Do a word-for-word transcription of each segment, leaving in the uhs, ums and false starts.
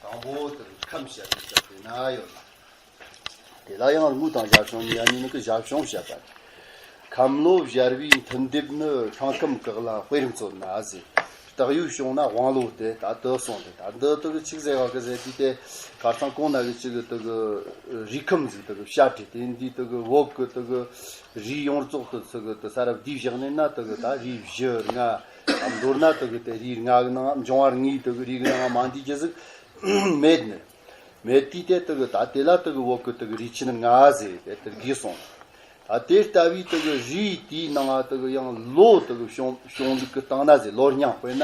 དང་པོ་དེ་ཁམས་བཤད་པའི་སྐབས་དེ་ན་ཡོད་ལ། དེ་ལ་ཡང་དངོས་དང་བཞག་བྱུང་གཉིས་ཡ་གཉིས་ནི་གི་བཞག་བྱུང་བཤད་པ། ཁམས་ལོ་བཞར་བའི་མཐུན་སྡེབ་ནི། ཤིང་ཁམས་གག་ལ་དཔེར་མཚོན་ན་ཟེར། སྟག་ཡོས་བྱུང་ན་དབང་ལོ་སྟེ། ད་དུ་སོང་སྟེ། ད་འདི་དུ་གི་ཆིག་ཟེར་བ་གི་ཟེར་དུས་དེ་ཁ་སང་གོང་ན་གི་ཆིག་གི་དུ་གི་རུས་ཁམས་ཟིག་དུ་གི་བཤད་དེ། དེ་འདི་དུ་གི་བོད་གི་དུ་གི་རུས་ཡོངས་རྫོགས་དུ་ཚུ་གི་དུ་ས་རབ་འདི་བཞག་ནས་ན་དུ་གི་ད་རུས་བཞི་ལྔ། མདོར་ན་དུ་གི་དེ་རུས་ལྔ་གི་ནང་འབྱུང་བ་ལྔའི་དུ་གི་རུས་གི་ནང་མ་འདི་གི་ཟིག་མེད་ནི། མེད་དུས་དེ་དུ་གི་ད་དེ་ལ་དུ་གི་བོད་གི་དུ་གི་རུས་ཆེན་ལྔ་ཟེར་དེ་དུ་གི་སོང་། ད་དེ་ལྟ་བུའི་དུ་གི་རུས་དེའི་ནང་དུ་གི་ཡང་ལོ་དུ་གི་བྱུང་བྱུང་ལུགས་གི་སྟེང་ན་ཟེར། ལོ་རྙིང་དཔེར་ན་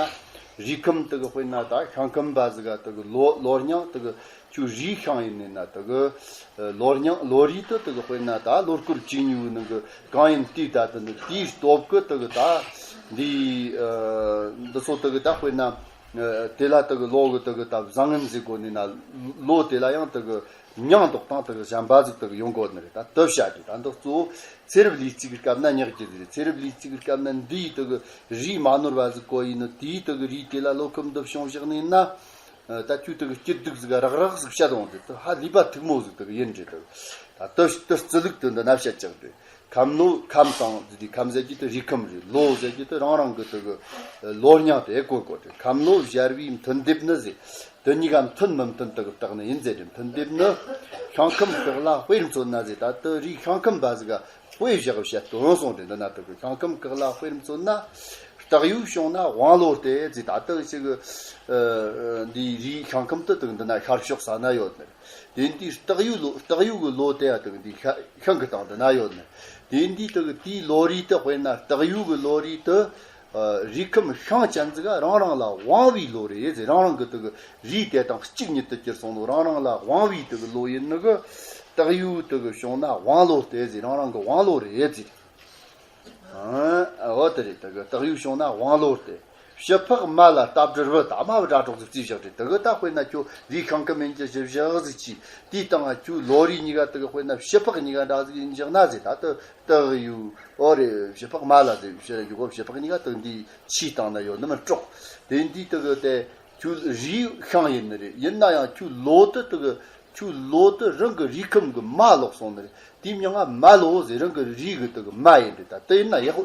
རུས་ཁམས་དུ་གི་དཔེར་ན་ད་ཤིང་ཁམས་པ་ཟིག་ག་དུ་གི་ལོ་ལོ་རྙིང་དུ་གི་ཁྱོད་རུས་ཤིང་ཡིན་ནི་ན་དུ་གི་ལོ་རྙིང་ལོ་རུས་དུ་དུ་གི་དཔེར་ན་ད་ལོ་སྐོར་བཅུ་གཉིས་པོའི་ནང་གི་གང་ཡིན་དུས་ད་དུ་ནི་དེའི་སྟོབས་གི་དུ་གི་ད་འདི་འདི་ཚོ་དུ་གི་ད་དཔེར་ན། དེ་ལ་དུ་གི་ལོ་གི་དུ་གི་ད་བཟང་ངན་ཟེར་གོ་ནི་ན། ལོ་དེ་ལ་ཡང་དུ་གི་མྱིང་འདོགས་སྟངས་དུ་གི་གཞན་པ་ཟིག་དུ་གི་ཡོང་གོ་ནི་རེད། ད་དུ་བཤད་དེ་ད་འདི་གཙོ་བོ་ཚེ་རབས་ལུས་རྩིས་ཀྱི་སྐབས་ན་ཉག་གི་ཟིག་རེད། ཚེ་རབས་ལུས་རྩིས་ཀྱི་སྐབས་ན་འདིའི་དུ་གི་རུས་མ་ནོར་བ་ཟིག་གོ་ཡིན་ནི། དེའི་དུ་གི་རུས་དེ་ལ་ལོ་ཁམས་འདི་བྱུང་བཞག་ནི་ན། ད་ཁྱོད་དུ་གི་སྐྱིད་སྡུག་ཟིག་རག་རག་ཟིག་བཤད་འོང་དུས་དུ་ཧ་ལས་པ་ཐུག་མོ་ཟིག་དུ་གི་ཡིན་རེད། དུ་ད་དུ་དུ་རྩི་ལུགས་དུ་འདི་ན་བཤད་ཅག་རེད། ཁམས་ལོ་ཁམས་དང་དེ་དུས་ཁམས་ཟེར་གྱི་དུ་རུས་ཁམས་རེད། ལོ་ཟེར་གྱི་དུ་རང་རང་གི་དུ་གི་ལོ་རྙིང་དེ་གོ་གོ་རེད། ཁམས་ལོ་བཞར་བའི་མཐུན་སྡེབ་ནི་ཟེར། དུ་གཉིས་ཀ་མཐུན་མི་མཐུན་དུ་གི་བརྟག་ནི་ཡིན་ཟེར་རེད། མཐུན་སྡེབ་ནི་ཤིང་ཁམས་གག་ལ་དཔེར་མཚོན་ན་ཟེར། ད་དུ་རུས་ཤིང་ཁམས་པ་ཟིག་ག་དཔེ་བཞག་བཤད་དོན་སོང་རེད། འདི་ན་དུ་གི་ཤིང་ཁམས་གག་ལ་དཔེར་མཚོན་ན། སྟག་ཡོས་བྱུང་ན་དབང་ལོ་སྟེ་ཟེར། ད་དུ་ཞིག་འདི་རུས་ཤིང་ཁམས་དུ་དུ་འདི་ན་ཤར་ཕྱོགས་ས་ན་ཡོད་ནི། དེ་འདི་སྟག་ཡོས་ལོ་སྟག་ཡོས་གི་ལོ་དེ་ཡ་དུ་འདི་ཤིང་གི་སྟེང་དུ་ན་ཡོད་ནི། དེ་འདི་དུ་གི་དེའི་ལོ་རུས་དུ་དཔེར་ན་སྟག་ཡོས་གི་ལོ་རུས་དུ་རུས་ཁམས་ཤིང་ཅན་ཟིག་ག་རང་རང་ལ་དབང་བའི་ལོ་རེད་ཟེར། རང་རང་གི་དུ་གི་རུས་དེ་དང་གཅིག་ཉིད་དུ་གྱུར་སོང་ནོ། རང་རང་ལ་དབང་བའི་དུ་གི་ལོ་ཡིན་ནི་གི་སྟག་ཡོས་དུ་གི་བྱུང་ན་དབང་ལོ་སྟེ་ཟེར། རང་རང་གི་དབང་ལོ་རེད་ཟེར། ཨ་འོ་དེ་རེད། དེ་གི་སྟག་ཡོས་བྱུང་ན་དབང་ལོ་སྟེ། བྱི་ཕག་མ་ལ་རྟ་བྲེལ་བུ། ད་མ་བུ་དྲ་གྲོགས་ཟིག་རྩིས་བཞག་རེད། དེ་གི་ད་དཔེར་ན་ཁྱོད་རུས་ཤིང་ཁམས་མིན་གྱི་བཞི་བཞག་ཟིག་ཅིག་དེའི་སྟེང་ང་ཁྱོད་ལོ་རུས་གཉིས་ཀ་དེ་གི་དཔེར་ན་བྱི་ཕག་གཉིས་ཀ་འདྲ་ཟིག་ཡིན་བཞག་ན་ཟེར། ད་དེ་སྟག་ཡོས་འོ་རེད། བྱི་ཕག་མ་ལ་ཟེར་བྱི་ར་ཡོ་གོ་བྱི་ཕག་གཉིས་ཀ་དེ་འདི་ཆུའི་སྟེང་ན་ཡོད་ནི་མི་སྲོག་དེ་འདི་དེ་གི་དེ། ཁྱོད་རུས་ཤིང་ཡིན་ནི་རེད། ཡིན་ན་ཡང་ཁྱོད་ལོ་དུ་དེ་གི་ཁྱོད་ལོ་དུ་རང་གི་རུས་ཁམས་གི་མ་ལོག་སོང་ནི་རེད། དེའི་མྱིང་ང་མ་ལོ་ཟེར། རང་གི་རུས་གི་དེ་གི་མ་ཡིན་རེད། ད་དེ་ཡིན་ན་ཡག་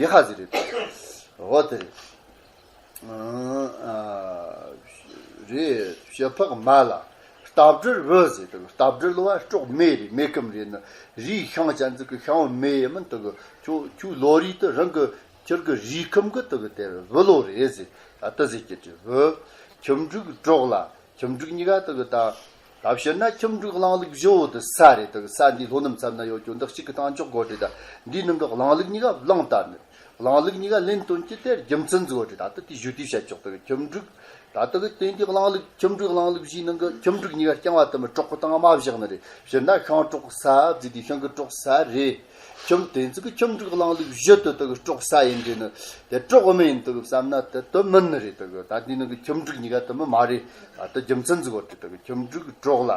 ཡག་ཧ་ཟེར་རེད། འོ་དེ་རེད། ཨ་རེད། བྱི་ཕག་མ་ལ་རྟ་བྲེལ་བུ་ཟེར། དེ་གི་རྟ་བྲེལ་བུ་སྲོག་མེ་རེད། མེ་ཁམས་རེད་ནི། རུས་ཤིང་ཅན་ཟིག་གི་ཤིང་བུ་མེ་ཡིན་མིན་དེ་གི་ཁྱོད་ཁྱོད་ལོ་རུས་དུ་རང་གི་ཁྱེད་ཀྱི་རུས་ཁམས་ཀྱི་དུ་གི་དེ་བུ་ལོ་རེད་ཟེར། ད་དུ་ཟེར་གྱི་དེ་བུ། ཁྱིམ་འབྲུག་གྲོགས་ལ། ཁྱིམ་འབྲུག་གཉིས་ཀ་དུ་གི་ད། ད་བཤད་ན་ཁྱིམ་འབྲུག་གླིང་ལུག་བཞི་བོ་དུ་ས་རེད། དུ་གི་ས་འདི་ལྷོ་ནུབ་མཚམས་ན་ཡོད་ཀྱོ་འདི་གཅིག་གི་སྟེང་འཇོག་དགོས་རེད། ད་འདིའི་ནང་གི་གླིང་ལུག་གཉིས་ཀ་གླིང་ལྟར་ནི། གླིང་ལུག་གཉིས་ཀ་ལེན་དོན་གྱི་དེ་རྒྱུ་མཚན་ཟིག་ཡོད་རེད། ད་དུ་དེ་ཞུ་དུས་བཤད་ཆོག་དུ་གི་ཁྱིམ་འབྲུག་ད་ལྟ་གི་དེང་དུས་གླིང་ལུག་ཁྱིམ་འབྲུག་གླིང་ལུག་བཞིའི་ནང་གི་ཁྱིམ་འབྲུག་གཉིས་ཀ་རྐྱང་བ་དུ་མི་གྲོགས་གི་སྟེང་མ་བཞག་ནི་རེད། སྤྱིར་ན་ཤིང་གྲོགས་ས་བརྫིས་དུས་ཤིང་གི་གྲོགས་ས་རེད། ཁྱིམ་དེ་ཚོ་གི་ཁྱིམ་འབྲུག་གླིང་ལུག་བཞི་དུ་དུ་གི་གྲོགས་ས་ཡིན་དུས་ནི་དེ་གྲོགས་མི་ཡིན་དུ་གི་བསམ་ན་དེ་དུ་མིན་ནི་རེད། དུ་གི་ད་དེའི་ནང་གི་ཁྱིམ་འབྲུག་གཉིས་ཀ་དུ་མི་མ་རེད། ད་དུ་རྒྱུ་མཚན་ཟིག་ཡོད་དུ་དུ་གི་ཁྱིམ་འབྲུག་གྲོགས་ལ།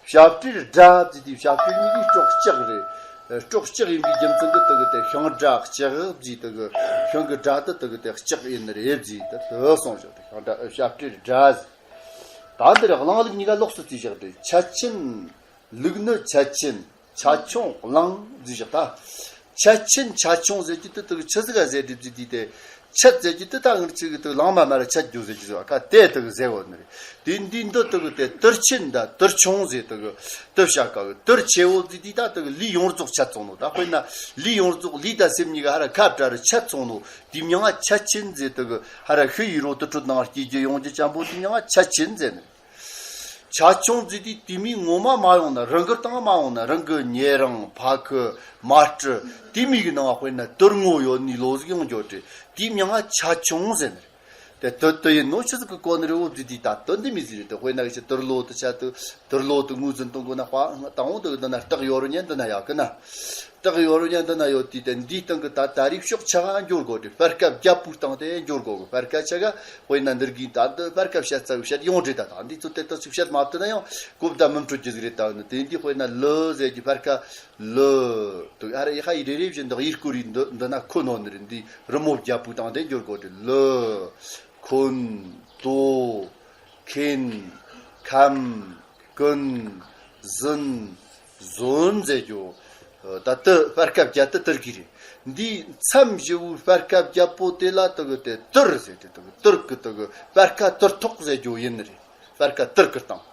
བྱ་བྲལ་དགྲ་བརྫིས་དུས་བྱ་བྲལ་གཉིས་ཀའི་སྲོག་ལྕགས་རེད། སྲོག་ལྕགས་ཡིན་པའི་རྒྱུ་མཚན་གྱིས་དུ་གི་དེ་ཤིང་དགྲ་ལྕགས་བརྫིས། དུ་གི་ཤིང་གི་དགྲ་དུ་དུ་གི་དེ་ལྕགས་ཡིན་ནི་རེད་བརྫིས། དུ་དུ་སོང་བཞག་དེ་ཤིང་དགྲ་བྱ་བྲལ་དགྲ་བརྫིས། ད་འདིར་གླིང་ལུག་གཉིས་ཀ་ལོགས་སུ་བརྩིས་བཞག་དེ་ཆ་ཆེན་ལུག་ནི་ཆ་ཆེན། ཆ་ཆུང་གླིང་བརྫིས་བཞག་ད། ཆ་ཆེན་ཆ་ཆུང་ཟེར་གྱི་དུ་དུ་གི་ཆི་ཟིག་ག་ཟེར་དེ་བརྫིས་དུས་དེ། ཆད་ཟེར་གྱི་དུ་ད་ངར་ཅིག་གི་དུ་ལང་མ་མ་ར་ཆད་རྒྱུ་ཟེར་གྱི་ཟེར་བ་ཁ་དེ་དུ་གི་ཟེར་བོ་ནི་རེད། དེ་འདི་འདི་དུ་གི་དེ་དུར་ཆེན་ད་དུར་ཆུང་ཟེར། དུ་གི་དུ་བྱ་ཀ་གི་དུར་ཆེ་བོ་ཟེར་དུས་ད་དུ་གི་ལུས་ཡོངས་རྫོགས་ཆད་སོང་ནོ། ད་དཔེར་ན་ལུས་ཡོངས་རྫོགས་ལུས་ད་སེམས་གཉིས་ཀ་ཧ་ར་ཁ་བྲལ་རུ་ཆད་སོང་ནོ། དེའི་མྱིང་ང་ཆད་ཆེན་ཟེར། དུ་གི་ཧ་ར་ཤི་ཡི་རོ་དུ་ཁྲོད་ནང་སྐྱེ་རྒྱུ་ཡོང་རྒྱུ་ཅན་པོ་དེའི་མྱིང་ང་ཆད་ཆེན་ཟེར་ནི། ཆ་ཆུང་ཟེར་དུས་དེ་མིའི་ངོ་མ་མ་ཡོང་ན་རང་གི་སྟེང་མ་ཡོང་ན་རང་གི་ཉེ་རང་ཕ་ཁུ་མ་སྤྲུ་དེ་མིའི་གི་ནང་དཔེར་ན་དུར་ངོ་ཡོད་ནི་ལོ་ཟིག་ཡོང་རྒྱུ་རེད། དེའི་མྱིང་ང་ཆ་ཆུང་ཟེར་ནི་རེད། དེ་དུ་དུ་ཡིན་ནོ་ཆི་ཟིག་གི་གོ་ནི་རེད་འོ་བརྫིས་དུས་ད་དུ་འདི་མི་ཟིག་རེད། དེ་དཔེར་ན་གི་ཆི་དུར་ལོ་དུ་ཆ་དུ་དུར་ལོ་དུ་ངོས་འཛིན་གཏོང་དགོས་ན་དཔའ་དང་འོང་དུ་འདི་ན་སྟག་ཡོད་རུ་ཉན་འདི་ན་ཡག་གི་ན། སྟག་ཡོད་རུ་ཉན་འདི་ན་ཡོད་དུས་དེ་འདིའི་སྟེང་གི་ད་ད་རིག་ཕྱོགས་ཆ་ག་འགྱུར་དགོས་རེད། སྤར་ཁ་རྒྱབ་པུའི་སྟེང་དེ་འགྱུར་དགོས་གི། སྤར་ཁ་ཆ་ག་དཔེར་ན་འདིར་གི་ད་འདི་སྤར་ཁ་བཤད་ཚ་བཤད་ཡོང་རེད། ད་ད་འདི་ཚོ་དེ་ལྟ་ཚིག་བཤད་མ་ཐུབ་ན་ཡང་གོ་བརྡ་མི་འཕྲོད་རྒྱུ་ཟིག་རེད། ད་ནི་དེ་འདི་དཔེར་ན་ལི་ཟེར་གི་སྤར་ཁ་ལི་དུ་ཨ་རེ་ཧ་ཡི་རེ་རེ་བཞིན་འདི་ཡི་སྐོར་རི་འདི་འདི་ན་ཁོ་ནོ་ནི་རེད། འདི་རི་མོ་རྒྱབ་པུའི་སྟེང་དེ་འགྱུར་དགོས་རེད། ལི་ཁོན་དོ། ཁེན། ཁམ། ཀུན། ཟིན། ཟོན་ཟེར་རྒྱུ། ད་དུ་སྤར་ཁ་བརྒྱད་དུ་དུར་གི་རེད། འདིའི་མཚམས་བཞི་བོའི་སྤར་ཁ་བརྒྱད་པོ་དེ་ལ་དུ་གི་དེ་དུར་ཟེར་ཏེ་དུ་གི་དུར་གི་དུ་གི་སྤར་ཁ་དུར་ཐོག་ཟེར་རྒྱུ་ཡིན་ནི་རེད། སྤར་ཁ་དུར་གི་སྟངས།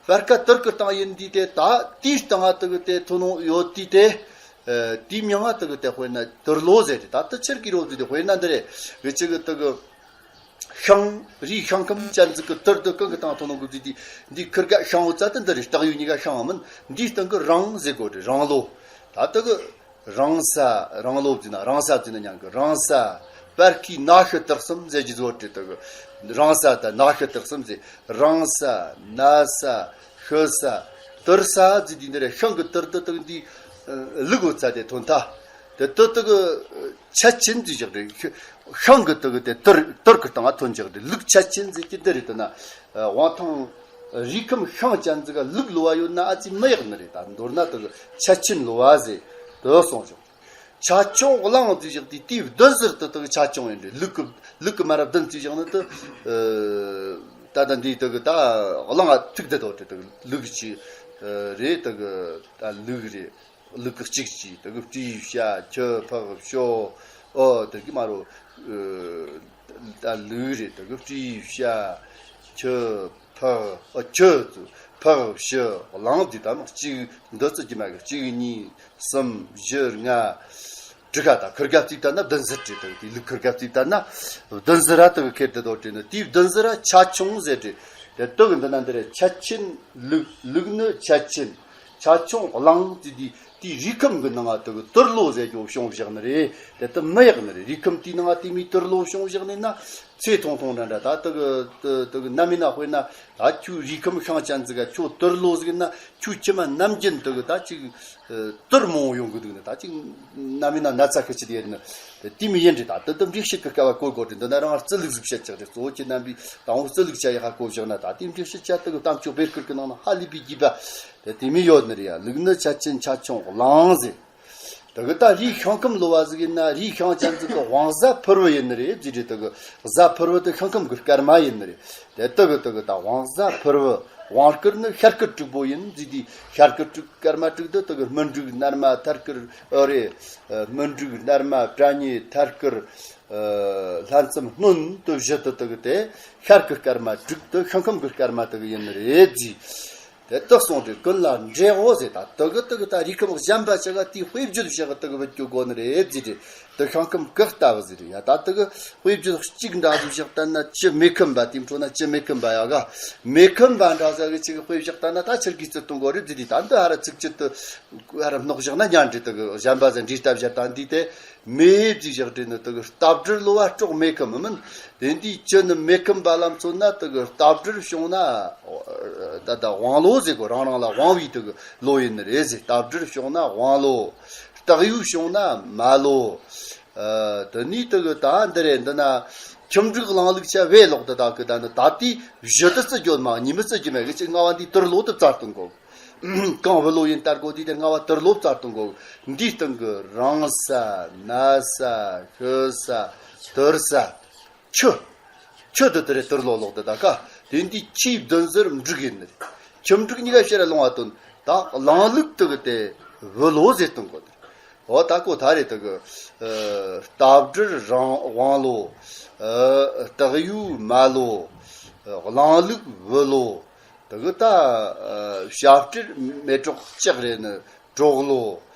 སྤར་ཁ་དུར་གི་སྟངས་ཡིན་དུས་དེ་ད་དེའི་སྟེང་ང་དུ་གི་དེ་ཐོན་ནོ་ཡོད་དུས་དེ། ཨ། དེའི་མིང་ང་དུ་གི་དེ་དཔེར་ན་དུར་ལོ་ཟེར་ཏེ། ད་དུ་ཆེར་གི་རོ་ཟེར་ཏེ། དཔེར་ན་འདི་རེད། འུ་ཅག་གི་དུ་གི་ཤིང་། རིའི་ཤིང་ཁམས་ཅན་ཟིག་གི་དུར་དུ་གང་གི་སྟེང་ཐོན་ནོ་གི་ཟེར་དུས། འདི་ཁིར་ག་ཤིང་བོ་ཙ་དུ་འདི་རེད། སྟག་ཡོས་གཉིས་ཀ་ཤིང་མིན། འདིའི་སྟེང་གི་རིང་ཟེར་གོ་རེད། རིང་ལོ། ད་དུ་གི་རིང་ས། རིང་ལོ་བརྩིས་ན། རིང་ས་བརྩིས་ན་མྱང་གི། རིང་ས། སྤར་ཁའི་ན་ཤི་དུར་གསུམ་ཟེར་གྱི་བཟོ་སྟེ། དུ་གི་རིང་ས་དང་ན་ཤི་དུར་གསུམ་ཟེར། རིང་ས། ན་ས། ཤི་ས། དུར་ས་ཟེར་དུས་འདི་རེད། ཤིང་གི་དུར་དུ་དུ་འདི་ལུག་འོ་ཙ་དེ་ཐོན་ཐལ། དེ་དུ་དུ་གི་ཆ་ཆེན་ཟེར་བཞག་རེད། ཤིང་གི་དུ་གི་དེ་དུར་དུར་གི་སྟེང་ང་ཐོན་བཞག་རེད། ལུག་ཆ་ཆེན་ཟེར་གྱི་འདི་རེད། དུ་ན་དབང་ཐང་རིའི་ཁམས་ཤིང་ཅན་ཟིག་ག་ལུག་ལོ་བ་ཡོད་ན་ཨ་ཙི་མི་ཡག་ནི་རེད། ད་མདོར་ན་དུ་གི་ཆ་ཆེན་ལོ་བ་ཟེར་དུ་གསུངས་བཞག་ཆ་ཆུང་གླང་ཟེར་བཞག་དུས་དེའི་བདུན་ཟུར་དུ་དུ་གི་ཆ་ཆུང་ཡིན་རེད། ལུག་གི་ལུག་གི་མ་རབས་བདུན་ཟེར་བཞག་ནི་དུ། ཨ། ད་ད་འདི་དུ་གི་ད་གླང་ང་ཐུག་བསྡད་དོ་དེ། དུ་གི་ལུག་གཅིག་རེད། དུ་གི་ད་ལུག་རེད། ལུག་གི་གཅིག་གཅིག་དུ་གི་སྤྲེའུ་བྱ། ཁྱི་ཕག་ཤོ། ཨོ་དུ་གི་མ་རོ། ཨ། ད་ལུག་རེད། དུ་གི་སྤྲེའུ་བྱ། ཁྱི་ཕག་ཨ། ཁྱི་ཕག་བྱི་གླང་འདི་ད་ནི་གཅིག་འདི་ཙི་གི་མ་གི་གཅིག་གཉིས་གསུམ་བཞི་ལྔ་དྲུག་ག་ད་ཁིར་ག་བརྩིས་བཏང་ན་བདུན་ཟུར་རེད། དུ་དེ་ལུག་ཁིར་ག་བརྩིས་བཏང་ན་བདུན་ཟུར་ར་དུ་གི་ཁེར་དུ་དོ་དྲན་ནི་དེའི་བདུན་ཟུར་ར་ཆ་ཆུང་ཟེར་རེད། དེ་དུ་གི་འདི་ན་འདི་རེད། ཆ་ཆེན་ལུག་ལུག་ནི་ཆ་ཆེན། ཆ་ཆུང་གླང་དེ་དེ་དེའི་རིའི་ཁམས་གི་ནང་ང་དུ་གི་དུར་ལོ་ཟེར་རྒྱུ་བྱུང་བཞག་ནི་རེད། དེ་དུ་མི་ཡག་ནི་རེད། རིའི་ཁམས་དེའི་ནང་ང་དེ་མོའི་དུར་ལོ་བྱུང་བཞག་ནི་ན་ཚེ་ཐུང་ཐུང་འདྲ་འདྲ། ད་དུ་གི་དུ་དུ་གི་ནམ་ཡིན་ན་དཔེར་ན་ད་ཁྱོད་རིའི་ཁམས་ཤིང་ཅན་ཟིག་ག་ཁྱོད་དུར་ལོ་ཟིག་ཡིན་ན་ཁྱོད་ཁྱིམ་ནམ་རྒྱུན་དུ་གི་ད་ཅིག་ཨ། དུར་མང་བོ་ཡོང་གི་འདུག་ནི། ད་ཅིག་ནམ་ཡིན་ན་ན་ཚ་ཤི་ཆི་དེ་ཡིན་ནི་དེ་མི་ཡིན་རེད། ད་དུ་དུ་འགྲིག་ཤི་གི་སྐལ་བ་གོ་དགོས་རེད། འདི་ན་རང་རྩི་ལུག་ཟིག་བཤད་ཆགས་རེད། གཙོ་བོ་ཁྱེད་རྣམ་པས་དང་པོ་རྩི་ལུག་བཤད་ཡག་ག་གོ་བཞག་ན། ད་དེ་འགྲིག་ཤི་ཆ་དུ་གི་གཏམ་ཆོ་བེར་ཁུར་གི་ནང་ན་ཧ་ལས་པའི་རྒྱུས་པ་དེ་དེ་མི་ཡོད་ནི་རེད་ཡ། ལུག་ནི་ཆ་ཆེན་ཆ་ཆུང་གླང་ཟེར། དེ་གི་ད་རིའི་ཤིང་ཁམས་ལོ་བ་ཟིག་ཡིན་ན་རིའི་ཤིང་ཅན་ཟིག་གི་དབང་གཟའ་ཕུར་བུ་ཡིན་ནི་རེད་ཟེར་རེད། དེ་གི་གཟའ་ཕུར་བུ་དེ་ཤིང་ཁམས་གི་སྐར་མ་ཡིན་ནི་རེད། དེ་དེ་གི་དེ་གི་ད་དབང་གཟའ་ཕུར་བུ། དབང་སྐར་ནི་ཤར་སྐར་དྲུག་པོ་ཡིན་ཟེར་དུས་ཤར་སྐར་དྲུག་སྐར་མ་དྲུག་དེ་དེ་གི་སྨིན་དྲུག་སྣར་མ་ཐར་སྐར། ཨོ་རེད། སྨིན་དྲུག་སྣར་མ་བྲ་ཉེ་ཐར་སྐར། ལྷ་མཚམས་སྣྲོན་དུ་བཞི་དེ་དེ་གི་དེ་ཤར་གི་སྐར་མ་དྲུག་དེ་ཤིང་ཁམས་གི་སྐར་མ་དེ་གི་ཡིན་ནི་རེད་ཟེར། དེ་དག་སོང་དུས་ཀུན་ལ་འབྲས་བུ་ཟེར། ད་དེ་གི་དེ་གི་ད་རིའི་ཁམས་གཞན་པ་ཆ་ག་དེའི་དཔེ་བརྗོད་བྱ་གི་དེ་གི་བུད་རྒྱུ་དགོས་ནི་རེད་ཟེར་ཏེ། དེ་ཤིང་ཁམས་གི་ལྟ་བུ་ཟེར་ཡ། ད་དེ་གི་དཔེ་བརྗོད་གཅིག་འདྲ་ཟིག་བཞག་བཏང་ན་ཁྱི་མེ་ཁམས་པ། དེའི་འཕྲོ་ན་ཁྱི་མེ་ཁམས་པ་ཡ་ག་མེ་ཁམས་པ་འདྲ་ཟིག་གི་ཆི་གི་དཔེ་བཞག་བཏང་ན་ད་ཆི་གི་རྩི་གཏོང་དགོས་རེད་ཟེར་ཏེ། ད་འདི་ཧ་ར་ཚིག་གཅིག་ཏུ་ཧ་ར་སྣོག་བཞག་ན་ཉན་རེད། དེ་གི་གཞན་པ་ཟིག་འདྲིས་ལྟ་བཞག་བཏང་དུས་དེ། མེ་ཟེར་བཞག་དེ་ནི་དེ་གི་རྟ་བྲེལ་ལོ་བ་སྲོག་མེ་ཁམས་མིན། དེ་འདིའི་ཁྱི་ནི་མེ་ཁམས་པ་ལ་མཚོན་ན་དེ་གི་རྟ་བྲེལ་བྱུང་ན་ད་ད་དབང་ལོ་ཟེར་གོ། རང་རང་ལ་དབང་བའི་དེ་གི་ལོ་ཡིན་ནི་རེད་ཟེར། རྟ་བྲེལ་བྱུང་ན་དབང་ལོ། སྟག་ཡོས་བྱུང་ན་མ་ལོ། ཨ། དེ་ནས་དེ་གི་ད་འདི་རེད། འདི་ན་ཁྱིམ་དྲུག་གླང་ལུག་བྱ་བས་ལོག་ཏུ་ད་གི་ད་ནི་ད་དེའི་བཞི་དེ་རྩི་རྒྱུ་མ་གཉིས་མི་རྩི་རྒྱུ་མེད་གི། ཅིག་ལྔ་བ་འདིའི་དུར་ལོ་དེ་བཙལ་གཏོང་དགོས། གང་བུ་ལོ་ཡིན་ལྟར་གོ་དུས་དེ་ལྔ་བ་དུར་ལོ་བཙལ་གཏོང་དགོས། འདིའི་སྟེང་གི་རིང་ས། ན་ས། ཤི་ས། དུར་ས། ཁྱི། ཁྱི་དེ་དེ་རེད། དུར་ལོ་ལོག་དེ་ད་ག་དེ་འདི་ཁྱིའི་བདུན་ཟུར་འབྲུག་ཡིན་ནི། ཁྱིམ་འབྲུག་གཉིས་ཀ་ཕྱིར་ལོང་བ་དོན། ད་གླང་ལུག་དེ་གི་དེ་བུ་ལོ་ཟེར་གཏོང་དགོས་ནི། འོ་ད་གོ་ད་རེད། དེ་གི་ཨ་རྟ་བྲེལ་རང་དབང་ལོ། ཨ་སྟག་ཡོས་མ་ལོ། ཨ་གླང་ལུག་བུ་ལོ། དེ་གི་ད་ཨ་བྱ་སྤྲེལ་མེ་གྲོགས་ལྕགས་རེད་ནི་གྲོགས་ལོ།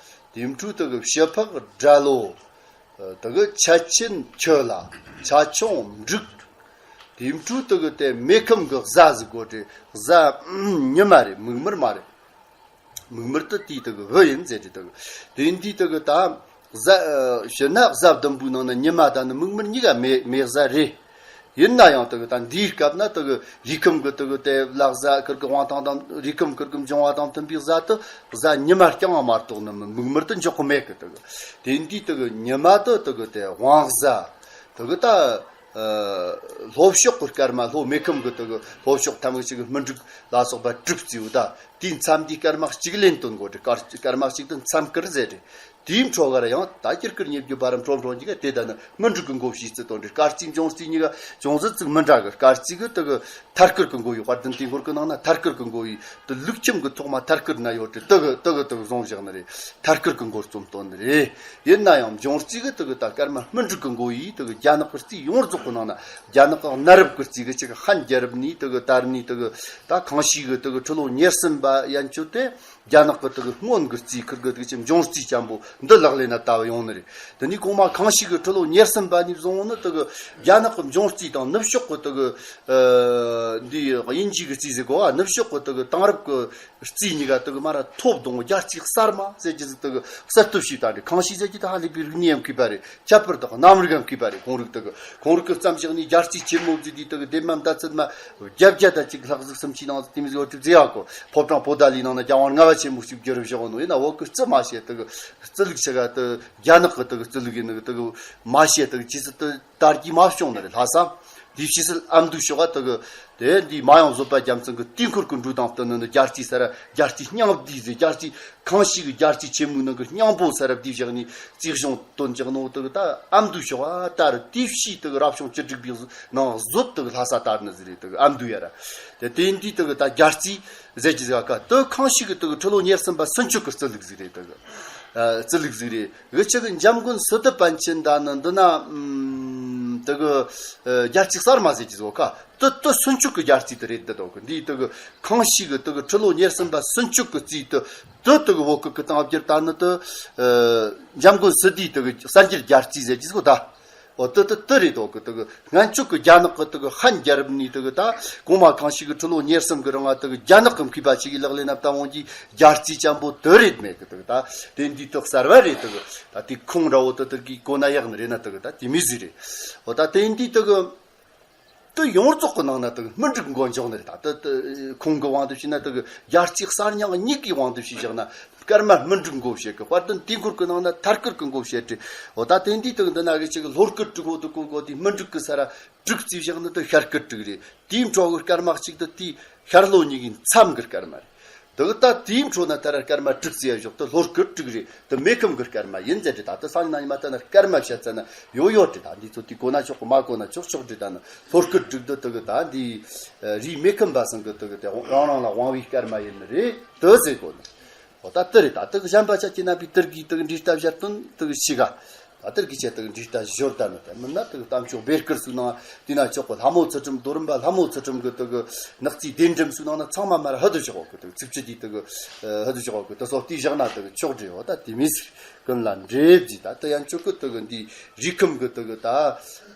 དེའི་འཕྲོ་དེ་གི་བྱི་ཕག་དགྲ་ལོ། དེ་གི་ཆ་ཆེན་ཁྱི་ལ། ཆ་ཆུང་འབྲུག་དེའི་འཕྲོ་དེ་གི་དེ་མེ་ཁམས་གི་གཟའ་ཟེར་གོ་དེ། གཟའ་ཉི་མ་རེད། མིག་དམར་མ་རེད། མིག་དམར་དེ་དེའི་དེ་གི་བུ་ཡིན་ཟེར་དེ། དེ་གི་དེ་འདིའི་དེ་གི་ད་གཟའ་ཕྱིར་ན་གཟའ་བདུན་པོའི་ནང་ན་ཉི་མ་དང་ནི་མིག་དམར་གཉིས་ཀ་མེ་མེ་གཟའ་རེད། ཡིན་ན་ཡང་དེ་གི་ད་འདིའི་སྐབས་ན་དེ་གི་རིའི་ཁམས་གི་དེ་གི་དེ་ལ་གཟའ་ཁིར་གི་དབང་ཐང་དང་། རིའི་ཁམས་ཁིར་གི་འབྱུང་བ་དང་མཐུན་པའི་གཟའ་དེ་གཟའ་ཉི་མ་རྐྱང་བ་མ་གཏོགས་ནི་མིག་དམར་དེ་འཇོག་གི་མེད་གི། དེ་གི་དེ་འདིའི་དེ་གི་ཉི་མ་དེ་དེ་གི་དེ་དབང་གཟའ། དེ་གི་ད་ཨ་ལྷོ་ཕྱོགས་གི་སྐར་མ། ལྷོ་མེ་ཁམས་གི་དེ་གི་ལྷོ་ཕྱོགས་ཐམས་ཅད་གི་སྨིན་དྲུག་ལ་སོགས་པ་དྲུག་བརྩིའོ། ད་དེའི་མཚམས་འདིའི་སྐར་མ་གཅིག་ལེན་སྟོན་དགོས་ཏེ། སྐར་སྐར་མ་གཅིག་དེ་མཚམས་སྐར་ཟེར་ཏེ། དེའི་འཕྲོ་གར་ཡང་ད་སྐྱིད་སྐར་ཉེ་བརྒྱུད་པ་ར་འཕྲོ་འཕྲོ་གཉིས་ཀ་དེ་ད་ནི་སྨིན་དྲུག་གི་མགོ་བྱས་ཚུལ་དང་འདྲ། སྐར་རྩིས་འབྱུང་རྩིས་གཉིས་ཀ་ཅུང་ཟད་ཙིག་མི་འདྲ་གི། སྐར་རྩིས་གི་དེ་གི་མཐར་སྐར་གི་མགོ་ཡོད། དཔལ་ལྡན་དུས་འཁོར་གི་ནང་ན་མཐར་སྐར་གི་མགོ་ཡི་དེ་ལུག་ཁྱིམ་གི་ཐོག་མ་མཐར་སྐར་ན་ཡོད་དེ་དེ་གི་དེ་གི་དེ་གི་བཟུང་བཞག་ནི་རེད། མཐར་སྐར་གི་མགོར་རྩོམ་བཏོན་ནི་རེད། ཡིན་ན་ཡང་འབྱུང་རྩིས་གི་དེ་གི་ད་སྐར་མ་སྨིན་དྲུག་གི་མགོ་ཡི་དེ་གི་རྒྱ་ནག་གི་རྩིས་ཡོངས་རྫོགས་གི་ནང་ན་རྒྱ་ནག་གི་གནའ་རབས་གི་རྩིས་གི་ཅིག་ཧན་རྒྱལ་རབས་ནས་དེ་གི་དར་ནས་དེ་གི་ད་ཁང་ཤིས་གི་དེ་གི་ཁྲི་ལོ་ཉེར་གསུམ་པ་ཡན་ཆོད་དེ། རྒྱ་ནག་གི་དེ་གི་སྔོན་གྱི་རྩིས་ཁུར་གི་དེ་ཅི་འབྱུང་རྩིས་ཅན་པོ་འདི་ལག་ལེན་ན་བསྟར་བ་ཡོང་ནི་རེད། དེ་ནས་གོང་མ་ཁང་ཤིས་ཀྱི་ཁྲི་ལོ་ཉེར་གསུམ་པ་ནས་བཟུང་ནི་དེ་གི་རྒྱ་ནག་གི་འབྱུང་རྩིས་དང་ནུབ་ཕྱོགས་ཀྱི་དེ་གི་ཨ་འདི་དབྱིན་ཇི་གི་རྩིས་ཟེར་གོ་བ། ནུབ་ཕྱོགས་ཀྱི་དེ་གི་དེང་རབས་ཀྱི་རྩིས་གཉིས་ཀ་དེ་གི་མ་ར་ཐོབ་དང་རྒྱལ་རྩིས་གསར་མ་ཟེར་གྱི་ཟིག་དེ་གི་གསར་གཏོད་བྱས་ད་འདི་ཁང་ཤིས་ཟེར་གྱི་ད་ཧ་ལས་པའི་རིག་གནས་ཡང་མཁས་པ་རེད། ཁྱད་པར་དུ་གནའ་མི་རིག་གམ་མཁས་པ་རེད། ཁོང་རིག་དེ་གི་ཁོང་རིག་གི་བརྩམས་བཞག་ནས་རྒྱལ་རྩིས་ཆེན་མོ་བརྩིས་དུས་དེ་གི་ལྡེབ་མ་མདའ་ཚད་མ་བརྒྱད་བརྒྱ་དང་གཅིག་ལྷག་ཟིག་སུམ་ཅུའི་ནང་ཟིག་དེ་མི་ཟིག་བ་གྲུབ་ཟེར་ཡག་གོ། ཕོ་བྲང་པོ་ཏ་ལའི་ནང་ན་རྒྱལ་དབང་ལྔ་པ་ཆེན་མོ་ཞིག་བསྒྱུར་བཞག་ནོ་ཡིན་ན། བོད་གི་རྩི་མ་བྱས་དེ་གི་རྩི་ལུགས་ཆེ་ག་དེ་རྒྱ་ནག་གི་དེ་གི་རྩི་ལུགས་ཡིན་ནི་གི་དེ་གི་མ་བྱས་དེ་གི་ཇི་སྲིད་དེ་དར་རྒྱས་མ་བྱུང་ནི་རེད། ལྷ་ས་དེའི་ཕྱི་སྲིད་ཨ་མདོའི་ཕྱོགས་ག་དེ་གི་དེ་འདི་མ་ཡང་བཟོད་པ་རྒྱལ་མཚན་གི་དུས་འཁོར་གི་འགྲོས་དང་བསྟུན་ནི་ནི་རྒྱལ་རྩིས་ས་ར་རྒྱལ་རྩིས་སྙིང་བསྡུས་ཟེར། རྒྱལ་རྩིས་ཁང་ཤིས་ཀྱི་རྒྱལ་རྩིས་ཆེན་མོའི་ནང་གི་སྙིང་པོ་ས་ར་བསྡུས་བཞག་ནས་རྩིས་གཞུང་བཏོན་བཞག་ནོ་དེ་གི་ད་ཨ་མདོའི་ཕྱོགས་ཨ་ད་རུ་དེའི་ཕྱིའི་དེ་གི་རབ་བྱུང་བཅུ་དྲུག་པའི་ནང་བཟོད་དེ་གི་ལྷ་ས་དར་ནི་ཟིག་རེད། དེ་གི་ཨ་མདོའི་ཡ་ར་དེ་དེ་འདི་དེ་གི་ད་རྒྱལ་རྩིས་ཟེར་གྱི་ཟིག་ག་དེ་ཁང་ཤིས་ཀྱི་དེ་གི་ཁྲི་ལོ་ཉེར་གསུམ་པ་སུམ་ཅུ་གི་རྩི་ལུགས་ཟིག་རེད། དེ་གི་ཨ་རྩི་ལུགས་ཟིག་རེད། གི་ཆེ་གི་འཇམ་མགོན་སི་ཏུ་པཎ་ཆེན་ད་ནི་འདི་ན་ཨམ་དེ་གི་ཨ་རྒྱལ་རྩིས་གསར་མ་ཟེར་གྱི་ཟིག་ག་དེ་དེ་སུམ་ཅུ་གི་རྒྱལ་རྩིས་དེ་རེད། འདི་དོ་གི་འདི་དེ་གི་ཁང་ཤིས་གི་དེ་གི་ཁྲི་ལོ་ཉེར་གསུམ་པ་སུམ་ཅུ་གི་རྩིས་དེ་དེ་དེ་གི་བོད་གི་གི་དང་བསྒྱུར་ད་ནི་དེ་ཨ་འཇམ་མགོན་སི་ཏུའི་དེ་གི་གསར་འགྱུར་རྒྱལ་རྩིས་ཟེར་གྱི་ཟིག་གོ་ད། འོ་དེ་དེ་དེ་རེད་དོ་གི་དེ་གི་སྔན་ཆད་གི་རྒྱ་ནག་གི་དེ་གི་ཧན་རྒྱལ་རབས་ནས་དེ་གི་ད་གོང་མ་ཁང་ཤིས་གི་ཁྲི་ལོ་ཉེར་གསུམ་གི་རིང་ང་དེ་གི་རྒྱ་ནག་གི་མཁས་པ་ཞིག་གིས་ལག་ལེན་ན་བསྟར་འོང་གི་རྒྱལ་རྩིས་ཅན་པོ་དེ་རེད་མེད་གི་དེ་གི་ད་དེ་འདི་དེ་གསར་བ་རེད། དེ་གི་ད་དེ་ཁུངས་འདྲ་བོ་དེ་དེ་གི་གོ་ན་ཡག་ནི་རེད་ན་དེ་གི་ད་དེ་མི་ཟིག་རེད། འོ་ད་དེ་འདི་དེ་གི་དེ་ཡོངས་རྫོགས་གི་ནང་ན་དེ་གི་སྨིན་དྲུག་མགོ་འཇོག་ནི་རེད། ད་དེ་དེ་ཁུངས་གི་དབང་དུ་བྱས་ན་དེ་གི་རྒྱལ་རྩིས་གསར་རྙིང་གཉིས་ཀའི་དབང་དུ་བྱས་བཞག་ན། སྐར་མ་སྨིན་དྲུག་མགོ་བྱེད་གི། དཔལ་ལྡན་དུས་འཁོར་གི་ནང་ན་མཐར་སྐར་གི་མགོ་བྱེད་དེ། འོ་ད་དེ་འདི་དེ་གི་འདི་ན་གི་ཅིག་ལྷོ་སྐར་དྲུག་པོ་དེ་གོ་གོ་དེ་སྨིན་དྲུག་གི་ས་ར་དྲུག་བརྩིས་བཞག་ནི་དེ་ཤར་སྐར་དྲུག་རེད། དེའི་འཕྲོ་གི་སྐར་མ་གཅིག་དེ་དེའི་ཤར་ལྷོ་གཉིས་ཀའི་མཚམས་གི་སྐར་མ་རེད། དེ་གི་ད་དེའི་འཕྲོ་ན་ད་ར་སྐར་མ་དྲུག་བརྩིས་ཡ་བཞག་དེ་ལྷོ་སྐར་དྲུག་རེད། དེ་མེ་ཁམས་གི་སྐར་མ་ཡིན་ཟེར་དེ། ད་དེ་སང་ཉིན་ན་ཉི་མ་ད་ན་སྐར་མ་བཤད་ཙ་ན་ཡོད་ཡོད་དེ། ད་འདི་ཚོ་དེ་གོ་ན་ཆོག་གི་མ་གོ་ན་ཆོག་ཆོག་དེ། ད་ན་ལྷོ་སྐར་དྲུག་དེ་དེ་གི་ད་འདི་རིའི་མེ་ཁམས་པ་སང་གི་དེ་གི་དེ་རང་རང་ལ་དབང་བའི་སྐར་མ་ཡིན་ནི་རེད། དེ་ཟེར་གོ་ནི། འོ་ད་དེ་རེད། ད་དེ་གི་གཞན་པ་ཆ་ཁྱེད་རྣམ་པའི་དེ་གི་དེ་གི་འབྲས་རྟགས་བཞག་དོན་དེ་གི་ཤི་ག་ད་དེ་གི་ཆ་དེ་གི་འབྲས་རྟགས་སྦྱོར་ད་ནི། དེ་མིན་ན་དེ་གི་གཏམ་ཕྱོགས་སྦེ་སྐུར་སུ་ནང་དེ་ན་ཆོག་གི། ལྷ་མོ་ཚུལ་ཁྲིམས་རྡོ་རིན་པ་ལྷ་མོ་ཚུལ་ཁྲིམས་གི་དེ་གི་ནག་རྩིས་སྡེ་འགྲེམས་སུ་ནང་ན་ཚང་མ་མ་ར་ཧ་དུ་ཆོག་གི། དེ་གི་ཚིག་ཆུ་དེ་དེ་གི་ཧ་དུ་ཆོག་གི། དེ་སོགས་དེ་བཞག་ན་དེ་གི་ཆོག་འདྲི། འོ་ད་དེ་མི་ཟེར་ཀུན་ལ་འདྲེ་བརྫིས། ད་དེ་ཡན་ཆོད་གི་དེ་གི་འདི་རིས་ཁམས་གི་དེ་གི་ད་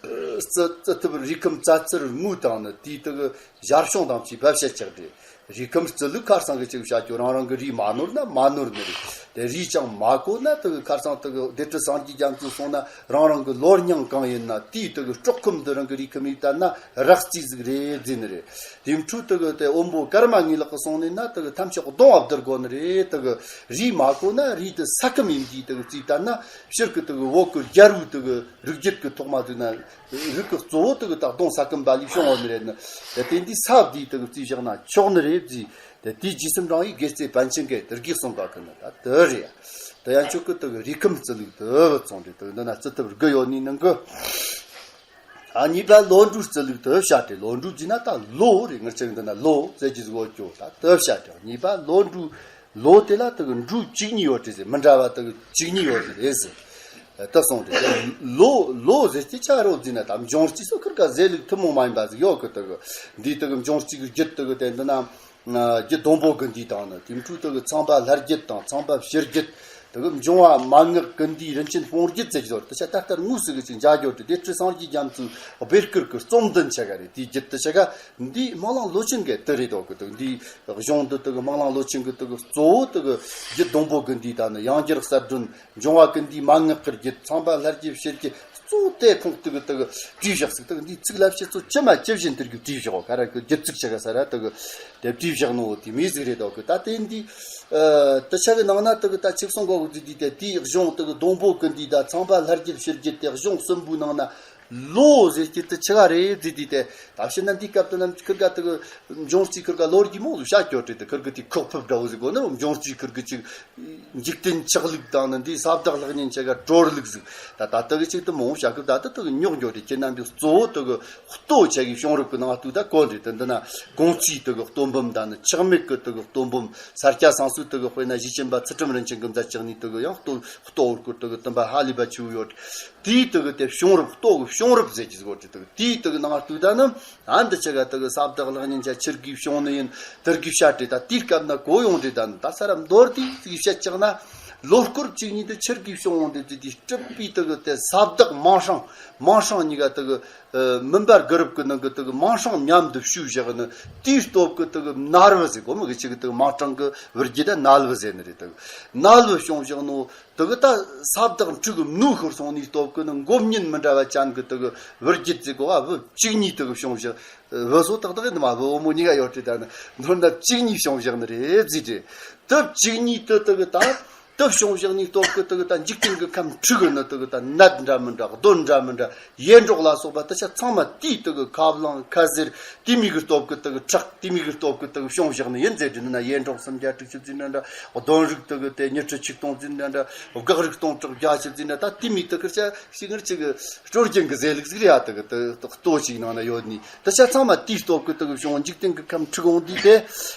རྩི་རྩི་ཐུབ། རིས་ཁམས་རྩ་རྩིར་དངོས་དང་ནི་དེའི་དེ་གི་ཞར་བྱུང་དང་བཅས་བབ་བཤད་ཆགས་འདྲེ། རིས་ཁམས་རྩི་ལུགས་ཁ་སང་གི་ཅིག་བྱ་རྒྱུ། རང་རང་གི་རིས་མ་ནོར་ན་མ་ནོར་ནི་རེད། དེ་རིས་ཀྱང་མ་གོ་ན་དེ་གི་ཁ་སང་དེ་གི་སྡེ་ཁྲི་སངས་རྒྱས་རྒྱ་མཚོ་སོང་ན་རང་རང་གི་ལོ་རྙིང་གང་ཡིན་ན་དེའི་དེ་གི་སྲོག་ཁམས་འདི་རང་གི་རིས་ཁམས་ཡིན་ལྟར་ན་རགས་རྩིས་ཟིག་རེད་བརྫིས་ནི་རེད། དེའི་འཕྲོ་དེ་གི་དེ་དབོན་པོ་ཀརྨ་ངའི་ལག་གི་སོང་ནས་ན་དེ་གི་ཐམས་ཅད་གདོང་ཨ་བསྡུར་དགོ་ནི་རེད། དེ་གི་རིས་མ་གོ་ན་རིས་དེ་ས་ཁམས་ཡིན་དུས་དེ་གི་བརྩིས་ལྟར་ན་ཕྱིར་གི་དེ་གི་བོད་གི་རྒྱལ་པོའི་དེ་གི་རིགས་རྒྱུད་གི་ཐོག་མ་དུས་ན། རིགས་ཀྱི་གཙོ་བོ་དེ་གི་ད་གདོང་ས་ཀུན་པ་ལས་བྱུང་བ་ནི་རེད་ནི། དེ་དེ་འདི་ས་བསྡུས་དེ་གི་བརྩིས་བཞག་ན་ཆོག་ནི་རེད་བརྫིས། དེ་དེའི་རྗེས་སུ་འབྲང་བའི་དགེ་རྩེ་པཎ་ཆེན་གྱིས་དེ་གིས་གསུངས་པ་གི་ནི་ད་དེ་རེད། དེ་ཡན་ཆོད་གི་དེ་གི་རིས་ཁམས་རྩི་ལུགས་དེ་བུད་སོང་རེད། དེ་འདི་ན་རྩི་ཐབས་དགུ་ཡོད་ནི་ནང་གི། ཨ་གཉིས་པ་ལོ་འབྲུའི་རྩི་ལུགས་དེ་བཤད་དེ། ལོ་འབྲུ་བརྫིས་ན་ད་ལོ་རེད། ངར་ཆེན་འདི་ན་ལོ་ཟེར་གྱི་ཟིག་ཡོད་ཀྱོ། ད་དེ་བཤད་དེ་གཉིས་པ་ལོ་འབྲུ། ལོ་དེ་ལ་དེ་གི་འབྲུ་བཅུ་གཉིས་ཡོད་དེ་ཟེར། མི་འདྲ་བ་དེ་གི་བཅུ་གཉིས་ཡོད་དེ་རེད་ཟེར། ད་སོང་དེ་ལོ་ལོ་ཟེར་དེ་ཆ་རོ་བརྫིས་ན་ད་འབྱུང་རྩིས་སོ་ཁིར་ཀ་ཟེར་ལུགས་ཐུན་མོང་མ་ཡིན་པ་ཟིག་ཡོད་གི། དེ་གི་འདི་དེ་གི་འབྱུང་རྩིས་གི་རྒྱུད་དེ་གི་དེ་འདི་ན་རྒྱུད་སྡོང་པོ་དགུ་འདུས་དང་ནི། དེའི་འཕྲོ་དེ་གི་ཚངས་པ་ལྷ་རྒྱུད་དང་ཚངས་པ་ཕྱི་རྒྱུད། དེ་གི་འབྱུང་བ་མན་ངག་ཀུན་འདུས་རིན་ཆེན་སྤུངས་རྒྱུད་ཟེར་གྱི་ཡོད། དེ་ཆ་ད་ལྟར་དངོས་སུ་གི་ཅིག་མཇལ་རྒྱུ་དེ་སྡེ་སྲིད་སངས་རྒྱས་རྒྱ་མཚོའི་སྦེ་སྐུར་གི་རྩོམ་འདི་ཆ་ག་རེད། དེའི་རྒྱུད་དེ་ཆ་ག་འདི་སྨོན་ལམ་ལོ་ཆེན་གི་དེ་རེད་དོ་གི། དེ་འདི་གཞུང་འདི་དེ་གི་སྨོན་ལམ་ལོ་ཆེན་གི་དེ་གི་གཙོ་བོ་དེ་གི་རྒྱུད་སྡོང་པོ་དགུ་འདུས་དང་ནི་ཡང་བསྐྱར་གསར་སྒྲོན། འབྱུང་བ་ཀུན་འདུས་མན་ངག་གི་རྒྱུད། ཚངས་པ་ལྷ་རྒྱུད་ཕྱི་རྒྱུད། གཙོ་བོ་དེ་ཁོངས་དེ་གི་དེ་གི་བྲིས་བཞག་ཟིག། དེ་གི་འདི་ཚིག་ལ་བཤད་ཚོ་ཇི་མ་ཇི་བཞིན་དེ་གི་བྲིས་བཞག། ག་ར་གི་རྒྱུད་ཚིག་ཆ་ག་ས་ར་དེ་གི་དེ་བྲིས་བཞག་ནོ་དེ་མི་ཟིག་རེད་དོ་གི། ད་དེ་འདི་ཨ་དེ་ཆ་གི་ནང་ན་དེ་གི་ད་ཆིག་སོང་གོ་གི་འདི་དེ་དེའི་གཞུང་དེ་གི་སྡོང་པོ་ཀུན་འདུས་དང་ཚངས་པ་ལྷ་རྒྱུད་ཕྱི་རྒྱུད་དེ་གཞུང་གསུམ་པོའི་ནང་ན། ལོ་ཟེར་གྱི་དེ་ཆི་ག་རེད་ཟེར་དུས་དེ། ད་བཤད་ན་འདི་སྐབས་དུ་ན་ཁིར་ག་དེ་གི་འབྱུང་རྩིས་ཁིར་ག་ལོ་རྒྱུས་མང་ཟིག་བཤད་ཀྱོ་དྲི་དེ། ཁིར་གི་དེ་ཁོག་ཕུབ་འདྲ་བོ་ཟིག་གོ་ནི་འབྱུང་རྩིས་ཁིར་གི་ཅིག་འཇིག་རྟེན་ཆགས་ལུགས་དང་ནི་འདིའི་ས་བདག་ལྷ་གཉན་ཆ་ག་གྲོལ་ལུགས་ཟིག་ད་ད་དེ་གི་ཅིག་དུ་མང་བོ་བཤད་གི། ད་དེ་དེ་གི་རྙོག་འགྱོ་དེ་ཁྱེད་རྣམ་པའི་གཙོ་བོ་དེ་གི་ལྟོ་ཆ་གི་བྱུང་རབས་ཀྱི་ནང་དུ་ད་གོ་འདྲི་དེ། འདི་ན་གོང་ཚིག་དེ་གི་ལྟོ་འབུམ་དང་ནི་ཆག་མེད་ཀྱི་དེ་གི་ལྟོ་འབུམ། ས་སྐྱ་སང་སུ་དེ་གི་དཔེར་ན་ཞེ་ཆེན་པ་ཚུལ་ཁྲིམས་རིན་ཆེན་གྱི་མཛད་ཅིག་ནི་དེ་གི་ཡང་ལྟོ་ལྟོ་བོར་སྐོར་དེ་གི་དུམ་པ་ཧ་ལས་པ་ཆེ་བོ་ཡོད། དེའི་དེ་གི་དེ་བྱུང་རབས། ལྟོ་གི་བྱུང་རབས་ཟེར་གྱི་ཟིག་གོ་དྲི་དེ་གི་དེའི་དེ་གི་ནང་དུ་ད་ནི། ཨ་འདི་ཆ་ག་དེ་གི་ས་བདག་ལྷ་གཉན་ཆ་ཁྱེར་གི་བྱུང་ནི་ཡིན། དེར་གི་བཤད་དྲི་ད་དེའི་སྐབས་ན་གོ་ཡོང་དྲི་ད་ནི་ད་ས་ར་མདོར་དེ་ཟིག་བཤད་ཅག་ན། ལོ་སྐོར་བཅུ་གཉིས་དེ་ཁྱེར་གི་བྱུང་འོང་དྲི་དེ་དེ་སྤྲུལ་པའི་དེ་གི་དེ་ས་བདག་མིང་སྲིང་། མིང་སྲིང་གཉིས་ཀ་དེ་གི་ཨ་མུན་པ་དགུ་རབས་ཀྱི་ནང་གི་དེ་གི་མིང་སྲིང་མཉམ་དུ་བྱུགས་བཞག་ནི། དེའི་སྟོབས་ཀྱི་དེ་གི་ནལ་བུ་ཟེར་གོ་མི་གི་ཅིག་གི་དེ་གི་མིང་སྲིང་གི་བུ་རྒྱུད་ད་ནལ་བུ་ཟེར་ནི་རེད། དེ་གི་ནལ་བུ་བྱུང་བཞག་ནོ། དེ་གི་ད་ས་བདག་འཁྲུག་གི་མནོ་ཤོར་སོང་ནི་སྟོབས་ཀྱི་ནི་མགོ་བརྙན་མི་འདྲ་བ་ཅན་གི་དེ་གི་བུ་རྒྱུད་ཟེར་གོ་བ་བུ་བཅུ་གཉིས་དེ་གི་བྱུང་བཞག་བུ་སོ་ཏག་ཏག་ཡིན་ནི་མ། བུ་བུ་མོ་གཉིས་ཀ་ཡོད་དྲི་ད་ནི་མདོར་ན་བཅུ་གཉིས་བྱུང་བཞག་ནི་རེད་ཟེར་དྲི། དེ་བཅུ་གཉིས་དེ་དེ་གི་ད་དེ་བྱུང་བཞག་ནི་སྟོབས་ཀྱི་དེ་གི་ད་འཇིག་རྟེན་གི་ཁམས་འཁྲུག་གི་ནི་དེ་གི་ད་ནད་འདྲ་མི་འདྲ། གདོན་འདྲ་མི་འདྲ། ཡེ་འདྲོག་ལ་སོགས་པ་དེ་ཆ་ཚང་མ་དེའི་དེ་གི་ཁ་རླངས་ཁ་ཟེར། དེ་མི་གི་སྟོབས་ཀྱི་དེ་གི་ཁྲག་དེ་མི་གི་སྟོབས་ཀྱི་དེ་གི་བྱུང་བཞག་ནི་ཡིན་ཟེར་དྲི་ནི་ན། ཡེ་འདྲོག་སུམ་བརྒྱ་དྲུག་ཅུ་ཟེར་ན་འདྲ། གདོན་རིགས་དེ་གི་དེ་ཉི་ཁྲི་ཆིག་སྟོང་ཟེར་ན་འདྲ། སྒེག་རིགས་སྟོང་ཕྲག་བརྒྱད་ཅུ་ཟེར་ན། ད་དེ་མི་དེ་གི་ཆ་ཞིག་ངར་ཅིག་གི་སྲོལ་རྒྱུན་གི་ཟེར་ལུགས་ཟིག་རེད་ཡ། དེ་གི་དེ་ལྟོ་ཞིག་ནང་ན་ཡོད་ནི་དེ་ཆ་ཚང་མ་དེའི་སྟོབས་ཀྱི་དེ་གི་བྱུང་། འཇིག་རྟེན་གི་ཁམས་འཁྲུག་འོང་དུས་དེ།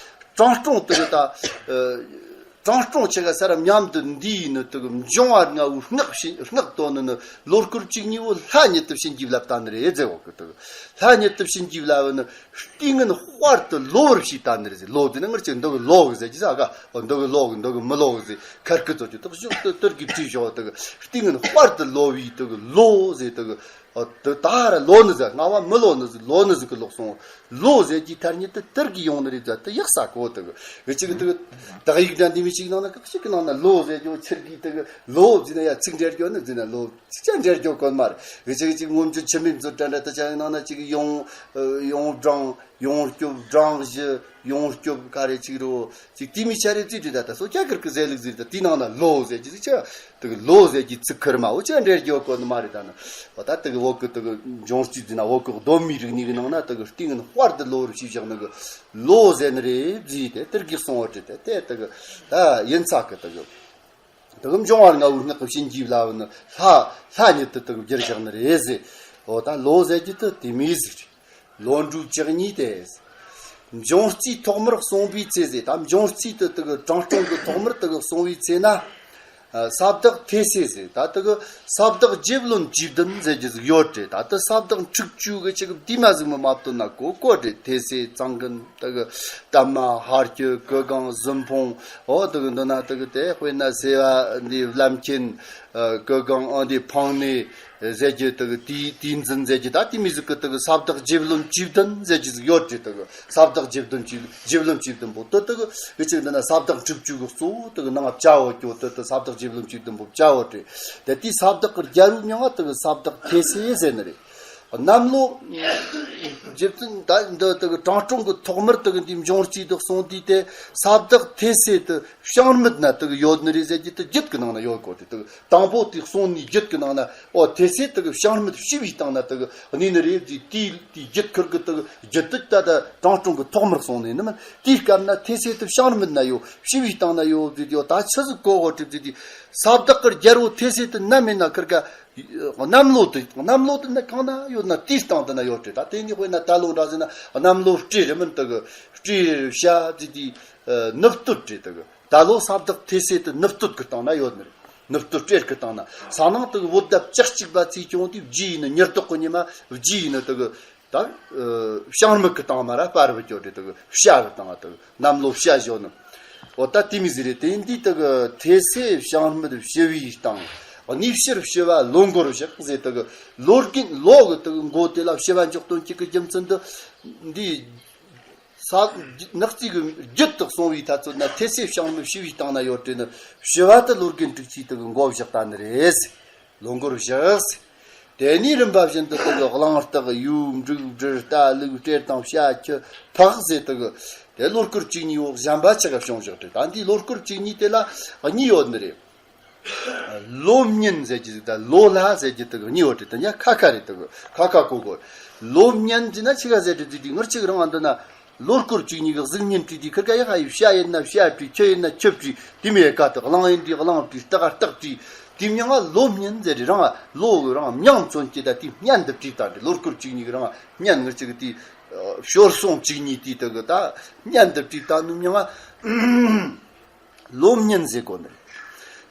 དྲང་སྲོང་དེ་གི་ད། ཨ། དྲང་སྲོང་ཆ་ག་ས་ར་མཉམ་དུ་འདི་ཡིན་ནི་དེ་གི་འབྱུང་བ་ལྔ་བོའི་སྔགས་བྱིན། སྔགས་བཏོན་ནི་ནི་ལོ་སྐོར་བཅུ་གཉིས་བོ་ལྷ་ཉིད་དུ་བྱིན་གྱིས་བརླབས་ད་ནི་རེད་ཟེར་བ་གི། དེ་གི་ལྷ་ཉིད་དུ་བྱིན་གྱིས་བརླབས་ནི་ལྟས་ངན་དཔལ་དུ་ལོ་བར་བྱས་ད་ནི་རེད་ཟེར། ལོ་དེ་ནི་ངར་ཅིག་འདི་གི་ལོ་གི་ཟེར་གྱི་ས་ག་འདི་གི་ལོ་གི་འདི་གི་མི་ལོ་གི་ཟེར་ཁར་ཁི་ཚོ་ཅིག་དག་ཞོག་ཏུ་ཏུར་གི་བྲིས་ཞོག་དེ་གི་ལྟས་ངན་དཔལ་དུ་ལོ་བའི་དེ་གི་ལོ་ཟེར། དེ་གི་ཨ། དེ་ད་ར་ལོ་ནི་ཟེར། རྔ་བ་མི་ལོ་ནི་ཟེར། ལོ་ནི་ཟེར་གི་ལོག་སོང་། ལོ་ཟེར་གྱི་ཐ་སྙད་དེ་ཏུར་གི་ཡོང་ནི་རེད་ཟེར། དེ་ཡག་ས་གོ་དེ་གི་ཨེ་ཅིག་གི་དེ་གི་དག་ཡིག་འདྲ་འདི་མི་ཅིག་ནང་ན་ཁ་ཅིག་གི་ནང་ན་ལོ་ཟེར་གྱི་ཁྱེར་གི་དེ་གི་ལོ་ཟེར་ན་ཡ་ཚིག་འབྲེལ་རྒྱོ་ནི་ཟེར་ན་ལོ་ཅིག་ཅང་འབྲེལ་རྒྱོ་གོ་མ་རེད། ཨེ་ཅིག་ཅིག་ངོམ་ཅུ་ཆི་མིན་ཚོ་འདྲ་འདྲ་དེ་ཆ་ནང་ན་ཅིག་ཡོང་ཡོང་བགྲང་ཡོང་སྐྱོབ་བགྲང་གཞི་ཡོང་སྐྱོབ་ག་རེ་ཅིག་རོ། ཅིག་དེ་མི་ཆ་རེ་ཙི་དེ་ད་ད་སོ་ཀྱ་ཀིར་ཀི་ཟེར་ལུགས་ཟེར། ད་དེ་ནང་ན་ལོ་ཟེར་གྱི་ཟིག་ཆ། དེ་གི་ལོ་ཟེར་གྱི་ཚིག་ཁུར་མ་འོ་ཅི་འདྲེར་རྒྱོ་གོ་ནི་མ་རེད། ད་ནི་འོ་ད་དེ་གི་འོག་གི་དེ་གི་འབྱུང་རྩིས་ཟེར་ན་འོག་གི་གདོད་མའི་རིག་གནས་གི་ནང་ན་དེ་གི་ལྟས་ངན་དཔལ་དུ་ལོ་བར་བྱས་བཞག་ནི་གི་ལོ་ཟེར་ནི་རེད་ཟེར། དེ་དེར་གི་གསུང་བ་དེ་དེ་དེ་གི་ད་ཡིན་ཚ་གི་དེ་གི་དེ་གི་འབྱུང་བ་ལྔ་བོའི་སྔགས་ཀྱི་བྱིན་གྱིས་བརླབས་ནི་ལྷ་ལྷ་ཉིད་དུ་དེ་གི་བསྒྱུར་བཞག་ནི་རེད་ཟེར། འོ་ད་ལོ་ཟེར་གྱི་དེ་དེ་མོ་ཟིག་རེད། ལོ་འབྲུག་བཅུ་གཉིས་ཏེ། འབྱུང་རྩིས་ཐོག་མར་གསུངས་པའི་ཚེ་ཟེར། ད་འབྱུང་རྩིས་དེ་དེ་གི་དྲང་སྲོང་གི་ཐོག་མར་དེ་གི་གསུངས་པའི་ཚེ་ན། ཨ། ས་བདག་ཐེ་སེ་ཟེར། ད་དེ་གི་ས་བདག་རྗེ་བློན་བཅུ་བདུན་ཟེར་གྱི་ཟིག་ཡོད་དེ། ད་དེ་ས་བདག་འཁྲུག་བཅུ་གི་ཅིག་དེ་མོ་ཟིག་མི་མ་བཏོན་ན་གོ་གོ་དེ། ཐེ་སེ་གཙང་གན་དེ་གི་གཏའ་མ་ཧར་སྐྱི་གུ་གང་ཟུན་ཕུང་། འོ་དེ་གི་འདི་ན་དེ་གི་དེ་དཔེར་ན་སེ་བ་འདི་བླ་མཁྱེན། ཨ། གུ་གང་ཨ་འདི་ཕང་ནི་ཟེར་གྱི་དེ་གི་དེའི་དེའི་འཛིན་ཟེར་གྱི་ད་དེ་མོ་ཟིག་གི་དེ་གི་ས་བདག་རྗེ་བློན་བཅུ་བདུན་ཟེར་གྱི་ཟིག་ཡོད་དེ། དེ་གི་ས་བདག་རྗེ་བདུན་བཅུ་རྗེ་བློན་བཅུ་བདུན་པོ་དེ་དེ་གི་ཨེ་ཅིག་འདི་ན་ས་བདག་འཁྲུག་བཅུ་གི་གཙོ་བོ་དེ་གི་ནང་བཅའ་བོ་སྐྱོ་དེ་དེ་ས་བདག་རྗེ་བློན་བཅུ་བདུན་པོ་བཅའ་བོ་དེ། དེ་དེའི་ས་བདག་གི་རྒྱལ་པོའི་མིང་ང་དེ་གི་ས་བདག་ཐེ་སེ་ཟེར་ནི་རེད། གནམ་ལོ་རྗེ་བཙུན་ད་འདི་དེ་གི་དྲང་སྲོང་གི་ཐོག་མར་དེ་གི་འདི་འབྱུང་རྩིས་དེ་གསུངས་དུས་དེ་ས་བདག་ཐེ་སེ་དེ་བྱང་སྨད་ན་དེ་གི་ཡོད་ནི་རེད་ཟེར་གྱི་དེ་རྒྱུད་ཀྱི་ནང་ན་ཡོད་གོ་དེ། དེ་གི་དང་པོ་དེ་གསུངས་ནི་རྒྱུད་ཀྱི་ནང་ན་འོ་ཐེ་སེ་དེ་གི་བྱང་སྨད་ཞི་བའི་སྟེང་ན་དེ་གི་གནས་ནི་རེད་ཟེར། དེའི་དེའི་རྒྱུད་ཁུར་གི་དེ་གི་རྒྱུད་དེ་ད་ད་དྲང་སྲོང་གི་ཐོག་མར་གསུངས་ནི་ནི་མིན། དེའི་སྐབས་ན་ཐེ་སེ་དེ་བྱང་སྨད་ན་ཡོད་ཞི་བའི་སྟེང་ན་ཡོད་ཟེར་དེ། འོ་ད་ཆི་ཟིག་གོ་གོ་དེ་ཟེར་དེ་ས་བདག་གི་རྒྱལ་པོ་ཐེ་སེ་དེ་ན་མེད་ན་ཁུར་ག་གནམ་ལོ་དེ་གནམ་ལོ་དེ་ན་གང་ན་ཡོད་ན་དེའི་སྟེང་དེ་ན་ཡོད་དེ། ད་དེ་ནི་དཔེར་ན་ད་ལོ་འདྲ་ཟེར་ན་གནམ་ལོ་སྤྲེལ་རེད་མིན། དེ་གི་སྤྲེལ་བྱ་དེ་དེ་ནུབ་སྟོད་རེད། དེ་གི་ད་ལོ་ས་བདག་ཐེ་སེ་དེ་ནུབ་སྟོད་གི་སྟེང་ན་ཡོད་ནི་རེད། ནུབ་སྟོད་སྤྲེལ་གི་སྟེང་ན་ས་ནང་དེ་གི་བོད་ཟླ་བཅུ་གཅིག་པ་ཚེས་ཆུང་དེ་བརྗེ་ཡིན་ནི་ཉེར་བསྡོགས་གི་ཉི་མ་བརྗེ་ཡིན་ནི་དེ་གི་ད་བྱང་སྨད་གི་སྟེང་མ་ར་སྤར་བུ་སྐྱོ་དེ་དེ་གི་བྱ་གི་སྟེང་དེ་གི་གནམ་ལོ་བྱ་བཞོན་ནི། འོ་ད་དེ་མོ་ཟིག་རེད། དེ་འདི་དེ་གི་ཐེ་སེ་བྱང་སྨད་ཞི་བའི་སྟེང་། གནས་ཕྱིར་ཞི་བ་ལོ་འགོར་བཞག་ཟེར། དེ་གི་ལོ་རྒན་ལོ་གི་དེ་གི་མགོ་དེ་ལ་ཞི་བ་འཇོག་དོན་གཅིག་གི་རྒྱུ་མཚན་དེ་འདི་ས་ནག་རྩིས་གི་རྒྱུད་དུ་གསུངས་པའི་ཐ་ཚོད་ན་ཐེ་སེ་བྱང་སྨད་ཞི་བའི་སྟེང་ན་ཡོད་དེ་ནི་ཞི་བ་དེ་ལོ་རྒན་དྲུག་ཅུའི་དེ་གི་མགོ་བཞག་ད་ནི་རེད། ལོ་འགོར་བཞག་ཟེར། དེ་ནས་རིམ་པ་བཞིན་དུ་དེ་གི་གླང་སྟག་ཡུལ་འབྲུག་སྦྲུལ་རྟ་ལུག་སྤྲེལ་དང་བྱ་ཁྱི་ཕག་ཟེར། དེ་གི་དེ་ལོ་སྐོར་བཅུ་གཉིས་འོག་གཞན་པ་ཆ་ག་བྱུང་བཞག་དེ། ད་འདི་ལོ་སྐོར་བཅུ་གཉིས་དེ་ལ་གཉིས་ཡོད་ནི་རེད། ལོ་བསྙེན་ཟེར་གྱི་ཟིག་དང་ལོ་ལྷ་ཟེར་གྱི་དག་གཉིས་ཡོད་དེ། དེ་ཉ་ཁ་ཁ་རེད། དག་ཁ་ཁ་གོ་གོ། ལོ་བསྙེན་ཟེར་ན་ཆི་ག་ཟེར་དུས་དེ་ངར་ཅིག་རང་འདི་ན་ལོ་སྐོར་བཅུ་གཉིས་གི་གཟུགས་བརྙན་བྲིས་དུས་ཁིར་ཀ་ཡ་ཧ་ཡི་བྱ་ཡིན་ན་བྱ་བྲིས། ཁྱི་ཡིན་ན་ཁྱི་བྲིས། དེ་མོ་ཡ་ཀ་དག་གླང་ཡིན་དུས་གླང་བྲིས། སྟག་སྟག་བྲིས། དེ་མྱང་ང་ལོ་བསྙེན་ཟེར་རེད། རང་ལོ་རང་མྱང་མཚོན་གྱི་ད་དེ་བསྙེན་དུ་བྲིས་ད་འདྲ། ལོ་སྐོར་བཅུ་གཉིས་གི་རང་བསྙེན་ངར་ཅིག་དེ་ཞོར་སོང་བཅུ་གཉིས་དེ་དག་ད་བསྙེན་དུ་བྲིས་ད་ནུ་མྱང་ང་ལོ་བསྙེན་ཟེར་གོ་ནི།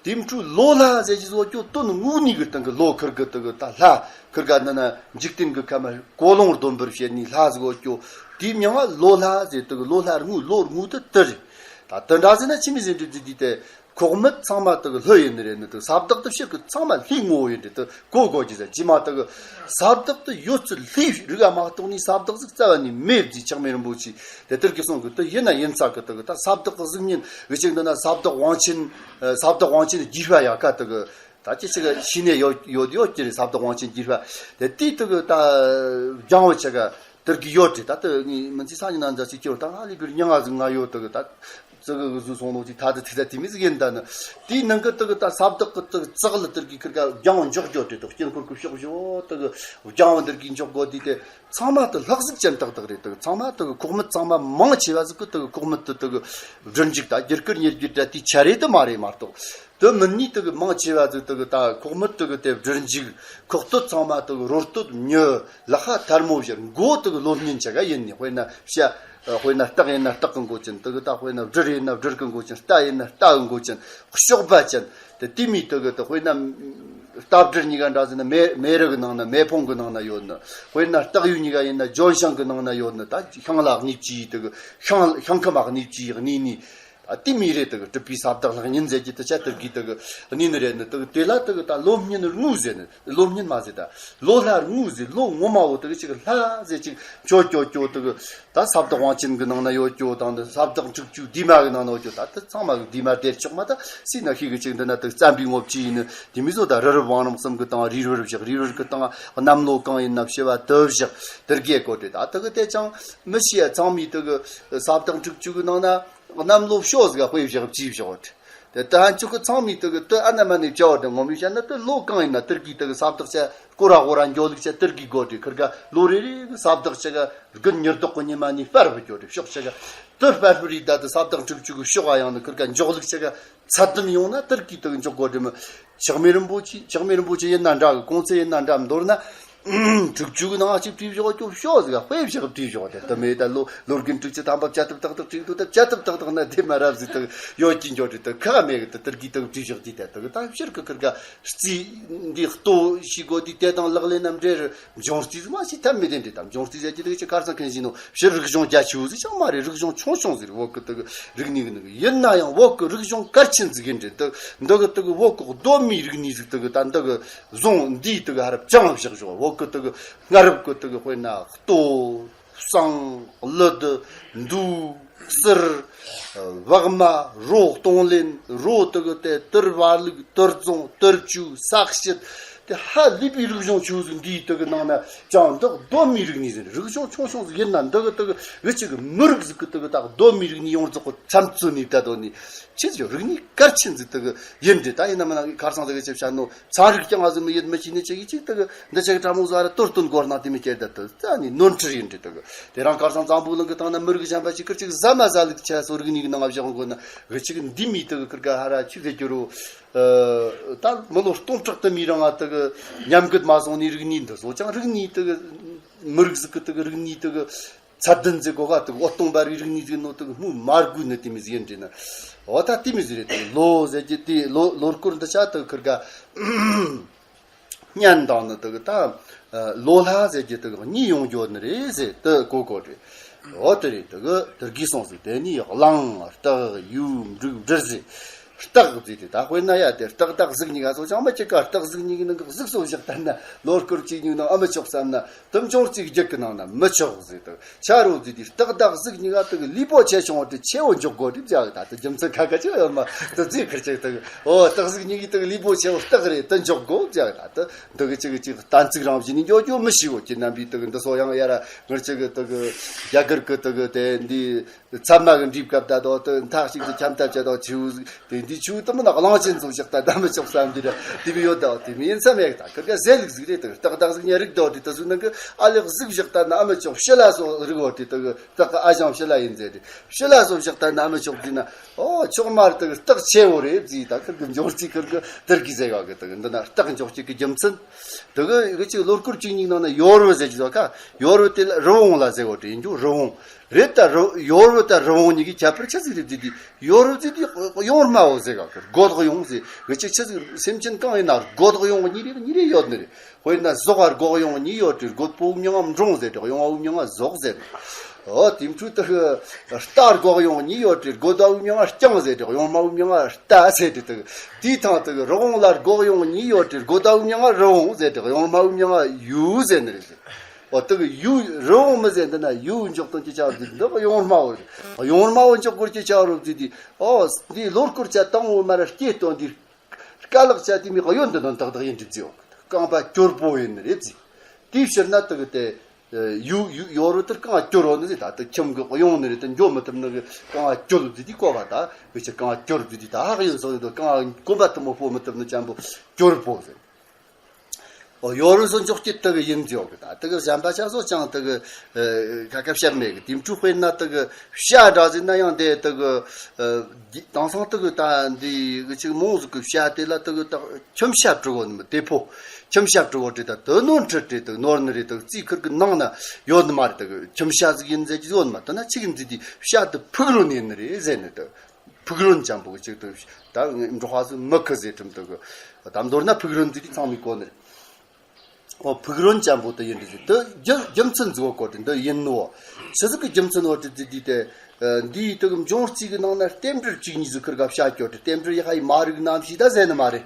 དེ་འཕྲུལ་ལོ་ལྷ་ཟེར་གྱི་བཟོ་ཀྱོ་དོན་དངོས་གནས་ཀྱི་སྟེང་གི་ལོ་ཁིར་གི་དག་ད་ལྷ་ཁིར་ག་ནི་ན་འཇིག་རྟེན་གྱི་ཁམས་གོ་ལོང་སྡོམ་པར་བྱེད་ནི་ལྷ་ཟིག་གོ་ཀྱོ། དེ་མྱང་ང་ལོ་ལྷ་ཟེར་དག་ལོ་ལྷ་དངོས་ལོ་དངོས་དུ་དུ་རེད། ད་དུ་འདྲ་ཟེར་ན་ཆི་མི་ཟེར་འདྲི་དུ་དུ་དེ་ཁོག་མི་ཚང་མ་དག་ལྷོ་ཡིན་ནི་རེད་ནི། དག་ས་བདག་དུ་ཕྱིར་གི་ཚང་མ་ལྷའི་ངོ་བོ་ཡིན་འདྲི་དུ་གོ་གོ་གྱི་ཟེར་ཅི་མ་དག་ས་བདག་དུ་ཡོད་ཚུལ་ལྷའི་རིགས་མ་གཏོགས་ནི་ས་བདག་ཟིག་རྩ་བ་ནས་མེད་ཟེར་ཆགས་མེད་རིན་པོ་ཆེ། དེ་ལྟར་གྱི་གསུང་གི་དུ་ཡིན་ན་ཡིན་ས་གི་དུ་གི་ད་ས་བདག་གི་གཟུགས་བརྙན་གི་ཅིག་འདི་ན་ས་བདག་དབང་ཆེན། ས་བདག་དབང་ཆེན་རྒྱས་པ་ཡ་ཀ་དུ་གི་ད་ཅི་ཞིག་ཤི་ནས་ཡོད་ཡོད་ཡོད་ཀྱི་རེད། ས་བདག་དབང་ཆེན་རྒྱས་པ་དེ་དུས་དུ་གི་ད་རྒྱང་བུ་ཆ་ག་དུར་གི་ཡོད་དེ། ད་དུ་ངས་མི་ཚེ་སང་ཉིན་ན་འཛའ་ཅིག་ཀྱི་ད་ང་ལི་བིར་ཉང་ང་ཟིག་ང་ཡོད་དུ་གི་ད་ཙི་གི་གི་ཟུ་སོང་ནོ་ཅིག་ད་དུ་དེ་ད་དེ་མི་ཟིག་ཡིན་ད་ནི། དེའི་ནང་གི་དུ་གི་ད་ས་བདག་གི་དུ་གི་ཙག་ལ་དུར་གི་ཁིར་ག་རྒྱང་བུ་འཇོག་རྒྱོ་དེ་དུ་དཀྱིལ་འཁོར་གི་ཕྱོགས་བཞི་བོ་དུ་གི་རྒྱང་བུ་དུར་གི་འཇོག་དགོ་དེ་དེ། ཚང་མ་དུ་ལྷག་ཟིག་ཅན་ཏག་ཏག་རེད། དུ་ཚང་མ་དུ་ཁོག་མི་ཚང་མ་མང་ཆེ་བ་ཟིག་གི་དུ་ཁོག་མི་དུ་དུ་སྦྲུལ་འཇིག་ད་རྒྱུ་སྐར་ཉེར་རྒྱུ་དྲ་དེ་ཆ་རེད་དུ་མ་རེད་མ་གཏོགས། དུ་མི་ནི་དུ་མང་ཆེ་བ་ཟིག་དུ་ད་ཁོག་མི་དུ་དེ་སྦྲུལ་འཇིག་ཁོག་སྟོད་ཚང་མ་དུ་རོ་སྟོད་མྱི་ལ་ཁ་ཐལ་མོ་བཞིར་མགོ་དུ་ལོ་ཉིན་ཆ་ག་ཡིན་ནི། དཔེར་ན་བྱ། དཔེར་ན་སྟག་ཡིན་ན་སྟག་གི་མགོ་ཅན། དུ་ད་དཔེར་ན་སྦྲུལ་ཡིན་ན་སྦྲུལ་གི་མགོ་ཅན། རྟ་ཡིན་ན་རྟ་གི་མགོ་ཅན། གཤོག་པ་ཅན། དེ་དེ་མི་དུ་གི་དུ་དཔེར་ན། རྟ་སྦྲུལ་གཉིས་ཀ་འདྲ་ཟེར་ན་མེ་མེ་རི་གི་ནང་ན་མེ་ཕུང་གི་ནང་ན་ཡོད་ནི། དཔེར་ན་སྟག་ཡོས་གཉིས་ཀ་ཡིན་ན་ལྗོན་ཤིང་གི་ནང་ན་ཡོད་ནི། ད་ཤིང་ལ་གནས་ཀྱི་དུ་གི་ཤིང་ཤིང་ཁམས་གནས་ཀྱི་གནས་ནི། ད་དེ་མི་རེད། དུ་གི་གྲུབ་པའི་ས་བདག་ལྷ་གཉན་ཟེར་གྱི་དུ་ཆ་དུར་གི་དུ་གི་གནས་ནི་རེད་ནི། དུ་གི་དེ་ལ་དུ་གི་ད་ལོ་བསྙེན་དངོས་ཟེར་ནི། ལོ་བསྙེན་མ་ཟེར། ད་ལོ་ལྷ་དངོས་ཟེར། ལོ་ངོ་མ་བོ་དུ་གི་ཅིག་ལྷ་ཟེར་ཅིག་ཅོ་ཅོ་ཅོ་དུ་གི་ད་ས་བདག་དབང་ཆེན་གྱི་ནང་ན་ཡོད་ཀྱོ་དང་། ད་ས་བདག་འཁྲུག་ཅུ་བདུད་མ་གི་ནང་ན་ཡོད་ཀྱོ། ད་དེ་ཚང་མ་གི་བདུད་མ་དེར་ཆོག་མ། ད་སྲིད་ན་ཤི་གི་ཅིག་འདི་ན་དུ་བརྩམས་པའི་ངོ་བཅུ་ཡིན་ནི། དེ་མི་བཟོ་ད་རི་རབ་བང་རིམ་གསུམ་གི་སྟེང་རི་རབ་བཞག་རི་རབ་གི་སྟེང་གནམ་ལོ་གང་ཡིན་ན་བྱི་བ་དུ་བཞག་དུར་རྒྱལ་གོ་དེ། ད་དུ་གི་དེ་ཅང་མི་ཤེས་ཡ། ཚང་མི་དུ་གི་ས་བདག་འཁྲུག་ཅུ་གི་ནང་ན་གནམ་ལོ་ཕྱོགས་ཟིག་དཔེ་བཞག་བཅུ་བཞག་དེ། དེ་ད་ཧན་ཅུ་གི་ཚང་མི་དུ་གི་དུ་ཨ་ན་མ་ནི་བྱ་བ་དེ་ངོ་མི་བྱ་ན། དུ་ལོ་གང་ཡིན་ན་དུར་གི་དུ་གི་ས་བདག་ཆ་སྐོར་ར་སྐོར་ར་འགྱོ་ལུགས་ཆ་དུར་གི་དགོ་དེ། ཁིར་ག་ལོ་རེ་རེ་གི་ས་བདག་ཆ་ག་དགུན་ཉི་ལྡོག་གི་ཉི་མ་ནི་སྤར་བུ་འགྱོ་དེ། ཕྱོགས་ཆ་ག་དུ་སྤར་བུ་རི་ད་དུ་ས་བདག་འཁྲུག་ཅུ་གི་ཕྱོགས་ག་ཡང་ནི་ཁིར་ག་འཇོག་ལུགས་ཆ་ག་ཚད་ལྡན་ཡོང་ན་དུར་གི་དུ་གི་འཇོག་དགོ་དེ་མི། ཆགས་མེད་རིན་པོ་ཆེ། ཆགས་མེད་རིན་པོ་ཆེ་ཡིན་ན་འདྲ་གི། གོང་ཚད་ཡིན་ན་འདྲ་མདོར་ན། དྲུག་ཅུ་གི་ནང་གཅིག་བྲིས་བཞག་ཀྱོ་ཤོག་ཟིག་དཔེ་བཞག་བྲིས་བཞག་དེ་དུ་མེད། ད་ལོ་ལོ་རྒན་དྲུག་ཅུ་ཐམ་པ་བཅད་ཐབས་ཏག་ཏག་བྲིས་འདུག་ད་བཅད་ཐབས་ཏག་ཏག་ན་དེ་མ་རབ་ཟིག་དུ་ཡོད་ཀྱི་འཇོག་དྲི་དུ་ཁག་མེད་གི། དུ་དུར་གི་དུ་བྲིས་བཞག་དེ་དེ་དུ་གི་ད་ཕྱིར་གི་ཁིར་ག་རྩིས་འདི་ལྟོ་ཞིག་གོ་དེ་དེ་དང་ལག་ལེན་ན་འབྲེལ་འབྱུང་རྩིས་མ་ཞིག་ཐབས་མེད་དེ་འདྲ། ད་འབྱུང་རྩིས་ཟེར་གྱི་དུ་ཅི་ཁར་སང་མཁན་ཞིག་ནོ་ཕྱིར་རིག་གཞུང་རྒྱ་ཆེ་བོ་ཟིག་ཅང་མ་རེད། རིག་གཞུང་ཆུང་ཆུང་ཟིག་རེད། བོད་གི་དུ་གི་རིག་གནས་གི་ནི་ཡིན་ན་ཡང་བོད་གི་རིག་གཞུང་གལ་ཆེན་ཟིག་ཡིན་འདྲ། དུ་འདི་གི་དུ་གི་བོད་གི་གདོད་མའི་རིག་གནས་ཟིག་དུ་གི་ད་འདི་གི་བཟུང་འདིའི་དུ་གི་ཧ་ར་བཅང་བཞག་བཞག་བོད་གི་དུ་གི་སྔ་རབས་གི་དུ་གི་དཔེར་ན་ལྟོ། བསང་། གླུད། འདུ། གསུར། བག་མ། རོ་གཏོང་ལེན། རོ་དུ་གི་དེ་དུར་བ་ལུག་དུར་རྫོང་དུར་ཆུ་ས་དཔྱིད། དེ་ཧ་ལས་པའི་རིག་གཞུང་ཆུ་ཟིག་འདིའི་དུ་གི་ནང་ན་ཅང་འདི་གདོད་མའི་རིག་གནས་ཟིན། རིག་གཞུང་ཆུང་ཆུང་ཟིག་ཡིན་ན་འདི་གི་དུ་གི་འུ་ཅི་གི་མི་རིགས་ཟིག་གི་དུ་གི་ད་གདོད་མའི་རིག་གནས་ཡོངས་རྫོགས་གི་ཚམ་བཙུན་ནས་ད་དོ་ནི་ཆི་ཟིག་རིག་གནས་གལ་ཆེན་ཟིག་དུ་གི་ཡིན་འདྲ། ད་ཡིན་ན་མིན་ན་ཁར་སང་ཟིག་གི་ཆི་བྱ་ནོ། ཚན་རིག་ཀྱང་ང་ཟིག་མི་ཡིད་མི་ཤེས་ནི་ཅིག་ཡིན་ཅིག་དུ་གི་འདི་ཅིག་ཕྲ་མོ་ཟ་ར་ལྟོ་སྟོན་སྐོར་ན་དེ་མི་སྐྱེར་ད་དུ་རྩ་ནས་ནོར་འཁྲུལ་ཡིན་འདྲ་དུ་གི། དེ་རང་ཁར་སང་འཛམ་བུ་གླིང་གི་སྟེང་ན་མི་རིགས་གཞན་པ་ཅིག་ཁིར་ཅིག་ཟ་མ་ཟ་ལུགས་ཆ་སོ་རིག་གནས་ཀྱི་ནང་བཞག་འགོ་ན་གི་ཅིག་འདི་མི་དུ་གི་ཁིར་ག་ཧ་ར་ཆི་ཟེར་རྒྱུ་རུ། ད་མི་ལོ་སྟོང་ཕྲག་དུ་མའི་རིང་ང་དུ་གི་ཉམས་རྒུད་མ་སོང་ནི་རིག་གནས་འདི་ཚོ་ཅང་རིག་གནས་དུ་གི་མི་རིགས་ཟིག་གི་དུ་གི་རིག་གནས་དུ་གི་ཚད་ལྡན་ཟིག་གོ་ག་དུ་གི་འོད་སྟོང་འབར་བའི་རིག་གནས་ཟིག་ནོ་དུ་གི་སྨོས་མ་དགོས་ནི་དེ་མི་ཟིག་ཡིན་འདྲ་ན། འོ་ད་དེ་མི་ཟིག་རེད། དུ་གི་ལོ་ཟེར་གྱི་དེ་ལོ་ལོ་སྐོར་འདི་ཆ་དུ་གི་ཁིར་ག། བསྙེན་དང་ནི་དུ་གི་ད་ལོ་ལྷ་ཟེར་གྱི་དུ་གི་གཉིས་ཡོང་རྒྱུ་ནི་རེད་ཟེར་དུ་གོ་གོ་རེད། འོ་དེ་རེད། དུ་གི་དུར་གི་སོང་ཟིག་དེ་ནི་གླང་སྟག་ཡོས་འབྲུག་སྦྲུལ་ཟེར། སྟག་ཟེར་དེ་ད་དཔེར་ན་ཡ་དེ་སྟག་དང་གཟིག་གཉིས་ཀ་སོ་ཅང་མ་ཅིག་ག་སྟག་གཟིག་གཉིས་ཀྱི་ནང་གི་གཟིག་སོ་བཞག་ད་ན་ལོ་སྐོར་གཅིག་གཉིས་ནང་ཨ་མི་ཆོག་བསམ་ན་དུ་འབྱུང་རྩིས་རྒྱུད་ཀྱི་ནང་ན་མི་ཆོག་ཟེར་དུ། ཆ་རོ་ཟེར་དེ་སྟག་དང་གཟིག་གཉིས་ཀ་དུ་གི་ལུས་པོ་ཆེ་ཆུང་བ་དུ་ཆེ་བོ་འཇོག་དགོ་རེད་བྱ་གི། ད་དུ་རྒྱུ་མཚན་ཁ་ཁ་ཅིག་ཡོད་མ་དུ་ཟེར་ཁིར་ཅིག་དུ་གི་འོ་སྟག་གཟིག་གཉིས་ཀྱི་དུ་གི་ལུས་པོ་ཆེ་བོ་སྟག་རེད་དུ་འཇོག་དགོ་བྱ་གི། ད་དུ་འདི་གི་ཅིག་གི་ཅིག་གཏན་ཚིགས་རང་བཞིན་ནི་འཇོག་རྒྱུ་མི་ཤེས་བོ་ཀྱི་རྣམ་པའི་དུ་གི་འདི་སོ་ཡང་ཡ་ར་ངར་ཅིག་གི་དུ་གི་རྒྱ་གར་གི་དུ་གི་དེ་འདི། ཚབ་མ་གི་འགྲིག་སྐབས་ད་དོ་དོ་མཐའ་གཅིག་ཏུ་འཆམ་ཐབས་བྱེད་དོ་ཆུ་དེ་འདི་ཆུ་དུ་མི་ནག་གླང་ཆེན་ཚོ་བཞག་ད་ད་མི་ཆོག་བསམ་འདི་ར་དེ་མི་ཡོད་དོ་དེ་མི་ཡིན་ས་མེད་ད་ཁིར་ག་ཟེ་ལུག་ཟིག་རེད་དོ་སྟག་སྟག་ཟིག་ཉ་རིག་དོ་དེ་ད་ཟུག་ནང་གི་ཨ་ལེགས་ཟིག་བཞག་ད་ན་མི་ཆོག་ཕྱི་ལ་སོ་རིག་འོ་དེ་ད་གི་སྟག་གི་ཨ་ཞང་ཕྱི་ལ་ཡིན་ཟེར་དེ་ཕྱི་ལ་སོ་བཞག་ད་ན་མི་ཆོག་དེ་ན་ཨོ་ཆོག་མར་ད་གི་སྟག་ཆེ་བོ་རེད་ཟིག་ད་ཁིར་གི་འབྱོར་རྩིས་ཁིར་གི་དེར་གི་ཟེ་ག་གི་ད་གི་འདི་ན་སྟག་འཇོག་ཅིག་གི་རྒྱུ་མཚན། དེ་གི་གི་ཅིག་ལོ་སྐོར་བཅུ་གཉིས་ནང་ན་ཡོར་བུ་ཟེར་གྱི་ཟོ་ཁ་ཡོར་བུ་དེ་ལ་རི་བོང་ལ་ཟེར་བ་དེ་ཡིན་རྒྱུ་རི་བོང་རེད་ད་རི་ཡོར་བུ་དང་རི་བོང་གཉིས་ཀྱི་ཁྱད་པར་ཆི་ཟིག་རེད་ཟེར་དུས་ཡོར་བུ་ཟེར་དུས་གཡོང་དམའ་བོ་ཟེར་ག་གི་སྒོ་ཐོག་གཡོང་ཟེར་གི་ཅིག་ཆི་ཟིག་སེམས་ཅན་གང་ཡིན་ན་སྒོ་ཐོག་གཡོང་གཉིས་རེ་གཉིས་རེ་ཡོད་ནི་རེད། དཔེར་ན་ཟོག་ག་སྒོ་གཡོང་གཉིས་ཡོད་དེ་སྒོ་པོ་མྱིང་ང་འབྲོང་ཟེར་དེ་གཡོང་བ་མྱིང་ང་ཟོག་ཟེར་ནི། ཨོ་དེ་འཕྲུལ་དུ་རྟ་སྒོ་གཡོང་གཉིས་ཡོད་དེ་སྒོ་ཟླ་བོ་མྱིང་ང་རྐྱང་ཟེར་དེ་གཡོང་མ་བོ་མྱིང་ང་རྟ་ཟེར་དེ་དུ་དེའི་ཐང་དུ་རི་བོང་ལ་སྒོ་གཡོང་གཉིས་ཡོད་དེ་སྒོ་ཟླ་བོ་མྱིང་ང་རི་བོང་ཟེར་དེ་གཡོང་མ་བོ་མྱིང་ང་ཡུ་ཟེར་ནི་རེད། ཨོ་དེ་གི་ཡུ་རི་བོང་མི་ཟེར་འདི་ན་ཡུ་འཇོག་དོན་གྱི་ཆ་འདི་འདི་གཡོང་དམའ་བོ་རེད། གཡོང་དམའ་བོ་འཇོག་སྐོར་གྱི་ཆ་རོབ་ཟེར་དེ་ཨོ་འདི་ལོ་སྐོར་ཆ་དང་བོ་མར་སྐྱེ་སྟོན་འདི། རྐ་ལག་ཆ་དེ་མི་གཡོན་དུ་དོན་ཏག་ཏག་ཡིན་འགྲིག་ཅིའོ། རྐང་པ་སྐྱོར་པོ་ཡིན་ནི་རེད་ཟེར། དེའི་ཕྱིར་ན་དེ་གི་དེ་ཡུ་ཡུ་ཡོ་རུ་དེར་རྐང་སྐྱོར་རོ་ནི་ཟེར་ད་དེ་ཁྱིམ་གི་གཡོང་ནི་རེད་དེ་འགྱོ་མི་ཐུབ་ནི་གི་རྐང་སྐྱོར་ཟེར་དེ་གོ་བ་ད་བེ་ཆ་རྐང་སྐྱོར་ཟེར་དེ་ད་ཧག་ཡིན་སོང་ཡིན་དུ་རྐང་གོམ་པ་དུ་མོ་སྤོ་མི་ཐུབ་ནི་ཅན་པོ་སྐྱོར་པོ་ཟེར། ཨོ་ཡོ་རུ་སོ་འཇོག་སྟེ་དེ་གི་ཡིན་ཟེར་གི་ད་དེ་གི་གཞན་པ་ཆ་སོ་ཅང་དེ་གི་ཁ་ཁ་བཤད་མེད་གི་དེ་འཕྲུལ་དཔེར་ན་དེ་གི་བྱ་འདྲ་ཟེར་ན་ཡང་དེ་དེ་གི་དེང་སང་དེ་གི་ད་འདི་གི་ཅིག་མོང་ཟིག་གི་བྱ་དེ་ལ་དེ་གི་ད་ཁྱིམ་བྱ་བྲི་གོ་ནི་མི་དེ་ཕོ་ཁྱིམ་བྱ་བྲི་གོ་བྲི་ད་དེ་ནོར་འཁྲི་བྲི་དེ་ནོར་ནི་རེད་དེ་རྩིས་ཁུར་གི་ནང་ན་ཡོད་ནི་མ་རེད་དེ་གི་ཁྱིམ་བྱ་ཟིག་ཡིན་ཟེར་གི་ཡོད་ནི་མ་དེ་ན་ཅིག་ཡིན་ཟེར་དེ་བྱ་དེ་ཕུག་རོན་ཡིན་ནི་རེད་ཟེར་ནི་དེ་ཕུག་རོན་ཅན་པོ་གི་ཅིག་དེ་ད་འབྲོག་པ་ཟིག་མི་ཁི་ཟེར་ཁྲིམས་དེ་གི་ད་མདོར་ན་ཕུག་རོན་ཟིག་དེ་ཚང་མི་གོ་ནི་རེད། ཨོ་ཕུག་རོན་ཅན་པོ་དེ་ཡིན་འདི་ཟིག་དེ་རྒྱུ་རྒྱུ་མཚན་ཟིག་གོ་དེ་འདི་ཡིན་ནོ། ཆི་ཟིག་གི་རྒྱུ་མཚན་འོ་དེ་དེ་དེ་དེ་འདིའི་དེ་གི་འབྱུང་རྩིས་གི་ནང་ན་རྟེན་འབྲེལ་གཅིག་གཉིས་ཟིག་ཁིར་ག་བྱ་སྐྱོ་དེ་རྟེན་འབྲེལ་ཡ་ཧའི་མ་རིག་རྣམ་ཤེས་ད་ཟེར་ནི་མ་རེད།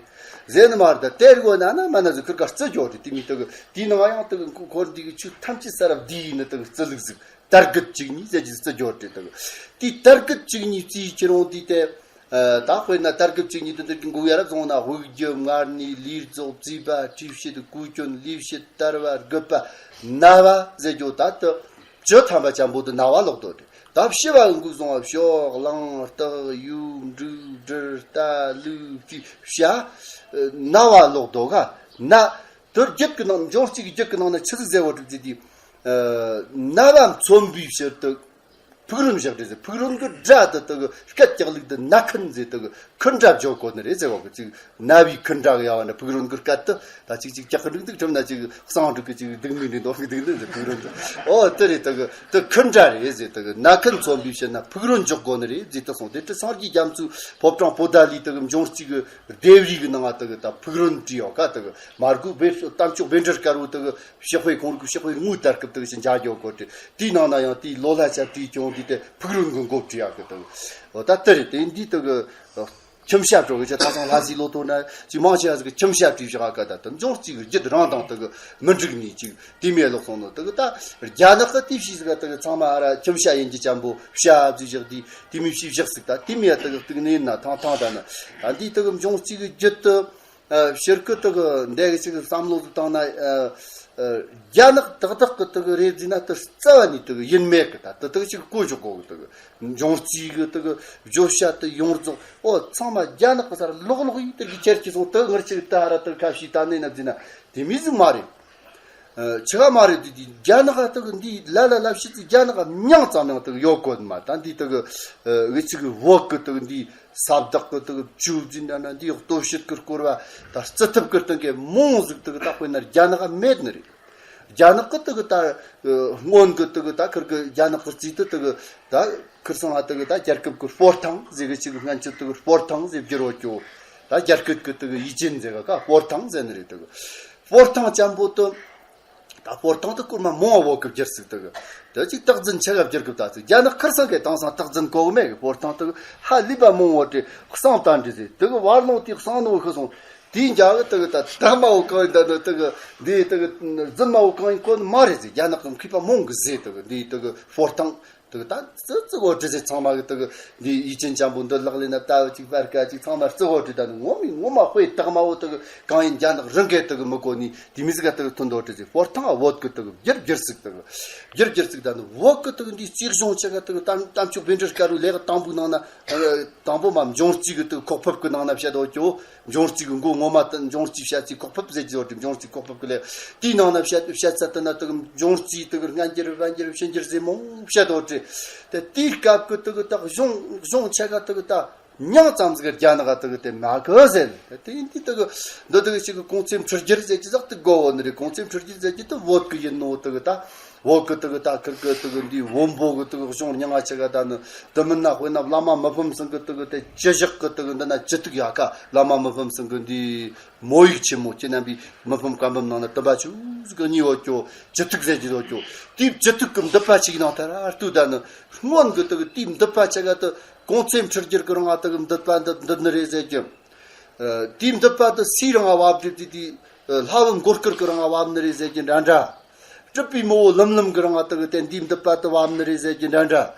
ཟེར་ནི་མ་རེད་ད་དེ་རིག་འོ་ན་ན་མ་ན་ཟིག་ཁིར་ག་རྩི་སྐྱོ་དེ་དེ་མི་དེ་གི་དེའི་ནང་ཡང་དེ་གི་འཁོར་འདི་གི་ཆོས་ཐམས་ཅད་ས་རབ་འདི་ཡིན་ནི་དེ་གི་རྩི་ལུགས་ཟིག་དར་གུད་གཅིག་གཉིས་ཟེར་གྱི་རྩི་སྐྱོ་དེ་དེ་གི་དེའི་དར་གུད་གཅིག་གཉིས་རྩིས་ཁྱེར་འོང་དེ་དེ། ད་དཔེར་ན་དར་གུད་གཅིག་གཉིས་དེ་འདིར་གི་འགུག་ཡ་རབ་སོང་ན་དབུགས་རྒྱུ་མངལ་ནི་ལུས་རྫོགས་བཙས་པ་དྲི་བཤད་དགུག་སྐྱོན་ལུས་བཤད་དར་བ་རྒུད་པ་ན་བ་ཟེར་རྒྱུ་ད་དུ་བཅུ་ཐམ་པ་ཅན་པོ་དུ་ན་བ་ལོག་དོ་དེ་ད་ཕྱི་བ་འགུག་སོང་བ་ཕྱོགས་གླང་སྟག་ཡུག་འབྲུག་སྦྲུལ་རྟ་ལུག་ཅི་བྱ་ན་བ་ལོག་དོ་ག་ན་དུ་རྒྱུད་ཀྱི་ནང་འབྱུང་རྩིས་ཀྱི་རྒྱུད་ཀྱི་ནང་ན་ཆི་ཟིག་ཟེར་བ་གྲུབ་ཅི་དེ་ན་བ་མཚོན་པའི་ཕྱིར་དུ། ཕུག་རོན་བཞག་རེད་ཟེར། ཕུག་རོན་གྱི་སྒྲ་དེ་དག་སྐད་ཀྱག་ལུག་དེ་ན་ཁུན་ཟེར་དག་ཁུན་སྒྲ་བརྗོད་གོ་ནི་རེད་ཟེར་བ་གི་ཅིག་ན་བའི་ཁུན་སྒྲ་གི་ཡ་བ་ན་ཕུག་རོན་གྱི་སྐད་དེ་ད་ཅིག་ཅིག་ཀྱག་གི་འགྲིག་འདུག་ཁྲིམས་ན་ཅིག་གསང་འགྲིག་གི་ཅིག་སྡུག་མིག་འདྲ་འདོག་གི་འདུག་འདི་ཟེར་ཕུག་རོན་གྱི་ཨོ་དེ་རེད་དག་དེ་ཁུན་སྒྲ་རེད་ཟེར་དག་ན་ཁུན་མཚོན་པའི་ཕྱིར་ན་ཕུག་རོན་འཇོག་གོ་ནི་རེད་ཟེར་དུ་སོང་། དེ་དུས་སངས་རྒྱས་རྒྱ་མཚོའི་ཕོ་བྲང་པོ་ད་ལའི་དག་འབྱུང་རྩིས་གི་ལྡེབས་རིས་གི་ནང་ང་དག་ད་ཕུག་རོན་བྲིས་ཡོད་ཀ་དག་མར་གུ་བེ་གཏམ་ཆོག་བཻ་ཌཱུརྱ་དཀར་པོ་དག་ཕྱག་དཔེ་ཁོང་རིག་ཕྱག་དཔེ་དངོས་དར་སྐབས་དག་ཞིག་མཇལ་རྒྱུ་གོ་དེ། དེའི་ནང་ན་ཡང་དེའི་ལོ་ལྷ་ཆ་དེའི་ཀྱང་འདི་དེ་ཕུག་རོན་གྱི་མགོ་བྲིས་ཡག་གི་དང་། འོ་ད་དེ་རེད་དེ་འདི་དག་གི་ཁྱིམ་ཤ་གྲོགས་ཀྱི་ཆ་ད་སང་ལྷ་སའི་ལོ་ཐོ་ན་ཅིག་མང་ཆེ་བ་ཟིག་གི་ཁྱིམ་ཤ་བྲིས་བཞག་ག་ད་དུ་འབྱུང་རྩིས་གི་རྒྱུད་རང་དང་དག་གི་མི་འགྲིག་ནས་ཅིག་དེ་མེད་ལོག་སོང་ནོ་དག་གི་ད་རྒྱ་ནག་གི་དེ་ཕྱིས་ཟིག་ག་དག་གི་ཚང་མ་ཨ་ར་ཁྱིམ་ཤ་ཡིན་གྱི་ཅན་པོ་ཤ་བཟོས་བཞག་དེ་དེ་མི་ཕྱིས་བཞག་ཟིག་ད་དེ་མེད་དག་གི་དུག་ནས་ན་ཐང་ཐང་ད་ན་ད་འདི་དག་གི་འབྱུང་རྩིས་གི་རྒྱུད་དུ། ཨ་ཕྱིར་ཁུ་དག་གི་འདས་གི་ཅིག་བསམ་བློ་ཟིག་བཏང་ན་ཨ་ཨ་རྒྱ་ནག་དག་དག་གི་དག་གི་རེད་ཟེར་ན་དུ་རྩ་བ་ནས་དག་གི་ཡིན་མེད་གི་ད་དུ་དག་ཅིག་གོ་འཇོག་གོ་གི་དག་གི་འབྱུང་རྩིས་གི་དག་གི་བརྗོད་བྱ་དུ་ཡོངས་རྫོགས་ཨོ་ཚང་མ་རྒྱ་ནག་གི་སར་ལོག་ལོག་ཡིན་དག་གི་ཁྱེར་གི་སོང་དུ་ངར་ཅིག་ད་ཧ་ར་དག་ཁ་ཤས་ད་ནས་ན་ཟེར་ན་དེ་མི་ཟིག་མ་རེད། ཨ་ཆི་ག་མ་རེད་དུ་དེ་རྒྱ་ནག་ག་དག་གི་འདི་ལ་ལ་ལ་ཕྱི་ཚིག་རྒྱ་ནག་ག་མྱང་ཙམ་ཡང་དག་གི་ཡོད་གོ་མ་ད་འདི་དག་གི་ཨ་འུ་ཅིག་གི་བོད་གི་དག་གི་འདི། ས་བདག་གི་དག་ཇུ་ཛི་འདྲ་ན་འདི་ཡོག་སྟོབས་ཤུགས་ཀྱི་སྐོར་བ་ད་རྩི་ཐབས་ཀྱི་སྟེང་གི་མོང་ཟིག་དག་ད་དཔེར་ན་རྒྱ་ནག་ག་མེད་ནི་རེད། རྒྱ་ནག་གི་དག་ད་སྔོན་གི་དག་ད་ཁིར་གི་རྒྱ་ནག་གི་རྩིས་དུ་དག་ད་ཁིར་སང་ང་དག་ད་རྒྱལ་ཁབ་ཀྱི་སྤོར་ཐང་ཟེར་གི་ཅིག་སྔན་ཆད་དག་སྤོར་ཐང་ཟེར་བསྒྱུར་བ་ཀྱོ་ད་རྒྱལ་ཁབ་ཀྱི་དག་ཡིད་ཅན་ཟེར་ག་ཀ་སྤོར་ཐང་ཟེར་ནི་རེད་དག་སྤོར་ཐང་ཅན་པོ་དུ། ད་སྤོར་ཐང་དུ་སྐོར་མ་མང་བོ་གི་བསྒྱུར་ཟིག་དུ། དེ་ཅིག་སྟག་རྫུན་ཆ་ག་བསྒྱུར་གི་ད་ཟིག་རྒྱ་ནག་ཁར་སང་གི་དེང་སང་སྟག་རྫུན་གོ་གི་མེད་གི་སྤོར་ཐང་དུ་ཧ་ལས་པ་མང་བོ་དེ་གསང་ལྟ་འདྲི་ཟིག་དུ་གི་བར་ལོང་དེ་གསང་ནོ་ཤི་སོང་། དེའི་འཇའ་གི་དུ་གི་ད་ད་མ་བོ་གང་ཡིན་ད་ནི་དུ་གི་འདི་དུ་གི་རྫུན་མ་བོ་གང་ཡིན་གོ་ནི་མ་རེད་ཟིག་རྒྱ་ནག་གི་མཁས་པ་མང་གི་ཟེ་དུ་གི་འདི་དུ་གི་སྤོར་ཐང་། དུ་ད་ཙི་ཙི་གོ་དྲི་ཟེར། ཚང་མ་གི་དུ་འདི་ཡིད་ཅན་ཅན་པོ་འདི་ལག་ལེན་ན་ལྟ་བུ་ཅིག་པར་ཀ་ཅིག་ཚང་མ་ཙི་གོ་དྲི། ད་ནི་ངོ་མི་ངོ་མ་དཔེ་དག་མ་བོ་དུ་གང་ཡིན་རྒྱ་ནག་རང་གི་དུ་མི་གོ་ནི་དེ་མི་ཟིག་ག་དུ་ཐོན་འདོད་དྲི་ཟེར། ཧོར་ཐང་བོད་གི་དུ་བསྒྱུར་བསྒྱུར་ཟིག་དུ་བསྒྱུར་བསྒྱུར་ཟིག་ད་ནི་བོད་གི་དུ་འདི་རྩིས་གཞུང་ཆེ་ག་དུ་གཏམ་གཏམ་ཆོག་བཻ་ཌཱུརྱ་དཀར་པོའི་ལས་ཀ་དང་པོའི་ནང་ན་དང་པོ་མ་འབྱུང་རྩིས་གི་དུ་ཁོག་ཕུབ་གི་ནང་ན་བཤད་འདོད་ཀྱོ། འབྱུང་རྩིས་ཀྱི་མགོ་ངོ་མ་དེ་འབྱུང་རྩིས་བཤད་རྩིས་ཁོག་ཕུབ་ཟེར་གྱི་ཡོད་དེ། འབྱུང་རྩིས་ཁོག་ཕུབ་ཀྱི་ལས་དེའི་ནང་ན་བཤད་བཤད་ཚད་དེ་ན་དེ་གི་འབྱུང་རྩིས་དེ་གི་སྔ་འགྱུར་བན་འགྱུར་ཕྱི་འགྱུར་ཟེར་མང་བཤད་དོ་དྲི། དེ་དེའི་སྐབས་ཀྱི་དེ་གི་ད་གཞུང་གཞུང་ཆེ་ག་དེ་གི་ད་མྱང་ཙམ་ཟིག་རྒྱ་ནག་ག་དེ་གི་དེ་མ་གི་ཟེར། དེ་ཡིན་དུས་དེ་གི་འདི་དེ་གི་ཞིག་གི་གོང་ཚད་འཕྲུལ་སྒྱུར་ཟེར་གྱི་ཟག་དེ་དགོ་བོ་ནི་རེད། གོང་ཚད་འཕྲུལ་སྒྱུར་ཟེར་གྱི་དེ་བོད་གི་ཡིན་ནོ་དེ་གི་ད། བོད་གི་དུ་གི་ད་ཁིར་གི་དུ་གི་འདི་བོན་པོ་གི་དུ་གི་གཞུང་རྙིང་ང་ཆེ་ག་ད་ནི་དུ་མིན་ན། དཔེར་ན་བླ་མ་མི་ཕམ་ཚང་གི་དུ་གི་དེ་ཅི་བཞག་གི་དུ་གི་འདི་ན་ཅི་ཐུག་ཡ་ཀ། བླ་མ་མི་ཕམ་ཚང་གི་འདི་མོ་ཡིག་ཆེན་མོ་ཁྱེད་རྣམ་པའི་མི་ཕམ་བཀའ་འབུམ་ནང་ན་དུ་བ་ཆུ་ཟིག་གི་གཉིས་ཡོད་ཀྱོ། ཅི་ཐུག་ཟེར་གྱི་ཡོད་ཀྱོ། དེ་ཅི་ཐུག་གི་འདི་པ་ཅིག་ནང་ད་ར་ལྟོས། ད་ནི་སྔོན་གི་དུ་གི་དེ་འདི་པ་ཆེ་ག་དུ་གོང་ཚད་འཕྲུལ་སྒྱུར་གི་རང་ང་དུ་གི་འདི་པ་འདི་འདི་ནི་རེད་ཟེར་གྱི། དེ་འདི་པ་དུ་སུའི་རང་ང་བབ་སྒྲིབ་དེ་དེ་ལྷ་བུ་མགོ་སྐོར་གི་རང་ང་བབ་ནི་རེད་ཟེར་གྱི་འདྲ་འདྲ། སྤྲུལ་པའི་མོ་བོ་ལམ་ལམ་གི་རང་ང་དུ་གི་དེ་འདི་འདི་པ་དུ་བབ་ནི་རེད་ཟེར་གྱི་འདྲ་འདྲ།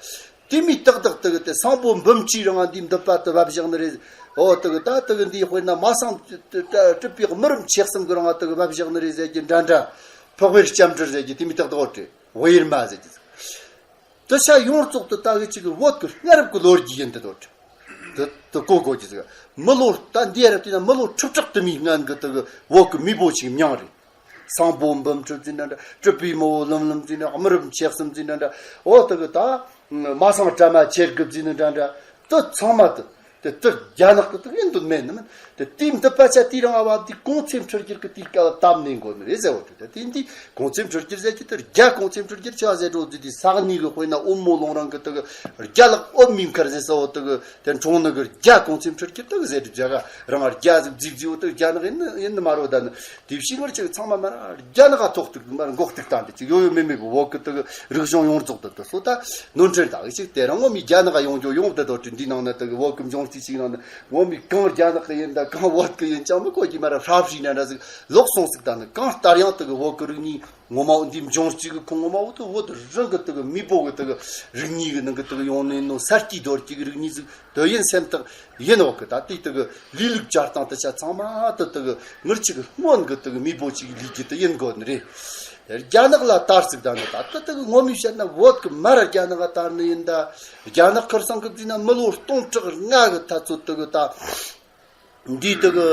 དེ་མི་ཏག་ཏག་དུ་གི་དེ་སང་པོ་འབུམ་ཆུའི་རང་ང་འདི་འདི་པ་དུ་བབ་བཞག་ནི་རེད། འོ་དུ་གི་ད་དུ་གི་འདི་དཔེར་ན་མ་སང་སྤྲུལ་པའི་མི་རབས་མཆེད་གསུམ་གི་རང་ང་དུ་གི་བབ་བཞག་ནི་རེད་ཟེར་གྱི་འདྲ་འདྲ། འཕགས་པའི་སྐྱབས་འགྲོ་ཟེར་གྱི་དེ་མི་ཏག་ཏག་འོ་དེ་བེར་མ་ཟེར་གྱི། དུ་ཆ་ཡོངས་རྫོགས་དུ་ལྟ་གི་ཅིག་གི་བོད་ཀྱི་སྔ་རབས་ཀྱི་ལོ་རྒྱུས་ཡིན་དུ་དོ། དུ་དུ་གོ་གོ་ཅི་ཟིག་མི་ལོ་ད་འདི་རབས་དེ་ན་མི་ལོ་ཁྲི་ཕྲག་དུ་མའི་སྔན་གི་དུ་གི་བོད་ཀྱི་མེས་པོ་ཅིག་མྱང་རེད། སང་པོ་འབུམ་ཁྲི་ཟེར་ན་འདྲ། སྤྲུལ་པའི་མོ་བོ་ལམ་ལམ་ཟེར་ན། མི་རབས་མཆེད་གསུམ་ཟེར་ན་འདྲ། འོ་དུ་གི་ད་མ་སང་བྲ་མ་ཆེར་དགུ་ཟེར་ན་འདྲ་འདྲ། དུ་ཚང་མ་དུ། དེ་དེར་རྒྱ་ནག་ཏུ་དེ་ཡིན་དུ་མེད་ནི་མིན། དེ་དེའི་འདི་པ་ཆ་དེའི་རང་ཨ་བ་དེ་གོང་ཚད་འཕྲུལ་སྒྱུར་གི་དེའི་སྐབས་བཏབ་ནས་འགོ་ནི་རེད་ཟེར་བ་དེ། དེ་དེ་འདི་གོང་ཚད་འཕྲུལ་སྒྱུར་ཟེར་གྱི་དེ་རྒྱ་གོང་ཚད་འཕྲུལ་སྒྱུར་ཆེ་བ་ཟེར་འགྲོ་དུས་དེ་ས་གནས་གི་དཔེར་ན་འོལ་མོ་ལུང་རིང་གི་དེ་གི་རྒྱ་ལག་འོད་མའི་མཁར་ཟེར་ས་བོ་དེ་གི་དེ་འཁྲུངས་ནི་གི་རྒྱ་གོང་ཚད་འཕྲུལ་སྒྱུར་དེ་གི་ཟེར་དུས་རྒྱ་ག་རང་རྒྱ་ཟིག་རྫིག་རྫིག་བོ་དེ་རྒྱ་ནག་ཡིན་ནི་ཡིན་ནི་མ་རོ། ད་ནི་དེ་བྱས་ངར་ཅིག་ཚང་མ་མར་རྒྱ་ནག་ག་ཐོག་ཐུག་མར་འགོག་ཐུག་བཏང་དེ་ཅིག་ཡོད་ཡོད་མེད་མེད་གི་བོད་གི་དེ་གི་རིག་གཞུང་ཡོངས་རྫོགས་དེ་དེ་སོ་ད། ནོར་འཁྲུལ་དག་ཞིག་དེ་རང་ངོ་མའི་རྒྱ་ནག་ཡོང་རྒྱུ་ཡོང་དེ་དོ་དྲི་འདི་ནང་ན་དེ་གི་བོད་ཀྱི་འབྱུང་རྩིས་ཤིག་ནང་ན་ངོ་མའི་གང་རྒྱ་ནག་གི་ཡིན་ད་གང་བོད་ཀྱི་ཡིན་ཅང་མི་གོ་གི་མ་ར་ཧྲ་ཧྲི་ན་འདྲ་ཟིག་ལོག་སོང་ཟིག་ད་ནི་གང་ལྟར་ཡང་དེ་གི་བོད་ཀྱི་རིག་གནས་ངོ་མ་འདི་འབྱུང་རྩིས་གི་ཁུངས་ངོ་མ་བོ་དེ་བོད་རང་གི་དེ་གི་མེས་པོ་གི་དེ་གི་རིག་གནས་གི་ནང་གི་དེ་གི་ཡོང་ནས་ནོ་ས་སྐྱིད་རྡོ་སྐྱིད་གི་རིག་གནས་ཟིག་དེ་ཡིན་སེམས་ཐག་ཡིན་འོག་གི་ད་དེ་དེ་གི་ལས་ལུགས་བྱ་སྟངས་དེ་ཆ་ཚང་མ་དེ་དེ་གི་ངར་ཅིག་སྔོན་གི་དེ་གི་མེས་པོ་ཅིག་ལས་རྒྱུ་དེ་ཡིན་དགོས་ནི་རེད། རྒྱ་ནག་ལ་དར་ཟིག་ད་ནི་ད་ལྟ་དེ་གི་ངོ་མས་བཤད་ན་བོད་གི་མར་རྒྱ་ནག་ག་དར་ནི་ཡིན་ད། རྒྱ་ནག་ཁར་སང་གི་བརྩིས་ན་མི་ལོ་སྟོང་ཕྲག་ལྔ་གི་ཐ་ཚོད་དེ་གི་ད། འདིའི་དེ་གི་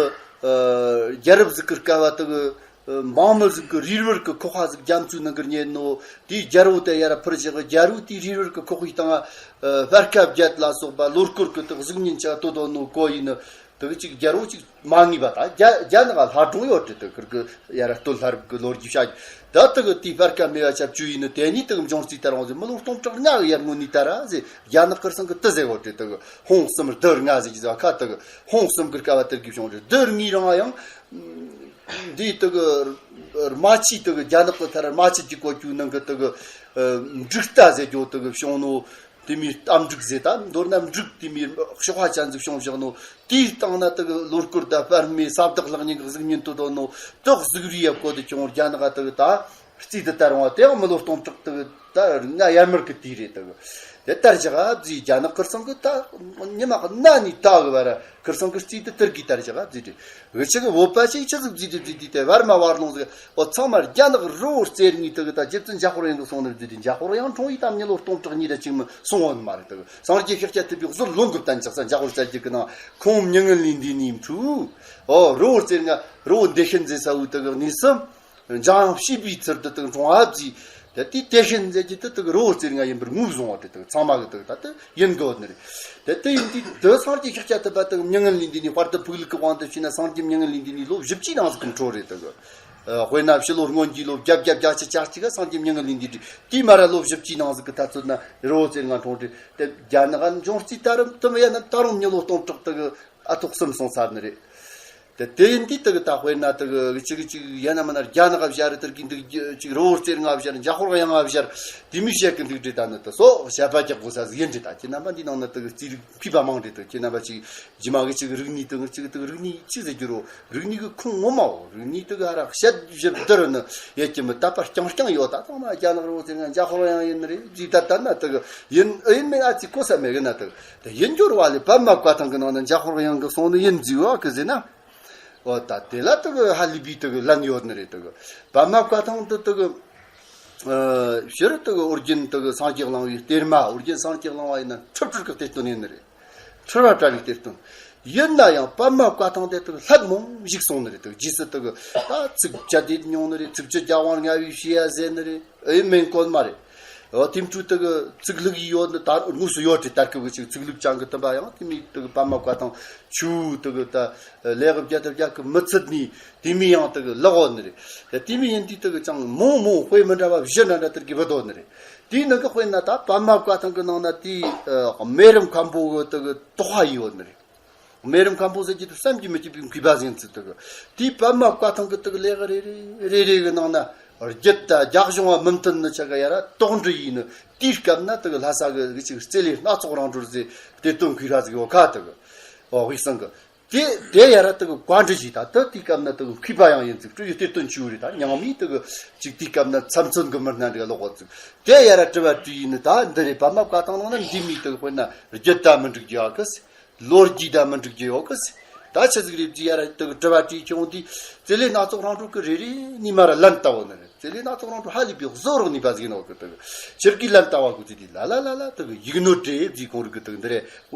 རྒྱལ་རབས་ཟིག་གི་སྐབས་བ་དེ་གི་འབངས་མི་ཟིག་གི་རིལ་བུར་གི་ཁོག་པ་ཟིག་རྒྱ་མཚོའི་ནང་གི་རྙེད་ནོ། དེའི་རྒྱལ་པོ་དེ་ཡར་འཕུར་བཞག་གི་རྒྱལ་པོ་དེའི་རིལ་བུར་གི་ཁོག་པའི་སྟེང་ང་སྤར་ཁ་བརྒྱད་ལ་སོགས་པ་ལོ་སྐོར་གི་དེ་གཟུགས་བརྙན་ཆ་དོ་དོ་ནོ་གོ་ཡིན་ནི། དེ་གི་ཅིག་རྒྱལ་པོ་ཅིག་མ་ངེས་པ་ད་རྒྱ་རྒྱ་ནག་ལྷ་སྒྲུང་ཡོད་དེ་དེ་ཁིར་གི་ཡར་སྟོད་ལྷ་རབས་གི་ལོ་རྒྱུས་བཤད་ད་དེ་གི་དེའི་སྤར་ཁ་མེད་པ་ཆ་བཅུ་ཡིན་ནི། དེ་ནས་དེ་གི་འབྱུང་རྩིས་ལྟར་འོང་ཟེར་མི་ལོ་སྟོང་ཕྲག་ལྔ་གི་ཡར་སྔོན་ནས་ད་ར་ཟེར་རྒྱ་ནག་ཁར་སང་གི་དེ་ཟེར་བོ་དེ་དེ་གི་ཧོང་གསུམ་ལྡེ་ལྔ་ཟེར་གི་ཟེར་བ་ཁ་དེ་གི་ཧོང་གསུམ་གི་སྐབས་བ་དེར་གི་བྱུང་རེད། ལྡེ་ལྔའི་རིང་ཡང་འདིའི་དེ་གི་རྨ་ཆུའི་དེ་གི་རྒྱ་ནག་གི་ཐར་རྨ་ཆུ་གི་གོ་ཆུ་ནང་གི་དེ་གི་འབྲུག་རྟ་ཟེར་རྒྱུ་དེ་གི་བྱུང་ནོ། དེ་མིའི་རྟ་འབྲུག་ཟེར་ད་མདོར་ན་འབྲུག་དེ་མིའི་གཤོག་པ་ཅན་ཟིག་བྱུང་བཞག་ནོ། དེའི་སྟེང་ན་དེ་གི་ལོ་སྐོར་དང་སྤར་སྨེ་ས་བདག་ལག་གཉིས་ཀྱི་གཟུགས་བརྙན་དུ་དོ་ནོ། དེ་གཟུགས་རིས་ཡབ་གོ་དེ་ཁྱོང་རྒྱ་ནག་དེ་གི་ད་རྩིས་དེ་ལྟར་འོང་བ་དེའང་མི་ལོ་སྟོང་ཕྲག་དེ་གི་ད་ང་ཡར་མར་གི་དུས་རེད། དེ་གི་དེ་ལྟར་བཞག་ཨ་བཟི་རྒྱ་ནག་ཁར་སང་གི་ད་ཉི་མ་གནའ་ནས་ད་གི་བར་ཁར་སང་གི་རྩིས་དེ་དེར་གི་ལྟར་བཞག་ཨ་བཟི་རེད། འུ་ཆ་གི་བོད་པ་ཞིག་ཆི་ཟིག་བརྫིས་ཏེ་བརྫིས་ཏེ་བར་མ་བར་ལོང་ཟིག་འོ་ཚང་མ་རྒྱ་ནག་རི་བོ་རྩེ་ལྔའི་དེ་གི་ད་རྗེ་བཙུན་འཇམ་དཔལ་དབྱངས་གི་གསུང་ནས་བརྫིས་ཏེ། འཇམ་དཔལ་དབྱངས་འཁྲུངས་ཡི་ད་མི་ལོ་སྟོང་ཕྲག་གཉིས་དང་གཅིག་མིན་གསུང་འོང་མ་རེད། དེ་གི་སངས་རྒྱས་ཤཱཀྱ་ཐུབ་པའི་གཟུར་ལུང་གི་བསྟན་ཅག་ས་འཇམ་དཔལ་རྩ་རྒྱུད་ཀྱི་ནང་ཁོང་མྱ་ངན་ལས་འདས་ནས་འཁྲུག་འོ་རི་བོ་རྩེ་ལྔ་རི་བོ་བདེ་ཤེད་མཛེས་ས་བོའི་དེ་གི་གནས་སུ། འཇམ་བྱིས་པའི་ཚུལ་དུ་དེ་གི་འཁྲུངས་ཨ་བཟི། དེ་དེའི་དེ་ཤེད་མཛེས་ཀྱི་དེ་དེ་གི་རི་བོ་རྩེ་ལྔ་ཡིན་པར་ངོས་བཟུང་བ་དེ་དེ་གི་ཚང་མ་གི་དེ་གི་ད་དེ་ཡིན་དགོས་ནི་རེད། དེ་དེ་ཡིན་དུས་དེ་སངས་རྒྱས་ཤཱཀྱ་ཐུབ་པ་དེ་གི་མྱ་ངན་ལས་འདས་ནས་དཔལ་ལྡན་ཕུག་ལུགས་ཀྱི་དབང་དུ་བྱས་ན་སངས་རྒྱས་མྱ་ངན་ལས་འདས་ནས་ལོ་བཞི་བཅུའི་ནང་ཟིག་གི་འཕྲོ་རེད། དེ་གི་དཔེར་ན་ཕྱི་ལོ་སྔོན་གྱི་ལོ་བརྒྱད་བརྒྱ་བརྒྱད་ཅུ་གྱ་གཅིག་ག་སངས་རྒྱས་མྱ་ངན་ལས་འདས་དུས་དེའི་མ་ར་ལོ་བཞི་བཅུའི་ནང་ཟིག་གི་ཐ་ཚོད་ན་རི་བོ་རྩེ་ལྔ་འཁྲུངས་རེད། དེ་རྒྱ་ནག་འབྱུང་རྩིས་ལྟར་དུ་མི་ཡ་ན་ད་རུང་མི་ལོ་སྟོང་ཕྲག་དེ་གི་ཨ་ཐོག་གསུམ་སོང་ཚར་ནི་རེད། དེ་ཡིན་དུས་དེ་གི་ད་དཔེར་ན་དེ་གི་གཅིག་གཅིག་ཡང་ན་མིན་ན་རྒྱ་ནག་བཞག་རེད། དེར་གི་འདུག་གཅིག་རི་བོ་རྩེ་ལྔ་བཞག་རེད། འཇམ་དཔལ་དབྱངས་བཞག་རེད། དེ་མོ་བཤད་གི་འདུག་རེད། ད་ནི་དེ་སོགས་བཤད་པ་རྒྱག་དགོས་ས་ཟིག་ཡིན་རེད། ད་ཁྱེད་རྣམ་པ་འདི་ནང་ན་དེ་གི་རྩིས་རིག་མཁས་པ་མང་རེད། དེ་ཁྱེད་རྣམ་པ་ཅིག་རྗེས་མ་གི་ཅིག་རིག་གནས་དེ་གི་ཅིག་དེ་གི་རིག་གནས་ཅི་ཟེར་རྒྱུ་རོ། རིག་གནས་གི་ཁུངས་ངོ་མའོ། རིག་གནས་དེ་གི་ཧ་ར་བཤད་བཞིན་དེ་རུ་ནི་ཡེད་ཀྱི་མི་དད་པ་རྐྱང་རྐྱང་ཡོད། ད་ཚང་མ་རྒྱ་ནག་རི་བོ་རྩེ་ལྔ་འཇམ་དཔལ་དབྱངས་ཡིན་ནི་རེད་ཟེར། ད་ལྟ་ན་དེ་གི་ཡིན་ཨེ་ཡིན་མིན་ཨ་ཙི་གོ་ས་མེད་གི་ན། དེ་གི་དེ་ཡིན་རྒྱུ་རེད་པ་ལས། པདྨ་བཀའ་ཐང་གི་ནང་ན་འཇམ་དཔལ་དབྱངས་གི་གསུང་ནི་ཡིན་ཟེར་བ་གི་ཟེར་ན། འོ་ད་དེ་ལ་དེ་གི་ཧ་ལས་པའི་དེ་གི་ལན་ཡོད་ནི་རེད། དེ་གི་པདྨ་བཀའ་ཐང་དེ་དེ་གི་ཨ་སྤྱིར་དེ་གི་ཨོ་རྒྱན་དེ་གི་སངས་རྒྱས་གླིང་པའི་གཏེར་མ། ཨོ་རྒྱན་སངས་རྒྱས་གླིང་པ་ཡིན་ན་ཁྲི་ཁྲི་གི་གཏེར་སྟོན་ཡིན་ནི་རེད། ཁྲི་ར་བཀྲ་བའི་གཏེར་སྟོན། ཡིན་ན་ཡང་པདྨ་བཀའ་ཐང་དེ་དེ་གི་ལྷད་མང་ཞིག་གསུངས་ནི་རེད། དེ་གི་རྗེས་སུ་དེ་གི་ད་ཚིགས་བཅད་དེ་མྱོང་ནི་རེད། ཚིགས་བཅད་རྒྱ་དབང་ལྔ་པའི་བཤད་ཡ་ཟེར་ནི་རེད། ཨེ་མིན་གོ་ནི་མ་རེད། འོ་དེ་འཕྲོ་དེ་གི་ཚིག་ལྷུག་ཡིན་ཡོད་ནི་ད་དངོས་སུ་ཡོད་རེད། ད་སྐབས་ཀྱི་ཅིག་ཚིག་ལྷུག་ཅན་གི་དུམ་པ་ཡང་དེ་མོ་དེ་གི་པདྨ་བཀའ་ཐང་ཆུ་དེ་གི་ད་ལེགས་བརྒྱད་དུ་བརྒྱད་ཀྱི་མི་ཚད་ནི་དེ་མོ་ཡང་དེ་གི་ལག་འོ་ནི་རེད། དེ་མོ་ཡིན་དུས་དེ་གི་ཅང་མང་མང་དཔེ་མི་འདྲ་བ་བཞི་འདྲ་འདྲ་དེར་གི་བུད་དོ་ནི་རེད། དེའི་ནང་གི་དཔེར་ན་ད་པདྨ་བཀའ་ཐང་གི་ནང་ན་དེའི་ཨ་སྨན་རམས་མཁན་པོ་གི་དེ་གི་དོ་ཧ་ཡིན་ཡོད་ནི་རེད། སྨན་རམས་མཁན་པོ་ཟེར་གྱི་དེ་བསམ་གྱིས་མི་ཁྱབ་པའི་མཁས་པ་ཟིག་ཡིན་ཚུལ། དེ་གི་དེའི་པདྨ་བཀའ་ཐང་གི་དེ་གི་ལེའུ་རེ་རེ་རེ་རེ་གི་ནང་ན་རྒྱུད་དང་རྒྱ་གཞུང་བ་མི་མཐུན་ནི་ཆ་ག་ཡ་ར་དོགས་འདྲི་ཡིན་ནི། དེའི་སྐབས་ན་དེ་གི་ལྷ་ས་གི་གི་ཅིག་རྩེ་ལེ་སྣ་ཚོགས་རང་གྲོལ་ཟེར་གཏེར་སྟོན་མཁས་པ་ཟིག་ཡོད་ཁ། དེ་གི་འོ་དབུས་གཙང་གི་དེ་དེ་ཡ་ར་དེ་གི་བཀའ་འདྲི་ཞིག་ད་དེ་དེའི་སྐབས་ན་དེ་གི་མཁས་པ་ཡང་ཡིན་ཚུལ། སྤྲུལ་ཡུལ་གཏེར་སྟོན་ཆུ་རེད། ད་རྙིང་མའི་དེ་གི་ཅིག་དེའི་སྐབས་ན་ཚབ་མཚོན་གི་མི་སྣ་འདྲ་ལོག་པ་ཚུལ། དེ་ཡ་ར་དྲི་བ་དྲིས་ཡིན་ནི། ད་འདི་རེད། པདྨ་བཀའ་ཐང་ནང་ན་འདི་མོ་དེ་གི་དཔེར་ན་རྒྱུད་དང་མི་འགྲིག་རྒྱུ་ཡོད་གི། ལོ་རྒྱུས་དང་མི་འགྲིག་རྒྱུ་ཡོད་གི། ད་ཆི་ཟིག་རེད་ཅེས་ཡ་ར་དེ་གི་དྲི་བ་དྲིས་ཁྱོང་དེ་རྩེ་ལེ་སྣ་ཚོགས་རང་གྲོལ་གི་རེ་རེ་ནས་མ་ར་ལན་བཏབ་བོ་ནི་རེད། རྩེ་ལེ་སྣ་ཚོགས་རང་གྲོལ་ཧ་ལས་པའི་བཟོ་རོགས་ནུས་པ་ཟིག་ཡིན་ནོ་གི། དེ་གི་ཕྱིར་གི་ལན་བཏབ་བ་གི་དུས་དེ་ལ་ལ་ལ་ལ་དེ་གི་ཡིག་ནོར་རེད་ཟེར། ཁོང་རིག་གི་དེ་གི་འདི་རེད།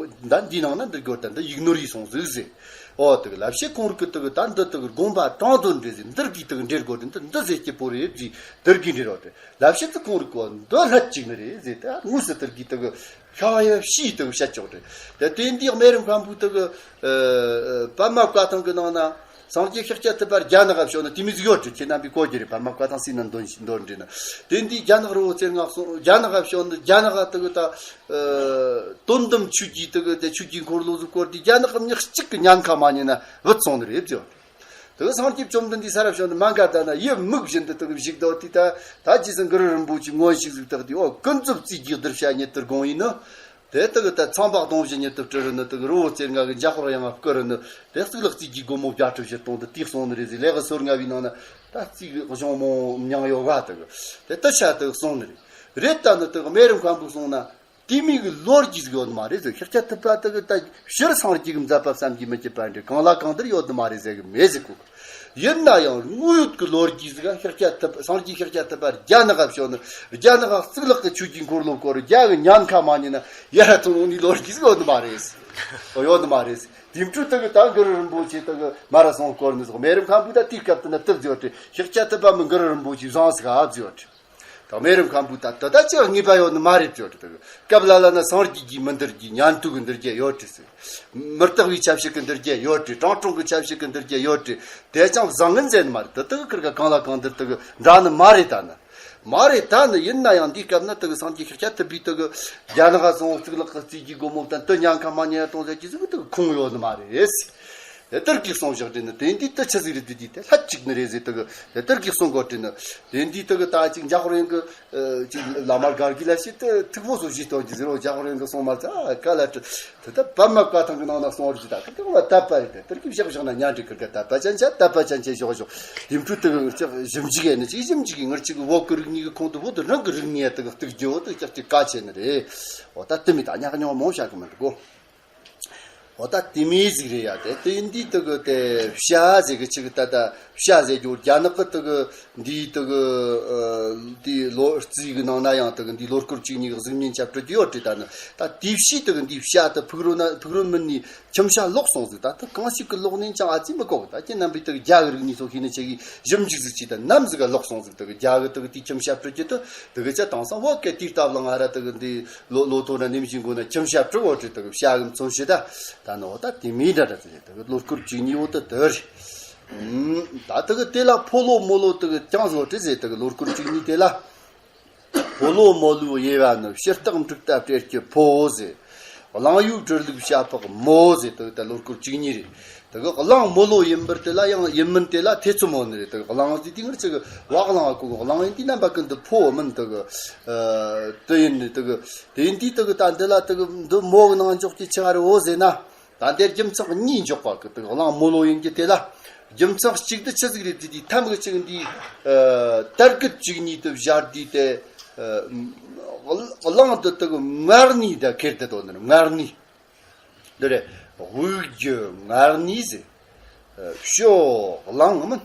ད་འདིའི་ནང་ན་འདི་སྐོར་ད་འདི་ཡིག་ནོར་ཡིན་སོང་ཟིག་ཟེར། ཨོ་དེ་གི་ལབ་བཤད་ཁོང་རིག་གི་དེ་གི་ད་འདི་དེ་གི་དགོངས་པ་དྲང་དོན་རེད་ཟེར། འདིར་གི་དེ་གི་འགྲེལ་དགོས་རེད། འདི་འདི་ཟེར་སྐྱིད་པོ་རེད་ཟེར། དེར་གི་འགྲེལ་རོགས་རེད། ལབ་བཤད་དེ་ཁོང་རིག་གོ་འདི་ལྷད་ཅིག་ནི་རེད་ཟེར། ད་དངོས་སུ་དེར་གི་དེ་གི་ཤ་བ་ཡ་ཤིའི་དེ་གི་བཤད་ཆོག་རེད། དེ་དེ་འདི་སྨན་རམས་མཁན་པོའི་དེ་གི་ཨ་ཨ་པདྨ་བཀའ་ཐང་གི་ནང་ན་སངས་རྒྱས་ཤཱཀྱ་ཐུབ་པ་རྒྱ་ནག་ག་བྱོན་ནི་དེ་མོ་ཟིག་ཡོད་རེད། ཁྱེད་རྣམ་པས་གོ་རྒྱུ་རེད། པདྨ་བཀའ་ཐང་སྲིད་ན་འདོན་འདོན་རེད་ན། དེ་འདི་རྒྱ་ནག་རི་བོ་རྩེ་ལྔ་སོང་། རྒྱ་ནག་ག་བྱོན་ནི་རྒྱ་ནག་ག་དེ་གི་ད་ཨ་དོན་དམ་ཆོས་ཀྱི་དེ་གི་དེ་ཆོས་ཀྱི་འཁོར་ལོ་ཟིག་བསྐོར་དུས་རྒྱ་ནག་གི་མྱི་གཅིག་གི་ཉན་ཁ་མ་ཉན་ན་བུད་སོང་ནི་རེད་ཟེར། དེ་གི་སངས་རྒྱས་བཅོམ་ལྡན་འདས་ས་ར་བྱོན་ནི་མ་འགའ་ད་ན་ཡིད་མུག་བཞིན་དུ་དེ་གི་བཞུགས་དོ་དུས། ད་ད་རྗེས་སུ་གུ་རུ་རིན་པོ་ཆེ་མངོན་ཤེས་ཟིག་བཏགས་དུས། ཨོ་ཀུན་རྫོབ་རྩིས་རྒྱག་གདུལ་བྱ་ཉིད་དུ་དགོངས་ཡིན་ནོ། དེ་དེ་གི་ད་ཚངས་པ་སྟོང་བཞི་ཉིད་དུ་སྤྲུལ་རུ་ནི། དེ་གི་རི་བོ་རྩེ་ལྔ་གི་འཇམ་དཔལ་དབྱངས་བསྐུར་རུ་ནི། དེ་གཙུག་ལག་རྩིས་ཀྱི་སྒོ་མོ་བརྒྱད་ཁྲི་བཞི་སྟོང་དུ་དེ་གསུངས་ནི་རེད་ཟེར། ལེའུ་གི་སོ་ལྔ་པའི་ནང་ན་ད་རྩིས་གཞུང་མང་མྱང་ཡོད་ག། དེ་གི་དེ་ལྟར་བྱ་དེ་གསུངས་ནི་རེད། རེད་ད་ནི་དེ་གི་སྨན་རམས་མཁན་པོས་གསུངས་ན། དེ་མོ་གི་ལོ་རྒྱུས་ཟིག་ཡོད་ནི་མ་རེད་ཟེར། ཤཱཀྱ་ཐུབ་པ་དེ་གི་ད་སྤྱིར་སངས་རྒྱས་ཀྱི་མཛད་པ་བསམ་གྱིས་མི་ཁྱབ་པ་འདྲ་གང་ལ་གང་འདིར་ཡོད་ནི་མ་རེད་ཟེར་གི་མེད་ཟེར་གོ། ཡིན་ན་ཡང་དངོས་ཡོད་ཀྱི་ལོ་རྒྱུས་ཟིག་ག་ཤཱཀྱ་ཐུབ་པ་སངས་རྒྱས་ཤཱཀྱ་ཐུབ་པ་རྒྱ་ནག་ག་བྱོན་ནི། རྒྱ་ནག་ག་གཙུག་ལག་གི་ཆོས་ཀྱི་འཁོར་ལོ་བསྐོར། རྒྱ་གི་ཉན་ཁ་མ་ཉན་ན་ཡ་ར་ཐུང་ནི་ལོ་རྒྱུས་ཟིག་ཡོད་ནི་མ་རེད། ཨོ་ཡོད་ནི་མ་རེད། དེ་འཕྲོ་དེ་གི་ད་གུ་རུ་རིན་པོ་ཆེ་དེ་གི་མ་ར་སོང་བསྐོར་ནི་ཟིག་སྨན་རམས་མཁན་པོས་ད་དེའི་སྐབས་དེ་ན་དེ་བརྗོད་དེ། ཤཱཀྱ་ཐུབ་པ་མི་གུ་རུ་རིན་པོ་ཆེ་བཟང་ཟིག་ག་བརྗོད་དེ། ད་སྨན་རམས་མཁན་པོས་ད་དེ་ད་ཅི་ངེས་པ་ཡོད་ནི་མ་རེད་བརྗོད་དེ། སྐབས་ལ་ལ་ན་སངས་རྒྱས་ཀྱི་མི་འདུལ་རྒྱུ། ཉན་ཐོས་ཀྱི་འདུལ་རྒྱུ་ཡོད་དེ་ཟེར། མི་རྟག་པའི་ཆ་བྱད་ཀྱི་འདུལ་རྒྱུ་ཡོད་དེ། དྲང་སྲོང་གི་ཆ་བྱད་ཀྱི་འདུལ་རྒྱུ་ཡོད་དེ། དེ་ཅང་བཟང་ངན་ཟེར་ནི་མ་རེད། དེ་དེ་གི་ཁིར་ག་གང་ལ་གང་འདུལ་དེ་གི་འདྲ་ནི་མ་རེད་ད་ནི། མ་རེད་ད་ནི། ཡིན་ན་ཡང་འདིའི་སྐབས་ན་དེ་གི་སངས་རྒྱས་ཤཱཀྱ་ཐུབ་པས་དེ་གི་རྒྱ་ནག་ག་སོང་། གཙུག་ལག་གི་རྩིས་ཀྱི་སྒོ་མོ་བསྟན་དེ་ཉན་ཁ་མ་ཉན་གཏོང་ཟེར་གྱི་ཟིག་དེ་གི་ཁུངས་ཡོད་ནི་མ་རེད། དེ་ལྟར་གྱི་གསུང་བཞག་དེ་ནི་དེ་འདི་དེ་ཆི་ཟིག་རེད། དེ་འདི་དེ་ལྷད་ཅིག་ནི་རེད་ཟེར། དེ་གི་དེ་ལྟར་གྱི་གསུང་གོ་དེ་ནི་དེ་འདི་དེ་གི་ད་ཅིག་འཇམ་དཔལ་དབྱངས་གི་ཨ་ཅིག་བླ་མ་སྒར་གྱི་ལ་ཞིག་དེ་ཐུགས་ཕོ་སོ་ཞིག་སྟོན་གྱི་ཟེར་རོ། འཇམ་དཔལ་དབྱངས་གི་གསུང་མ་ཚ་ག་ལ་དྲི་དེ་ད་པདྨ་བཀའ་ཐང་གི་ནང་ན་གསུང་རེད་ཟེར། ད་དེ་དེ་བ་དད་པ་རེད། དེ་ལྟར་གྱི་བཞག་བཞག་ན་ཉན་འདྲི་ཁིར་ག་དད་པ་ཅན་ཆ་དད་པ་ཅན་ཆ་བཞག་བཞག་དེ་འཕྲོ་དེ་གི་ཅིག་ཞིབ་འཇུག་ཡས་ནི་ཅིག་ཞིབ་འཇུག་གི་ངར་ཅིག་བོད་གི་རིག་གནས་གི་ཁོང་དུ་བོད་དུ་རང་གི་རིག་གནས་དེ་གི་གཏུག་རྒྱུ་བོ་དེ་ཅག་ཅིག་གལ་ཆེ་ནི་རེད། འོ་ད་དེ་མི་ད་ཉག་ཉོག་མང་བཤད་གི་མི་འདུག་གོ། འོ་ད་དེ་མི་ཟིག་རེད་ཡ། དེ་དེ་འདི་དེ་གི་དེ་བྱ་ཟེར་གི་ཅིག་ད་ད་བྱ་ཟེར་རྒྱུ་རྒྱ་ནག་གི་དེ་གི་འདི་དེ་གི་ཨ་འདི་ལོ་རྩིས་གི་ནང་ན་ཡང་དེ་གི་འདི་ལོ་སྐོར་བཅུ་གཉིས་གི་གཟུགས་བརྙན་ཆ་སྤྲོད་རྒྱུ་ཡོད་དེ། ད་ནི་ད་དེ་བྱས་དེ་གི་འདི་བྱ་དེ་ཕུག་རོན་ན་ཕུག་རོན་མིན་ནི་ཁྱིམ་བྱ་ལོག་སོང་ཟིག་ད་དེ་གང་ཞིག་གི་ལོག་ནས་ཀྱང་ཨ་ཙི་མི་གོ་གི། ད་ཁྱེད་རྣམ་པས་དེ་གི་རྒྱ་གི་རིག་གནས་ཚོ་ཤེས་ནི་ཆེ་གི་ཞིབ་འཇུག་ཟིག་བྱས། ད་ནམ་ཟིག་ག་ལོག་སོང་ཟིག་དེ་གི་རྒྱ་གི་དེ་གི་དེའི་ཁྱིམ་བྱ་སྤྲོད་རྒྱུ་དེ་དེ་གི་ཅག་དེང་སང་བོད་སྐད་དེའི་སྟབས་ལ་ང་ར་དེ་གི་འདི་ལོ་ལོ་ཐོ་ར་ནེམ་ཞིག་མགོ་ན་ཁྱིམ་བྱ་སྤྲོད་འོ་དེ་དེ་གི་བྱ་གི་མཚོན་བྱེད་ད། ད་ནི་འོ་ད་དེ་མི་འདྲ་འདྲ་ཟིག་རེད། དེ་གི་ལོ་སྐོར་བཅུ་གཉིས་འོ་དེ་དེ་རེད། ད་དེ་གི་དེ་ལ་ཕོ་ལོ་མོ་ལོ་དེ་གི་ཀྱང་ཟོ་དེ་ཟེར། དེ་གི་ལོ་སྐོར་བཅུ་གཉིས་དེ་ལ། ཕོ་ལོ་མོ་ལོའི་དབྱེ་བ་ནི། ཕྱི་རྟགས་འབྲུག་སྟ་སྤྲེལ་གྱི་ཕོ་ཟེར། གླང་ཡུལ་སྦྲུལ་ལུག་བྱ་ཕག་མོ་ཟེར་དེ་ད་ལོ་སྐོར་བཅུ་གཉིས་རེད། དེ་གི་གླང་མོ་ལོ་ཡིན་པར་དེ་ལ་ཡང་ཡིན་མིན་དེ་ལ་ཐེ་ཚོམ་ཡོད་ནི་རེད། དེ་གི་གླང་དེ་དེ་ངར་ཅིག་བ་གླང་གོ་གླང་ཡིན་དེ་རྣམ་པ་ཀུན་ཏུ་ཕོ་མིན་དེ་གི་དེ་ཡིན་ནི་དེ་གི་དེ་ཡིན་དེ་དེ་གི་ད་འདི་ལ་དེ་གི་འདི་མོ་གི་ནང་འཇོག་གི་ཆི་ག་རེ་འོ་ཟེར་ན། ད་འདིར་རྒྱུ་མཚན་གཉིས་འཇོག་པ་གི་དེ་གི་གླང་མོ་ལོ་ཡིན་གྱི་དེ་ལ། རྒྱུ་མཚན་གཅིག་དེ་ཆི་ཟིག་རེད་དེ་དེ་ཐམ་གི་གཅིག་འདི་དར་གི་བཅུ་གཉིས་དུ་བཞར་དུས་དེ་གླང་དེ་དེ་གི་མངལ་གནས་དེ་ཁེར་དེ་དོ་ནི་མངལ་གནས། འདི་རེད། དབུགས་རྒྱུ་མངལ་གནས་ཟེར། ཤོ་གླང་མིན།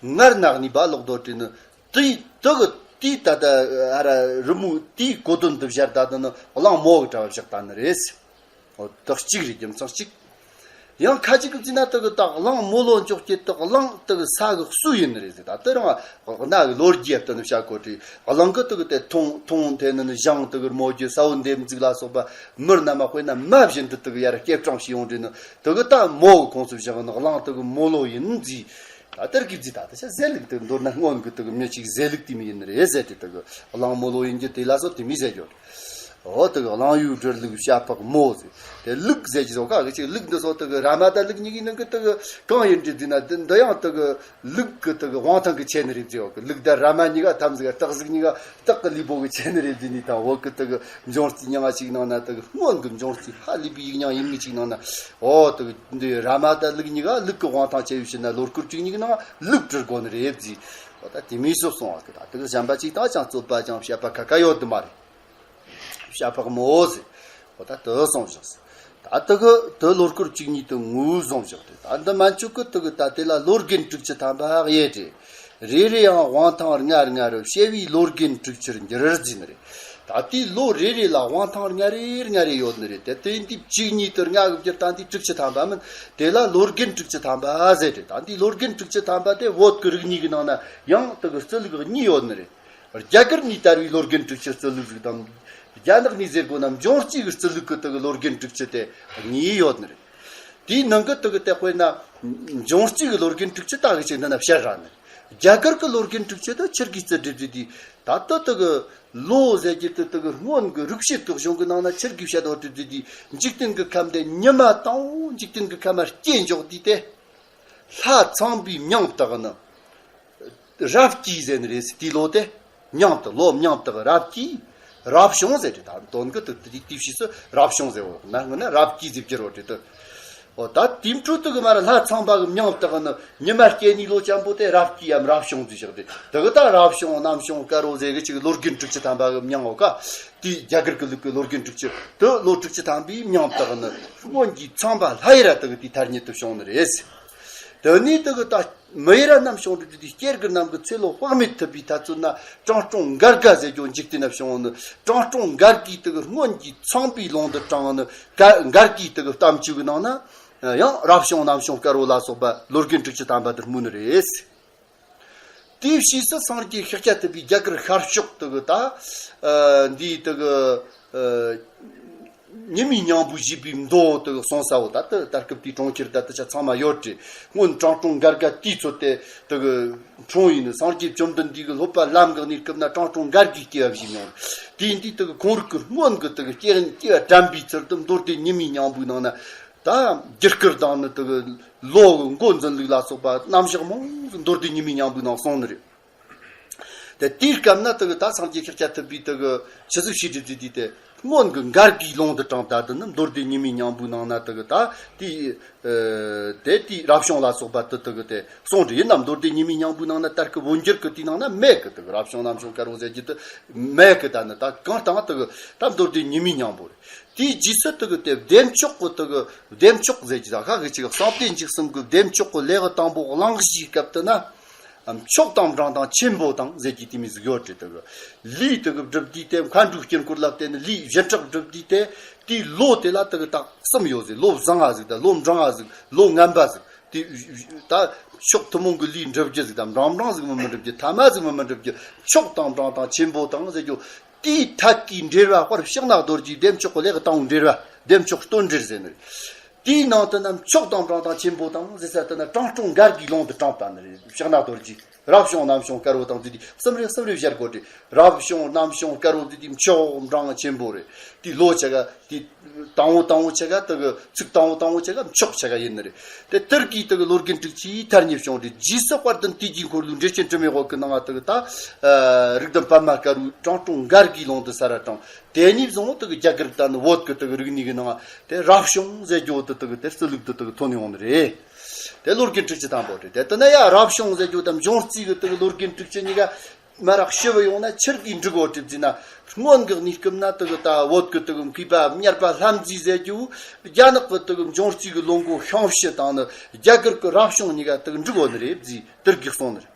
མངལ་ན་གནས་པ་ལོག་རྡོ་དྲིལ་ནི། དེ་དེ་གི་དེ་ད་ལྟ་ཨ་ར་རི་མོ་དེའི་གོ་དོན་དུ་བཞག་ད་དུ་ནི་གླང་མོ་གི་གྲྭ་བ་བཞག་ད་ནི་རེད། འོ་དེ་གཅིག་རེད། རྒྱུ་མཚན་གཅིག་ཡང་ཁ་ཅིག་གི་བརྩིས་ན་དེ་གི་ད་གླང་མོ་ལོ་འཇོག་གི་དེ་གླང་དེ་གི་ས་གི་སུ་ཡིན་ནི་རེད་ཟེར། ད་དེ་རང་གནའ་གི་ལོ་རྒྱུས་ལྟ་ནི་བྱ་གོ་དྲི་གླང་གི་དེ་གི་དེ་ཐོང་ཐོང་དེ་ནི་ནི་ཞང་དེ་གི་རྨོ་རྒྱུ་ས་བོན་འདེབས་འཛུགས་ལ་སོགས་པ་མི་རྣམས་དཔེར་ན་མ་བཞིན་དུ་དེ་གི་ཡར་སྐྱེད་སྲིང་བྱས་ཡོང་དུས་ནི་དེ་གི་ད་མོ་གི་ཁོངས་སུ་བཞག་ནི་གླང་དེ་གི་མོ་ལོ་ཡིན་ཟེར། ད་དེར་གི་ཟེར། ད་ད་ཆ་ཟེར་ལུགས་དེ་མདོར་ན་སྔོན་གི་དེ་གི་མི་གཅིག་ཟེར་ལུགས་དེ་མི་ཡིན་ནི་རེད་ཟེར་ཏེ། དེ་གི་གླང་མོ་ལོ་ཡིན་གྱི་དེ་ལ་སོགས་དེ་མི་ཟེར་རྒྱུ་རེད། འོ་དེ་གི་གླང་ཡུལ་སྦྲུལ་ལུག་བྱ་ཕག་མོ་ཟེར། དེ་ལུག་ཟེར་གྱི་སོགས་ཁ་གི་ཅིག་ལུག་འདི་སོགས་དེ་གི་ར་མ་དང་ལུག་གཉིས་ཀྱི་ནང་གི་དེ་གི་གང་ཡིན་འདྲི་འདི་ན་དེ་འདི་ཡང་དེ་གི་ལུག་གི་དེ་གི་དབང་ཐང་གི་ཆེ་ནི་རེད་ཟེར། འོ་གི་ལུག་དང་ར་མ་གཉིས་ཀ་ཐམས་ཟིག་སྟག་གཟིག་གཉིས་ཀ་སྟག་གི་ལུས་པོ་གི་ཆེ་ནི་རེད་ཟེར་ནི་དང་། འོ་གི་དེ་གི་འབྱུང་རྩིས་མྱང་ང་ཞིག་ནང་ན་དེ་གི་སྔོན་གི་འབྱུང་རྩིས་ཧ་ལས་པའི་ཡིག་རྙིང་ཡིན་ངེས་ཅིག་ནང་ན། འོ་དེ་གི་འདི་ར་མ་དང་ལུག་གཉིས་ཀ་ལུག་གི་དབང་ཐང་ཆེ་བའི་ཕྱིར་ན་ལོ་སྐོར་བཅུ་གཉིས་ཀྱི་ནང་ལུག་སྤྲུལ་དགོས་ནི་རེད་ཟེར། འོ་ད་དེ་མི་སོ་སོང་བ་གི་ད་དེ་གི་གཞན་པ་ཅིག་ད་ཅང་རྩོད་པ་ཅང་བཤད་པ་ཁ་ཁ་ཡོད་དུ་མ་རེད། བྱ་ཕག་མོ་ཟེར། འོ་ད་དེ་སོང་བཞག་ཟེར། ད་དེ་གི་དེ་ལོ་སྐོར་བཅུ་གཉིས་དེ་ངོས་བཟུང་བཞག་དེ། ད་འདི་མན་ཆོད་གི་དེ་གི་ད་དེ་ལ་ལོ་རྒན་དྲུག་ཅུ་ཐམ་པ་ཡོད་དེ། རེ་རེའང་དབང་ཐང་ལྔ་ལྔ་རུ་བྱེ་བའི་ལོ་རྒན་དྲུག་ཅུར་འགྱུར་ཟེར་ནི་རེད། ད་དེའི་ལོ་རེ་རེ་ལ་དབང་ཐང་ལྔ་རེ་ལྔ་རེ་ཡོད་ནི་རེད་དེ། དེ་འདི་བཅུ་གཉིས་དེ་ལྔ་གི་བསྒྱུར་ད་འདི་དྲུག་ཅུ་ཐམ་པ་མིན། དེ་ལ་ལོ་རྒན་དྲུག་ཅུ་ཐམ་པ་ཟེར་དེ། ད་འདི་ལོ་རྒན་དྲུག་ཅུ་ཐམ་པ་དེ་བོད་ཀྱི་རིག་གནས་ཀྱི་ནང་ན་ཡང་དེ་གི་རྩི་ལུགས་གཉིས་ཡོད་ནི་རེད། རྒྱ་གར་ནས་དར་བའི་ལོ་རྒན་དྲུག་ཅུ་རྩི་ལུགས་ཟིག་དང་། རྒྱ་ནག་ནས་ཟེར་དགོས་ན་འབྱུང་རྩིས་ཀྱི་རྩི་ལུགས་ཀྱི་དེ་གི་ལོ་རྒན་དྲུག་ཅུ་དེ་གཉིས་ཡོད་ནི་རེད། དེའི་ནང་གི་དེ་གི་དེ་དཔེར་ན་འབྱུང་རྩིས་ཀྱི་ལོ་རྒན་དྲུག་ཅུ་ད་གི་ཅིག་འདི་ན་བཤད་ར་ནི། རྒྱ་གར་གྱི་ལོ་རྒན་དྲུག་ཅུ་དེ་ཆི་གི་རྩི་སྒྲིབ་རྩི་དེ། ད་ལྟ་དེ་གི་ལོ་ཟེར་གྱི་དེ་དེ་གི་སྔོན་གྱི་རིག་བྱེད་དེ་གཞུང་གི་ནང་ན་ཆི་གི་བཤད་དོ་རྩི་སྒྲིབ་རྩི་དེ། འཇིག་རྟེན་གྱི་ཁམས་དེ་ཉི་མ་དང་འཇིག་རྟེན་གྱི་ཁམས་མ་སྐྱེ་འཇོག་དུས་དེ། ལྷ་ཚངས་པའི་མྱིང་བཏགས་ནི། རབ་སྐྱེས་ཟེར་ནི་རེད་ཟེར། དེའི་ལོ་དེ་མྱིང་དེ་ལོ་མྱིང་དེ་རབ་སྐྱེས། རབ་བྱུང་ཟེར་རེད། ད་དོན་གི་དེ་དེ་དེ་ཕྱིས་སུ་རབ་བྱུང་ཟེར་བ་ན་ངོ་ན་རབ་སྐྱེས་ཟེར་བསྒྱུར་བ་རེད་དེ། འོ་ད་དེ་འཕྲོ་དེ་གི་མ་ར་ལྷ་ཚངས་པ་གི་མྱིང་བཏགས་ནི་ཉི་མ་སྐྱེ་ནི་ལོ་ཅན་པོ་དེ་རབ་སྐྱེས་ཡམ་རབ་བྱུང་ཟེར་བཞག་དེ། དེ་གི་ད་རབ་བྱུང་གནམ་བྱུང་དཀར་པོ་ཟེར་གི་ཅིག་ལོ་རྒན་དྲུག་ཅུ་ཐམ་པ་གི་མྱིང་འོ་ཀ། དེ་རྒྱ་གར་གི་ལུགས་གི་ལོ་རྒན་དྲུག་ཅུ་དེ་ལོ་དྲུག་ཅུ་ཐམ་པའི་མྱིང་བཏགས་ནི་སྔོན་གྱི་ཚངས་པ་ལྷ་ཡི་ར་དེ་གི་དེ་ཐ་སྙད་དུ་བྱུང་ནི་རེད། དེ་ནས་དེ་གི་ད། མི་ཡི་ར་རྣམ་བྱུང་རིགས་དེ་སྐྱེ་དགུའི་རྣམ་ཀུན་ཚེ་ལོ་དཔག་མེད་ཐུབ་པའི་ཐ་ཚོད་ན་དྲང་སྲོང་འགར་ག་ཟེར་རྒྱུ་འཇིག་རྟེན་ན་བྱུང་ནི། དྲང་སྲོང་འགར་གའི་དེ་གི་སྔོན་གྱི་ཚངས་པའི་ལུང་དུ་དྲངས་ནི་འགར་གའི་དེ་གི་གཏམ་རྒྱུད་ཀྱི་ནང་ན་ཡང་རབ་བྱུང་གནམ་བྱུང་དཀར་པོ་ལ་སོགས་པ་ལོ་རྒན་དྲུག་ཅུ་ཐམ་པ་དེ་སྨོས་ནི་རེད། དེའི་ཕྱིས་སུ་སངས་རྒྱས་ཤཱཀྱ་ཐུབ་པས་རྒྱ་གར་ཤར་ཕྱོགས་དེ་གི་ད་འདིའི་དེ་གི་ཉི་མའི་སྙིང་པོ་བཞེས་པའི་མདོ་དེ་གསུངས་ས་བོ། ད་ལྟ་ད་སྐབས་དེའི་གྲོང་ཁྱེར་ད་ལྟ་ཆ་ཚང་མ་ཡོད་དེ། སྔོན་དྲང་སྲོང་འགར་ག་དེའི་ཚོད་དེ་དེ་གི་འཁྲུངས་ཡིན་ནི། སངས་རྒྱས་བཅོམ་ལྡན་འདས་ཀྱི་སློབ་པ་ལམ་འགགས་ནས་སྐབས་ན་དྲང་སྲོང་འགར་གའི་སྐྱེ་བ་བཞེས་མྱོང་། དེ་ཡིན་དུས་དེ་གི་ཁོང་རིགས་ཀྱི་སྔོན་གྱི་དེ་གི་སྐྱེ་སྐྱེ་བ་དྲན་པའི་ཚུལ་དུ་མདོ་སྡེ་ཉི་མའི་སྙིང་པོའི་ནང་ན་ད་རྒྱུ་སྐར་དང་ནི་དེ་གི་ལོ་གི་འགོ་འཛིན་ལུགས་ལ་སོགས་པ་རྣམ་གཞག་མང་ཟིག་མདོ་སྡེ་ཉི་མའི་སྙིང་པོའི་ནང་གསུངས་ནི་རེད། དེ་དེའི་སྐབས་ན་དེ་གི་ད་སངས་རྒྱས་ཤཱཀྱ་ཐུབ་པས་དེ་གི་ཆི་ཟིག་ཤེས་སྒྲིབ་ཟིག་དེ་དེ་སྔོན་གྱི་འགར་གའི་ལུང་དུ་དྲངས། ད་དེ་ནི་མདོ་སྡེ་ཉི་མའི་སྙིང་པོའི་ནང་ན་དེ་གི་ད་དེའི་དེ་དེའི་རབ་བྱུང་ལ་སོགས་པ་དེ་དེ་གི་དེ་གསུངས་ཏེ་ཡིན་ནམ། མདོ་སྡེ་ཉི་མའི་སྙིང་པོའི་ནང་ན་ད་སྐབས་བོད་འགྱུར་གི་དེའི་ནང་ན་མེད་གི། དེ་གི་རབ་བྱུང་གནམ་བྱུང་དཀར་པོ་ཟེར་རྒྱུ་དེ་མེད་གི། ད་ནི་ད་གང་ལྟར་དེ་གི་ད་མདོ་སྡེ་ཉི་མའི་སྙིང་པོ་རེད། དེའི་རྗེས་སུ་དེ་གི་དེ་བདེ་མཆོག་གི་དེ་གི་བདེ་མཆོག་ཟེར་རྒྱུ་ད་ཁ་གི་ཅིག་གསང་བདེ་འཇིགས་གསུམ་གི་བདེ་མཆོག་གི་ལེའུ་དང་པོ་གླེང་གཞིའི་སྐབས་དེ་ན། མཆོག་དང་འབྲིང་དང་ཆེན་པོ་དང་ཟེར་གྱི་དེ་མོ་ཟིག་ཡོད་རེད། དེ་གི་ལུས་དེ་གི་སྒྲུབ་དུས་དེ་མཁའ་འགྲོའི་དཀྱིལ་འཁོར་ལ་བརྟེན་ནས་ལུས་བཞི་ཕྲག་སྒྲུབ་དུས་དེ་དེའི་ལོ་དེ་ལ་དེ་གི་དག་གསུམ་ཡོད་ཟིག། ལོ་བཟང་ང་ཟིག་དང་ལོ་འབྲིང་ང་ཟིག། ལོ་ངན་པ་ཟིག། དེ་ད་མཆོག་ཐུན་མོང་གི་ལུས་འགྲུབ་རྒྱུ་ཟིག་དང་འབྲིང་འབྲིང་ཟིག་མི་མི་འགྲུབ་རྒྱུ། ཐ་མ་ཟིག་མི་མི་འགྲུབ་རྒྱུ། མཆོག་དང་འབྲིང་དང་ཆེན་པོ་དང་ཟེར་རྒྱུ། དེའི་ཐད་ཀའི་འགྲེལ་བ་དཔལ་ཕྱག་ན་རྡོ་རྗེའི་བདེ་མཆོག་གི་ལེའུ་དང་པོའི་འགྲེལ་བ་བདེ་མཆོག་སྟོད་འགྲེལ་ཟེར་ནི། དེའི་ནང་དུ་ན་མཆོག་དང་འབྲིང་དང་ཆེན་པོ་དང་ཟེར་ས་དེ་ན་དྲང་སྲོང་འགར་གའི་ལུང་དུ་དྲངས་པ་ནི་རེད། ཕྱག་ན་རྡོ་རྗེ། རབ་བྱུང་གནམ་བྱུང་དཀར་པོ་དང་དེ་དུས་གསུམ་རེ་གསུམ་རེ་སྦྱར་དགོས་ཏེ། རབ་བྱུང་གནམ་བྱུང་དཀར་པོ་དེ་དུས་མཆོག་འབྲིང་ཆེན་པོ་རེད། དེའི་ལོ་ཆ་ག་དེ་དང་པོ་དང་པོ་ཆ་ག་དེ་གི་ཚིག་དང་པོ་དང་པོ་ཆ་ག་མཆོག་ཆ་ག་ཡིན་ནི་རེད། དེ་དེར་གི་དེ་གི་ལོ་རྒན་དྲུག་ཅུའི་ཐར་ཉེ་བྱུང་རེད། རྗེས་སུ་དཔལ་ལྡན་དུས་ཀྱི་འཁོར་ལོའི་འགྲེལ་ཆེན་དྲི་མེད་འོད་ཀྱི་ནང་ང་དེ་གི་ད་རིགས་ལྡན་པདྨ་དཀར་པོའི་དྲང་སྲོང་འགར་གྱི་ལུང་དུ་ས་ར་དྲངས། དེ་གཉིས་བཟུང་དེ་གི་རྒྱ་གར་ད་ནི་བོད་ཀྱི་དེ་གི་རིག་གནས་ཀྱི་ནང་དེ་རབ་བྱུང་ཟེར་རྒྱུ་དེ་དེ་གི་དེ་རྩི་ལུགས་དེ་དེ་གི་ཐོན་ཡོང་ནི་རེད། དེ་ལོ་རྒན་དྲུག་ཅུ་ཐམ་པོ་རེད། དེ་དེ་ན་ཡ་རབ་བྱུང་ཟེར་རྒྱུ་དང་འབྱུང་རྩིས་ཀྱི་དེ་གི་ལོ་རྒན་དྲུག་ཅུ་གཉིས་ཀ་མ་རག་ཞིབ་ཡོང་ན་ཆི་གི་འགྲིག་གོ་དྲི་བཟླས་ན། སྔོན་གྱི་གནས་སྐབས་ན་དེ་གི་ད་བོད་ཀྱི་དེ་གི་མཁས་པ་གཉེར་པ་ལྷ་མཛེས་ཟེར་རྒྱུ། རྒྱ་ནག་གི་དེ་གི་འབྱུང་རྩིས་ཀྱི་ལོ་འགོ་ཤོང་ཕྱི་དང་ནི་རྒྱ་གར་གྱི་རབ་བྱུང་གཉིས་ཀ་དེ་གི་འགྲིག་གོ་ནི་རེད་བཟླས་དེར་གི་གསུངས་ནི་རེད།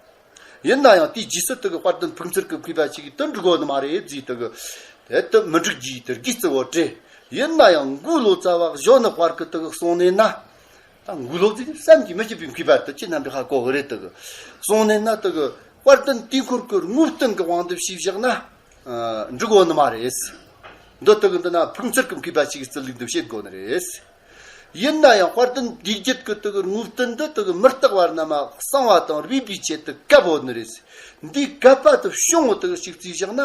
ཡིན་ན་ཡང་དེའི་རྗེས་སུ་དེ་གི་དཔལ་ལྡན་ཕུན་ཚོགས་ཀྱི་མཁས་པ་ཞིག་གིས་དེ་འགྲིག་གོ་ནི་མ་རེད་བཟླས་དེ་གི་དེ་དེ་མི་འགྲིག་གི་དེར་གི་རྩི་བོ་དྲི། ཡིན་ན་ཡང་མགོའི་ལོ་ཙཱ་བ་གཞོན་ནུ་དཔལ་གྱི་དེ་གི་གསུངས་ནི་ན། ད་མགོའི་ལོ་ཙཱ་བསམ་གྱིས་མི་ཁྱབ་པའི་མཁས་པ་དེ་ཁྱེད་རྣམ་པས་ཧ་གོ་གི་རེད་དེ་གི་གསུངས་ནི་ན་དེ་གི་དཔལ་ལྡན་དུས་འཁོར་གྱི་དངོས་བསྟན་གྱི་དབང་དུ་བྱས་བཞག་ན། འགྲིག་གོ་ནི་མ་རེད། འདི་དེ་གི་འདི་ན་ཕུན་ཚོགས་ཀྱི་མཁས་པ་ཞིག་གིས་རྩི་ལུགས་འདི་བྱེད་དགོ་ནི་རེད། ཡིན་ན་ཡང་དཔལ་ལྡན་དུས་རྒྱུན་གྱི་དེ་གི་དངོས་བསྟན་འདི་དེ་གི་མི་རྟག་པ་རྣམས་གསང་བ་དང་རིག་པའི་ཆེད་དུ་བཀབ་ཡོད་ནི་རེད། འདིའི་བཀབ་པ་དེ་བྱུང་བ་དེ་གི་ཞིག་རྩིས་བཞག་ན།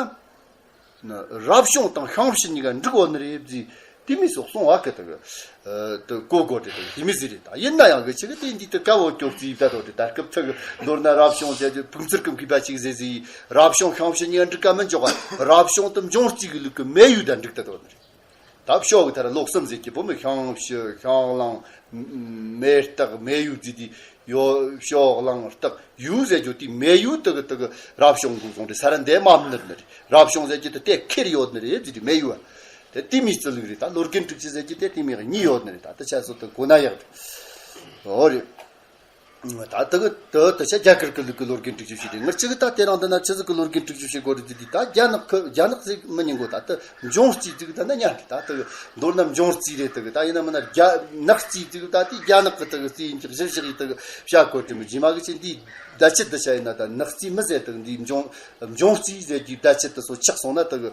རབ་བྱུང་དང་ཤོང་ཕྱི་གཉིས་ཀ་འགྲིག་ཡོད་ནི་རེད་བཟླས་དེ་མི་སོགས་གསུང་བ་གི་དེ་གི་དེ་གོ་དགོ་དེ་དེ་གི་དེ་མི་ཟིག་རེད། ད་ཡིན་ན་ཡང་གི་ཆི་གི་དེ་འདི་དེ་བཀབ་ཡོད་ཀྱོག་རྩིས་ད་དོ་དེ་ད་སྐབས་དེ་གི་མདོར་ན་རབ་བྱུང་ཟེར་རྒྱུ་ཕུན་ཚོགས་ཀྱི་མཁས་པ་ཞིག་ཟེར་ཟིག་རབ་བྱུང་ཤོང་ཕྱི་གཉིས་ཀ་འགྲིག་ག་མི་འཇོག་ག་རབ་བྱུང་དེ་འབྱུང་རྩིས་ཀྱི་ལུགས་ཀྱི་མེ་ཡོས་ད་འགྲིག་ད་དོ་ནི་རེད། ད་ཕྱོགས་ཀྱི་མཐར་ལོ་གསུམ་ཟེར་གྱི་བུ་མོ་ཤོང་ཕྱི་ཤོང་གླང་། མེ་སྟག་མེ་ཡོས་ཟེར་དེ་ཡོ་ཕྱོགས་གླང་སྟག་ཡོས་ཟེར་རྒྱུ་དེ་མེ་ཡོས་དེ་གི་དེ་གི་རབ་བྱུང་གི་གསུང་དེ་ས་ར་འདས་མ་ནུར་ནི་རེད། རབ་བྱུང་ཟེར་རྒྱུ་དེ་དེ་ཁེར་ཡོད་ནི་རེད་ཟེར་དེ་མེ་ཡོས། དེ་དེ་མི་རྩི་ལུགས་རེད། ད་ལོ་རྒན་དྲུག་ཅུ་ཟེར་རྒྱུ་དེ་དེ་མི་གཉིས་ཡོད་ནི་རེད། ད་དེ་ཆ་སོ་དེ་གོ་ན་ཡག་རེད། འོ་རེད། ད་དེ་གི་དེ་དེ་ཆ་རྒྱ་གར་གི་ལུགས་གི་ལོ་རྒན་དྲུག་ཅུ་བྱས་ཏེ། ངར་ཆི་གི་ད་དེ་རིང་འདི་ན་ཆི་ཟིག་གི་ལོ་རྒན་དྲུག་ཅུ་བྱེད་དགོ་རེད་ཟེར་དུས། ད་རྒྱ་ནག་གི་རྒྱ་ནག་ཟིག་མི་ཉན་གོ། ད་དེ་འབྱུང་རྩིས་ཟིག་ད་ན་ཉན་གི། ད་དེ་མདོར་ན་འབྱུང་རྩིས་རེད། དེ་གི་ད་ཡིན་ན་མིན་ན་རྒྱ་ནག་རྩིས་ཟིག་ད་དེ་རྒྱ་ནག་གི་དེ་གི་རྩིས་ཡིན་གྱི་གཞིར་བཞག་ཡིན། དེ་གི་བྱ་དགོ་དྲི་མི་རྗེས་མ་གི་ཆེ་འདི་ད་ཆི་དེ་ཆ་ཡིན་ན། ད་ནག་རྩིས་མི་ཟེར། དེ་གི་འདི་འབྱུང་འབྱུང་རྩིས་ཟེར་གྱི་ད་ཆི་དེ་སོ་ཆགས་སོང་ན། དེ་གི་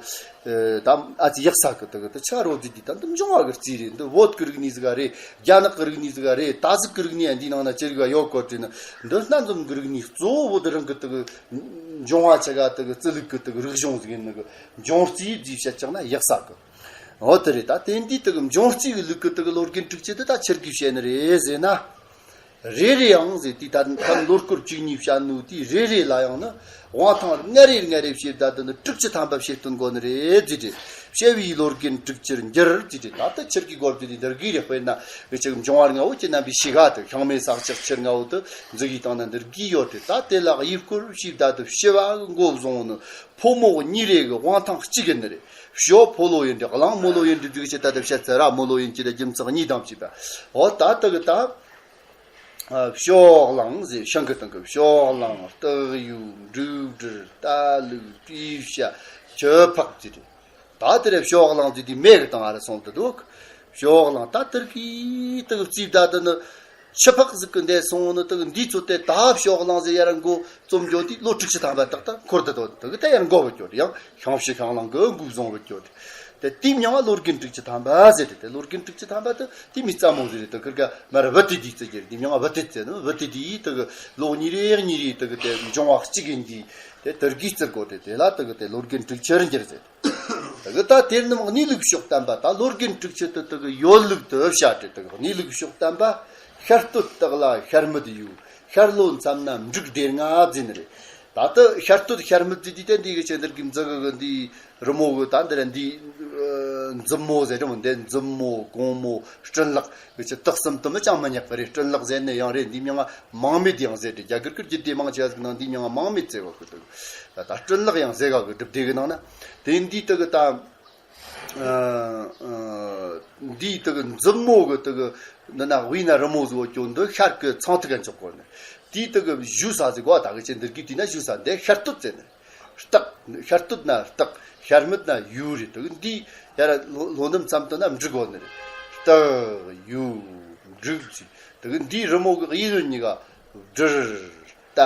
ད་ཨ་ཙི་ཡག་ས་གི། དེ་གི་དེ་ཆ་རོ་ཟིག་འདི་ད་འདི་འབྱུང་བ་གི་རྩིས་རེད། འདི་བོད་གི་རིག་གནས་ཟིག་ག་རེད། རྒྱ་ནག་གི་རིག་གནས་ཟིག་ག་རེད། ད་ཟིག་གི་རིག་གནས་འདི་ནང་ན་ཅི་རིགས་ཡོད་གོ་དྲི་ན། འདི་སྣ་འཛོམས་གི་རིག་གནས་གཙོ་བོ་དེ་རང་གི་དེ་གི་འབྱུང་བ་ཆ་ག་དེ་གི་རྩི་ལུགས་གི་དེ་གི་རིག་གཞུང་ཟིག་ཡིན་ནི་གི། འབྱུང་རྩིས་ཟིག་བཤད་ཀྱང་ན་ཡག་ས་གི། འོ་དེ་རེད། ད་དེ་འདི་དེ་གི་འབྱུང་རྩིས་གི་ལུགས་གི་དེ་གི་ལོ་རྒན་དྲུག་ཅུ་དེ་ད་ཆི་གི་བཤད་ནི་རེད་ཟེར་ན། རེ་རེ་ཡང་ཟེར་དུས་ད་ད་ལོ་སྐོར་བཅུ་གཉིས་བཤད་ནོ་དེ་རེ་རེ་ལ་ཡང་ནི་དབང་ཐང་ལྔ་རེ་ལྔ་རེ་བྱས་ད་དེ་ནི་དྲུག་ཅུ་ཐམ་པ་བྱེད་སྟོན་དགོ་ནི་རེད་ཟེར་ཏེ། བྱ་བའི་ལོ་རྒན་དྲུག་ཅུར་འགྱུར་ཟེར་ཏེ། ད་ལྟ་ཆི་གི་སྐོར་དེ་འདི་འདིར་གི་རེ་དཔེར་ན་འུ་ཅག་འབྱུང་བ་ལྔ་བོ་ཁྱེད་རྣམ་པས་ཤེས་ག། དེ་ཤིང་མེ་སྲེག་ཆགས་ཆུ་ལྔ་བོ་དེ་མཛུབ་གུའི་སྟེང་ན་འདིར་གི་ཡོད་དེ། ད་དེ་ལ་དབྱུ་སྐོར་བྱས་ད་དེ་བྱ་བ་མགོ་བཟུང་ནི་ཕོ་མོ་གཉིས་རེ་གི་དབང་ཐང་གཅིག་ཡིན་ནི་རེད། བྱ་ཕོ་ལོ་ཡིན་འདྲ། གླང་མོ་ལོ་ཡིན་འདྲ་ཟིག་བྱས་ད་དེ་བཤད་ཚེ་ར་མོ་ལོ་ཡིན་གྱི་རེད། རྒྱུ་མཚན་གཉིས་དང་བཅས་པ། འོ་ད་དེ་གི་ད། ཨ། བྱ་གླང་ཟེར་ཤིང་གི་སྟེང་གི་བྱ་གླང་། སྟག་ཡོས། འབྲུག་སྦྲུལ། རྟ་ལུག། སྤྲེའུ་བྱ། ཁྱི་ཕག་ཟེར་ཏེ། ད་དེ་རེད། བྱ་གླང་ཟེར་དུས་མེ་གི་སྟེང་ང་རེ་སོང་དུ་འདུག། བྱ་གླང་ད་དེར་གི་དེ་གི་རྩིས་ད་དེ་ནི་ཁྱི་ཕག་ཟིག་གི་འདས་སོང་ནི། དེ་གི་འདི་ཚོ་དེ་ད་བྱ་གླང་ཟེར་ཡར་མགོ་རྩོམ་རྒྱུ་དེ་ལོ་དྲུག་ཅུ་ཐམ་པ་ཏག་ཏག་འཁོར་དུ་འདུག། དེ་གི་ད་ཡར་མགོ་བུད་ཀྱོག་ཡང་ཤིང་བྱ་ཤིང་གླང་གི་མགོ་བཟུང་བུད་ཀྱོག། དེ་དེའི་མྱིང་ང་ལོ་རྒན་དྲུག་ཅུ་ཐམ་པ་ཟེར་ཏེ། དེ་ལོ་རྒན་དྲུག་ཅུ་ཐམ་པ་དེ་དེ་མི་རྩ་མོ་ཟིག་རེད། དེ་ཁིར་ག་མར་བུ་ཏི་དེ་རྩི་རྒྱུ་རེད། དེའི་མྱིང་ང་བུ་ཏི་ཟེར་ནི། བུ་ཏི་དེ་དེ་གི་ལོ་གཉིས་རེ་གཉིས་རེ་དེ་གི་དེ་འབྱུང་བ་གཅིག་ཡིན་གྱི། དེ་དེར་གི་རྩི་དགོ་དེ། དེ་ལ་དེ་གི་དེ་ལོ་རྒན་དྲུག་ཅུར་འགྱུར་ཟེར། དེ་གི་ད་དེ་རྣམས་གནས་ལུགས་ཕྱོགས་བསྟན་པ། ད་ལོ་རྒན་དྲུག་ཅུ་དེ་དེ་གི་ཡོད་ལུགས་དེ་བཤད་དེ། དེ་གི་གནས་ལུགས་ཕྱོགས་བསྟན་པ། ཤར་སྟོད་སྟག་ལ་ཤར་སྨད་ཡོས། ཤར་ལྷོ་མཚམས་ན་འབྲུག་སྡེ་ལྔ་ཟེར་ནི་རེད། ད་ལྟ་ཤར་སྟོད་ཤར་སྨད་ཟེར་དུས་དེ་འདི་གི་ཆེ་འདིར་གི་མཛུབ་གུ་གི་འདི་རི་མོ་གི་ད་འདིར་འདི་མཛུབ་མོ་ཟེར་རི་མོ་འདི་མཛུབ་མོ་གུང་མོ་སྤྲིན་ལག་གི་ཆེ་དག་གསུམ་དུ་མི་ཅང་མི་ཉག་གི་རེད། སྤྲིན་ལག་ཟེར་ནི་ཡང་རེད། འདི་མྱིང་ང་མང་མེད་ཡང་ཟེར་ཏེ། རྒྱ་གར་གི་རྒྱུད་སྡེ་མང་ཆེ་བ་ཟིག་ནང་འདི་མྱིང་ང་མང་མེད་ཟེར་བ་གི་འདུག། ད་སྤྲིན་ལག་ཡང་ཟེར་ག་གི་སྒྲུབ་སྡེ་གི་ནང་ན་དེ་འདི་དེ་གི་ད། ཨ། ཨ། འདིའི་དེ་གི་མཛུབ་མོ་གི་དེ་གི་འདི་ན་དབུས་ན་རི་མོ་བཟོ་རྒྱུ་འདི་ཤར་གི་ཚངས་ཐིག་ག་འཇོག་དགོས་ནི། དེའི་དེ་གི་བཞུགས་ས་ཟིག་གོ། ད་གི་ཆེ་འདིར་གི་དེ་ན་བཞུགས་ས་འདི་ཤར་སྟོད་ཟེར་ནི། སྟག། ཤར་སྟོད་ན་སྟག། ཤར་སྨད་ན་ཡོས་རེད། དེ་གི་འདི་ཡར་ལྷོ་ལྷོ་ནུབ་མཚམས་དེ་ན་འབྲུག་གོ་ནི་རེད། སྟག་ཡོས་འབྲུག་ཟེར། དེ་གི་འདིའི་རི་མོ་གི་གཡས་གཡོན་གཉིས་ཀ་སྦྲུལ། རྟ་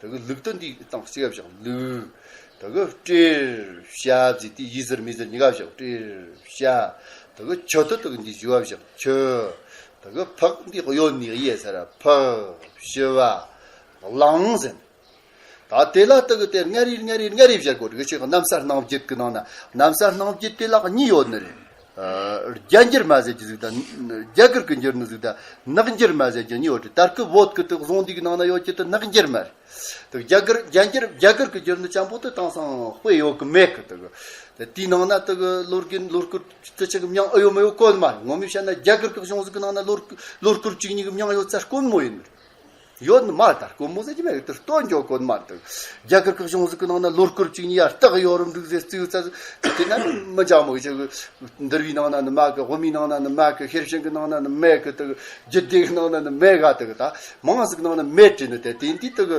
ཟེར། དེ་གི་ལུག་དེ་འདིའི་སྟེང་གཅིག་ག་བཞག་ལུག། དེ་གི་སྤྲེལ་བྱ་ཟེར་དེ་གཡས་ཟུར་མའི་ཟུར་གཉིས་ཀ་བཞག་སྤྲེལ་བྱ། དེ་གི་ཁྱི་དེ་དེ་གི་འདིའི་གཞུག་ག་བཞག་ཁྱི། དེ་གི་ཕག་འདིའི་གཡོན་ནས་གཡས་ཟེར་ར་ཕག་ཕྱུ་པ་གླང་ཟེར། ད་དེ་ལ་དེ་གི་དེ་ལྔ་རེ་ལྔ་རེ་ལྔ་རེ་བཞག་དགོས་རེད། ཅིག་གནམ་ས་སྣང་བརྒྱུད་གི་ནང་ན། གནམ་ས་སྣང་བརྒྱུད་དེ་ལ་གཉིས་ཡོད་ནི་རེད། ཨ། རྒྱ་འགྱུར་མ་ཟེར་གྱི་ཟིག་དང་། རྒྱ་གར་གི་འགྱུར་ནི་ཟིག་དང་། ནག་འགྱུར་མ་ཟེར་གྱི་གཉིས་ཡོད་རེད། ད་སྐབས་བོད་གི་དེ་གི་ཟུང་འདི་གི་ནང་ན་ཡོད་ཀྱི་དེ་ནག་འགྱུར་མ་རེད། དེ་རྒྱ་གར་རྒྱ་འགྱུར་རྒྱ་གར་གི་འགྱུར་ནི་ཅན་པོ་དེ་དེང་སང་དཔེ་ཡོད་གི་མེད་གི། དེ་གི་དེ་དེའི་ནང་ན་དེ་གི་ལོ་རྒྱུས་ལོ་སྐོར་དེ་ཅིག་གི་མྱིང་ཨེ་ཡོད་མེད་ཡོད་དཀོན་མ་རེད། ངོ་མས་བཤད་ན་རྒྱ་གར་གི་གཞུང་ཟིག་གི་ནང་ན་ལོ་ལོ་སྐོར་བཅུ་གཉིས་གི་མྱིང་ཡོད་ཚད་དཀོན་མོ་ཡིན། ཡོད་ནི་མ་རེད། ད་དཀོན་མོ་ཟེར་གྱི་མེད་གི། དེ་སྟོན་རྒྱུ་དཀོན་མ་རེད། དེ་རྒྱ་གར་གི་གཞུང་ཟིག་གི་ནང་ན་ལོ་སྐོར་བཅུ་གཉིས་ཡར་རྟགས་ཡོད་རུང་འགྲིག་ཟེར་རྩིས་ཡོད་ཚད་དེ་ན་མི་འཇགས་མོ་ཞིག་གི། འདུལ་བའི་ནང་ན་ནི་མེད་གི། དབུ་མའི་ནང་ན་ནི་མེད་གི། ཤེར་ཕྱིན་གི་ནང་ན་ནི་མེད་གི། དེ་གི་རྒྱུད་སྡེ་གི་ནང་ན་ནི་མེད་ག། དེ་གི་ད་མང་ཟིག་ནང་ན་མེད་དྲན་ནི། དེ་དེ་འདི་དེ་གི་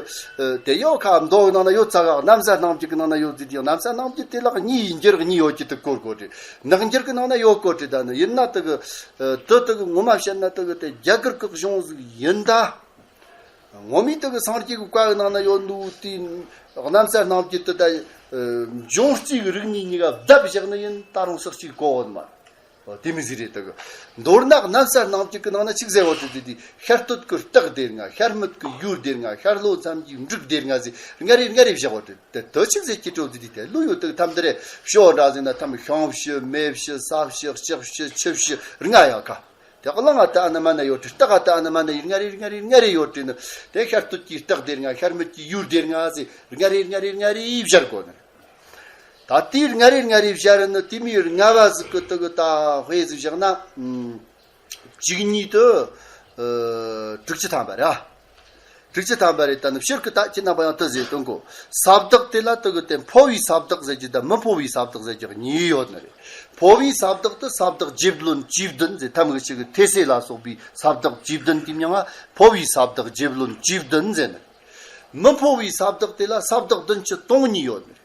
དེ་ཡོད་ཁ་མདོ་གི་ནང་ན་ཡོད་ཚ་ག། གནམ་ས་སྣང་བརྒྱུད་གི་ནང་ན་ཡོད་ཟིག་དེ་གནམ་ས་སྣང་བརྒྱུད་དེ་ལ་གཉིས་ཡིན། འགྱུར་གཉིས་ཡོད་ཀྱི་དེ་གོ་དགོས་རེད། ནག་འགྱུར་གི་ནང་ན་ཡོད་གོ་དྲན། ད་ནི་ཡིན་ན་དེ་གི་དེ་དེ་གི་ངོ་མ་བཤད་ན་དེ་གི་དེ་རྒྱ་གར་གི་གཞུང་ཟིག་ཡིན་ད། ངོ་མའི་དེ་གི་སངས་རྒྱས་ཀྱི་བཀའ་གི་ནང་ན་ཡོད་འདུག་དེ། གནམ་ས་སྣང་བརྒྱུད་དེ་ད་འབྱུང་རྩིས་ཀྱི་རིག་གནས་གཉིས་ཀ་བརྡབ་བཞག་ནི་ཡིན། ད་རུང་ཟག་གཅིག་གོ་འོ་མ། དེ་མི་ཟིག་རེད། དེ་གི་མདོར་ན་གནམ་ས་སྣང་བརྒྱུད་ཀྱི་ནང་ན་ཆི་ཟེར་བ་དེ་དེ་དེ་ཤར་སྟོད་ཀྱི་སྟག་སྡེ་ལྔ། ཤར་སྨད་ཀྱི་ཡུལ་སྡེ་ལྔ། ཤར་ལྷོ་མཚམས་ཀྱི་འབྲུག་སྡེ་ལྔ་ཟེར་ལྔ་རེ་ལྔ་རེ་བཞག་བ་དེ་དེ་དེ་ཆི་ཟེར་གྱི་འགྲོ་དེ་དེ་དེ་ལོས་ཡོད། དེ་གི་ཐམ་དེ་རེད། ཕྱོགས་འདྲ་ཟེར་ན་ཐམ་ཤིང་ཕྱི་མེ་ཕྱི་ས་ཕྱི་ལྕགས་ཕྱི་ཆུ་ཕྱི་ལྔ་ཡ་ཁ། དེ་གླང་ང་ད་ཨ་ན་མ་ན་ཡོད་དྲི། སྟག་ག་ད་ཨ་ན་མ་ན་ཡིན། ལྔ་རེ་ལྔ་རེ་ལྔ་རེ་ཡོད་དྲི་ནི། དེ་ཤར་སྟོད་ཀྱི་སྟག་སྡེ་ལྔ། ཤར་སྨད་ཀྱི་ཡུལ་སྡེ་ལྔ་ཟེར་ལྔ་རེ་ལྔ་རེ་ལྔ་རེ་བཞག་གོ་ནི། ད་དེའི་ལྔ་རེ་ལྔ་རེ་བཞག་ནི་དེ་མིའི་ལྔ་བ་ཟིག་གི་དེ་གི་ད་དཔེ་ཟིག་བཞག་ན། ཨུམ། བཅུ་གཉིས་དེ། ཨ། དྲུག་ཅུ་ཐམ་པ་རེད། དྲུག་ཅུ་ཐམ་པ་རེད། ད་ནི་སྤྱིར་གི་ད་ཁྱེད་རྣམ་པ་ཡང་དེ་ཟེར་དོན་གོ། ས་བདག་དེ་ལ་དེ་གི་དེ་འཕོ་བའི་ས་བདག་ཟེར་གྱི་དང་མི་འཕོ་བའི་ས་བདག་ཟེར་གྱི་གཉིས་ཡོད་ནི་རེད། འཕོ་བའི་ས་བདག་དེ་ས་བདག་རྒྱས་བློན་བཅུ་བདུན་ཟེར། ཐམ་གི་ཞིག་གི་ཐེ་སེ་ལ་སོགས་པའི་ས་བདག་བཅུ་བདུན་དེ་མྱིང་ང་འཕོ་བའི་ས་བདག་རྒྱས་བློན་བཅུ་བདུན་ཟེར་ནི། མི་འཕོ་བའི་ས་བདག་དེ་ལ་ས་བདག་བདུན་ཅུ་དོན་གཉིས་ཡོད་ནི་རེད།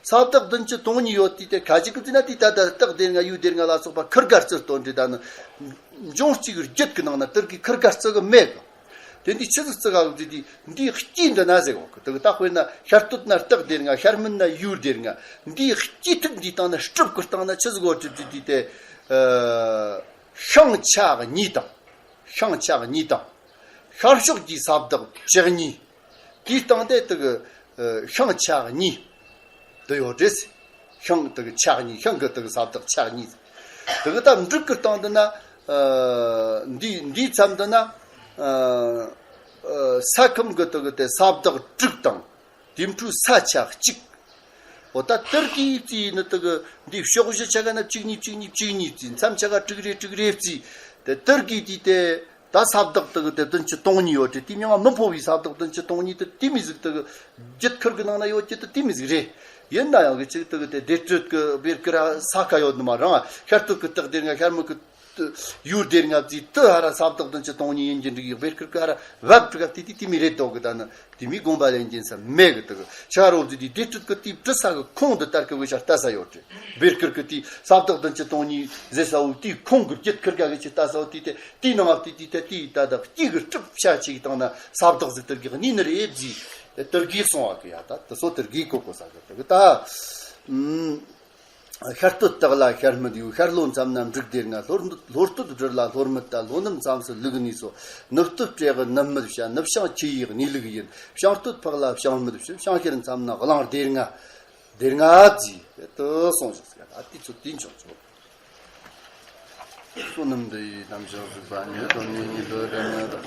ས་བདག་བདུན་ཅུ་དོན་གཉིས་ཡོད་དུས་དེ་ཁ་ཅིག་གི་བརྩིས་ན་དེ་ད་ལྟ་སྟག་སྡེ་ལྔ་ཡུལ་སྡེ་ལྔ་ལ་སོགས་པ་ཁུར་ག་རྩི་སྟོན་དུས། ད་ནི་འབྱུང་རྩིས་ཀྱི་རྒྱུད་ཀྱི་ནང་ན་དེར་གི་ཁུར་ག་རྩི་གི་མེད་གི། དེ་འདི་ཆི་ཟིག་རྩི་ག་གི་བརྩིས་དུས་འདིའི་དཀྱིལ་འདི་ན་ཟེར་གོ་གི། དེ་གི་ད་དཔེར་ན་ཤར་སྟོད་ན་སྟག་སྡེ་ལྔ། ཤར་སྨད་ན་ཡུལ་སྡེ་ལྔ། འདིའི་དཀྱིལ་ཐིག་འདིའི་སྟེང་ན་སྲིབ་གི་སྟེང་ན་ཆི་ཟིག་ཡོད་དྲི་བརྩིས་དུས་དེ། ཨ། ཤིང་ཆ་གཉིས་དང་། ཤིང་ཆ་གཉིས་དང་། ཤར་ཕྱོགས་ཀྱི་ས་བདག་བཅུ་གཉིས། དེའི་སྟེང་དེ་དེ་གི་ཤིང་ཆ་གཉིས་དེ་ཡོད་རེད། ཤིང་དེ་གི་ཆ་གཉིས། ཤིང་གི་དེ་གི་ས་བདག་ཆ་གཉིས། དེ་གི་ད་འབྲུག་གི་སྟེང་དུ་ན། ཨ། འདི་འདིའི་མཚམས་དུ་ན། ཨ། ཨ། ས་ཁམས་གི་དེ་གི་དེ་ས་བདག་དྲུག་དང་། དེའི་འཕྲོ་ས་ཆ་གཅིག། འོ་ད་དེར་གི་བརྩིས་ནི་དེ་གི་འདི་ཕྱོགས་བཞི་ཆ་ག་ན་བཅུ་གཉིས་བཅུ་གཉིས་བཅུ་གཉིས་བརྩིས། མཚམས་ཆ་ག་དྲུག་རེ་དྲུག་རེ་བརྩིས། དེ་དེར་གི་དེ་དེ་ད་ས་བདག་དེ་གི་དེ་བདུན་ཅུ་དོན་གཉིས་ཡོད་དྲི། དེ་མྱིང་ང་མི་འཕོ་བའི་ས་བདག་བདུན་ཅུ་དོན་གཉིས་དེ་དེ་མི་ཟིག་དེ་གི་རྒྱུད་ཁུར་གི་ནང་ན་ཡོད་ཀྱི་དེ་དེ་མི་ཟིག་རེད། ཡིན་ན་ཡང་གི་ཅིག་དེ་གི་དེ་སྡེ་སྲིད་གི་བེར་ཀི་ར་ས་ཁ་ཡོད་ནི་མ་རང་། ཤར་སྟོད་གི་སྟག་སྡེ་ལྔ། ཤར་སྨད་གི་ཡུལ་སྡེ་ལྔ་བརྩིས། དེ་ཧ་ར་ས་བདག་བདུན་ཅུ་དོན་གཉིས་ཡིན་གྱི་འགྲིག་ཡོད། བེར་ཀིར་ཀ་ཧ་ར་བབ་ཀྲི་ག་དེ་དེ་དེ་མི་རེད་དོ་གི། ད་ནི་དེ་མི་དགོངས་པ་ལེན་གྱིན་ས་མེད་གི། དེ་གི་ཆ་རོ་བརྩིས་དེ་སྡེ་སྲིད་གི་དེ་བྲི་ས་གི་ཁུངས་འདི་ལྟར་གི་བེ་ཤ་ལྟ་ས་ཡོད་རེད། བེར་ཀིར་གི་དེ་ས་བདག་བདུན་ཅུ་དོན་གཉིས་ཟེར་ས་བོ་དེའི་ཁུངས་གི་རྒྱུད་ཁིར་ག་གི་ཅི་ལྟ་ས་བོ་དེ་དེ་དེའི་ནང་ང་དེ་དེ་དེ་དེ་ད་ད་དེ་གི་གྲུབ་ཆ་ཅིག་བཏང་ན་ས་བདག་ཟིག་དེར་གི་གཉིས་ནི་རེད་བརྩིས། དེར་གི་སོང་བ་གི་ཡ། ད་དེ་སོ་དེར་གི་གོ་གོ་ས་གི། དེ་གི་ད། ཨུམ། ཤར་སྟོད་སྟག་ལ་ཤར་སྨད་ཡུལ། ཤར་ལྷོ་མཚམས་ན་འབྲུག་སྡེ་ལྔ། ལྷོ་སྟོད་ལྷོ་སྟོད་སྦྲུལ་ལ་ལྷོ་སྨད་རྟ། ལྷོ་ནུབ་མཚམས་སུ་ལུག་གནས་སོ། ནུབ་སྟོད་སྤྲེའུ་ནུབ་སྨད་བྱ། ནུབ་བྱང་ཆུ་ཡི་གནས་ལུགས་ཡིན། བྱང་སྟོད་ཕག་ལ་བྱང་སྨད་བྱ། བྱང་ཤར་མཚམས་ན་གླང་སྡེ་ལྔ། སྡེ་ལྔ་བརྩིས། དེ་སོང་ཞིག་ཟེར། ད་དེ་ཚོ་དེ་འབྱུང་ཆོག་བསོད་ནམས་འདི་ཡིས་ཐམས་ཅད་གཟིགས་པ་ཉིད། ཐོབ་ནས་ཉིད་དུ་བདག་ཉིད་དུ།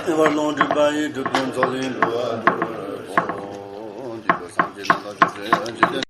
ཨེ་བར་ལོངས་སྤྲུལ་པ་ཡི་སྒྲུབ་པའི་མཚོ་ལས་འགྲོ་བ་སྒྲོལ། འདི་ལྟར་སངས་རྒྱས་རྣམས་ལ་ཕྱག་འཚལ་ལོ། འཇིག་རྟེན།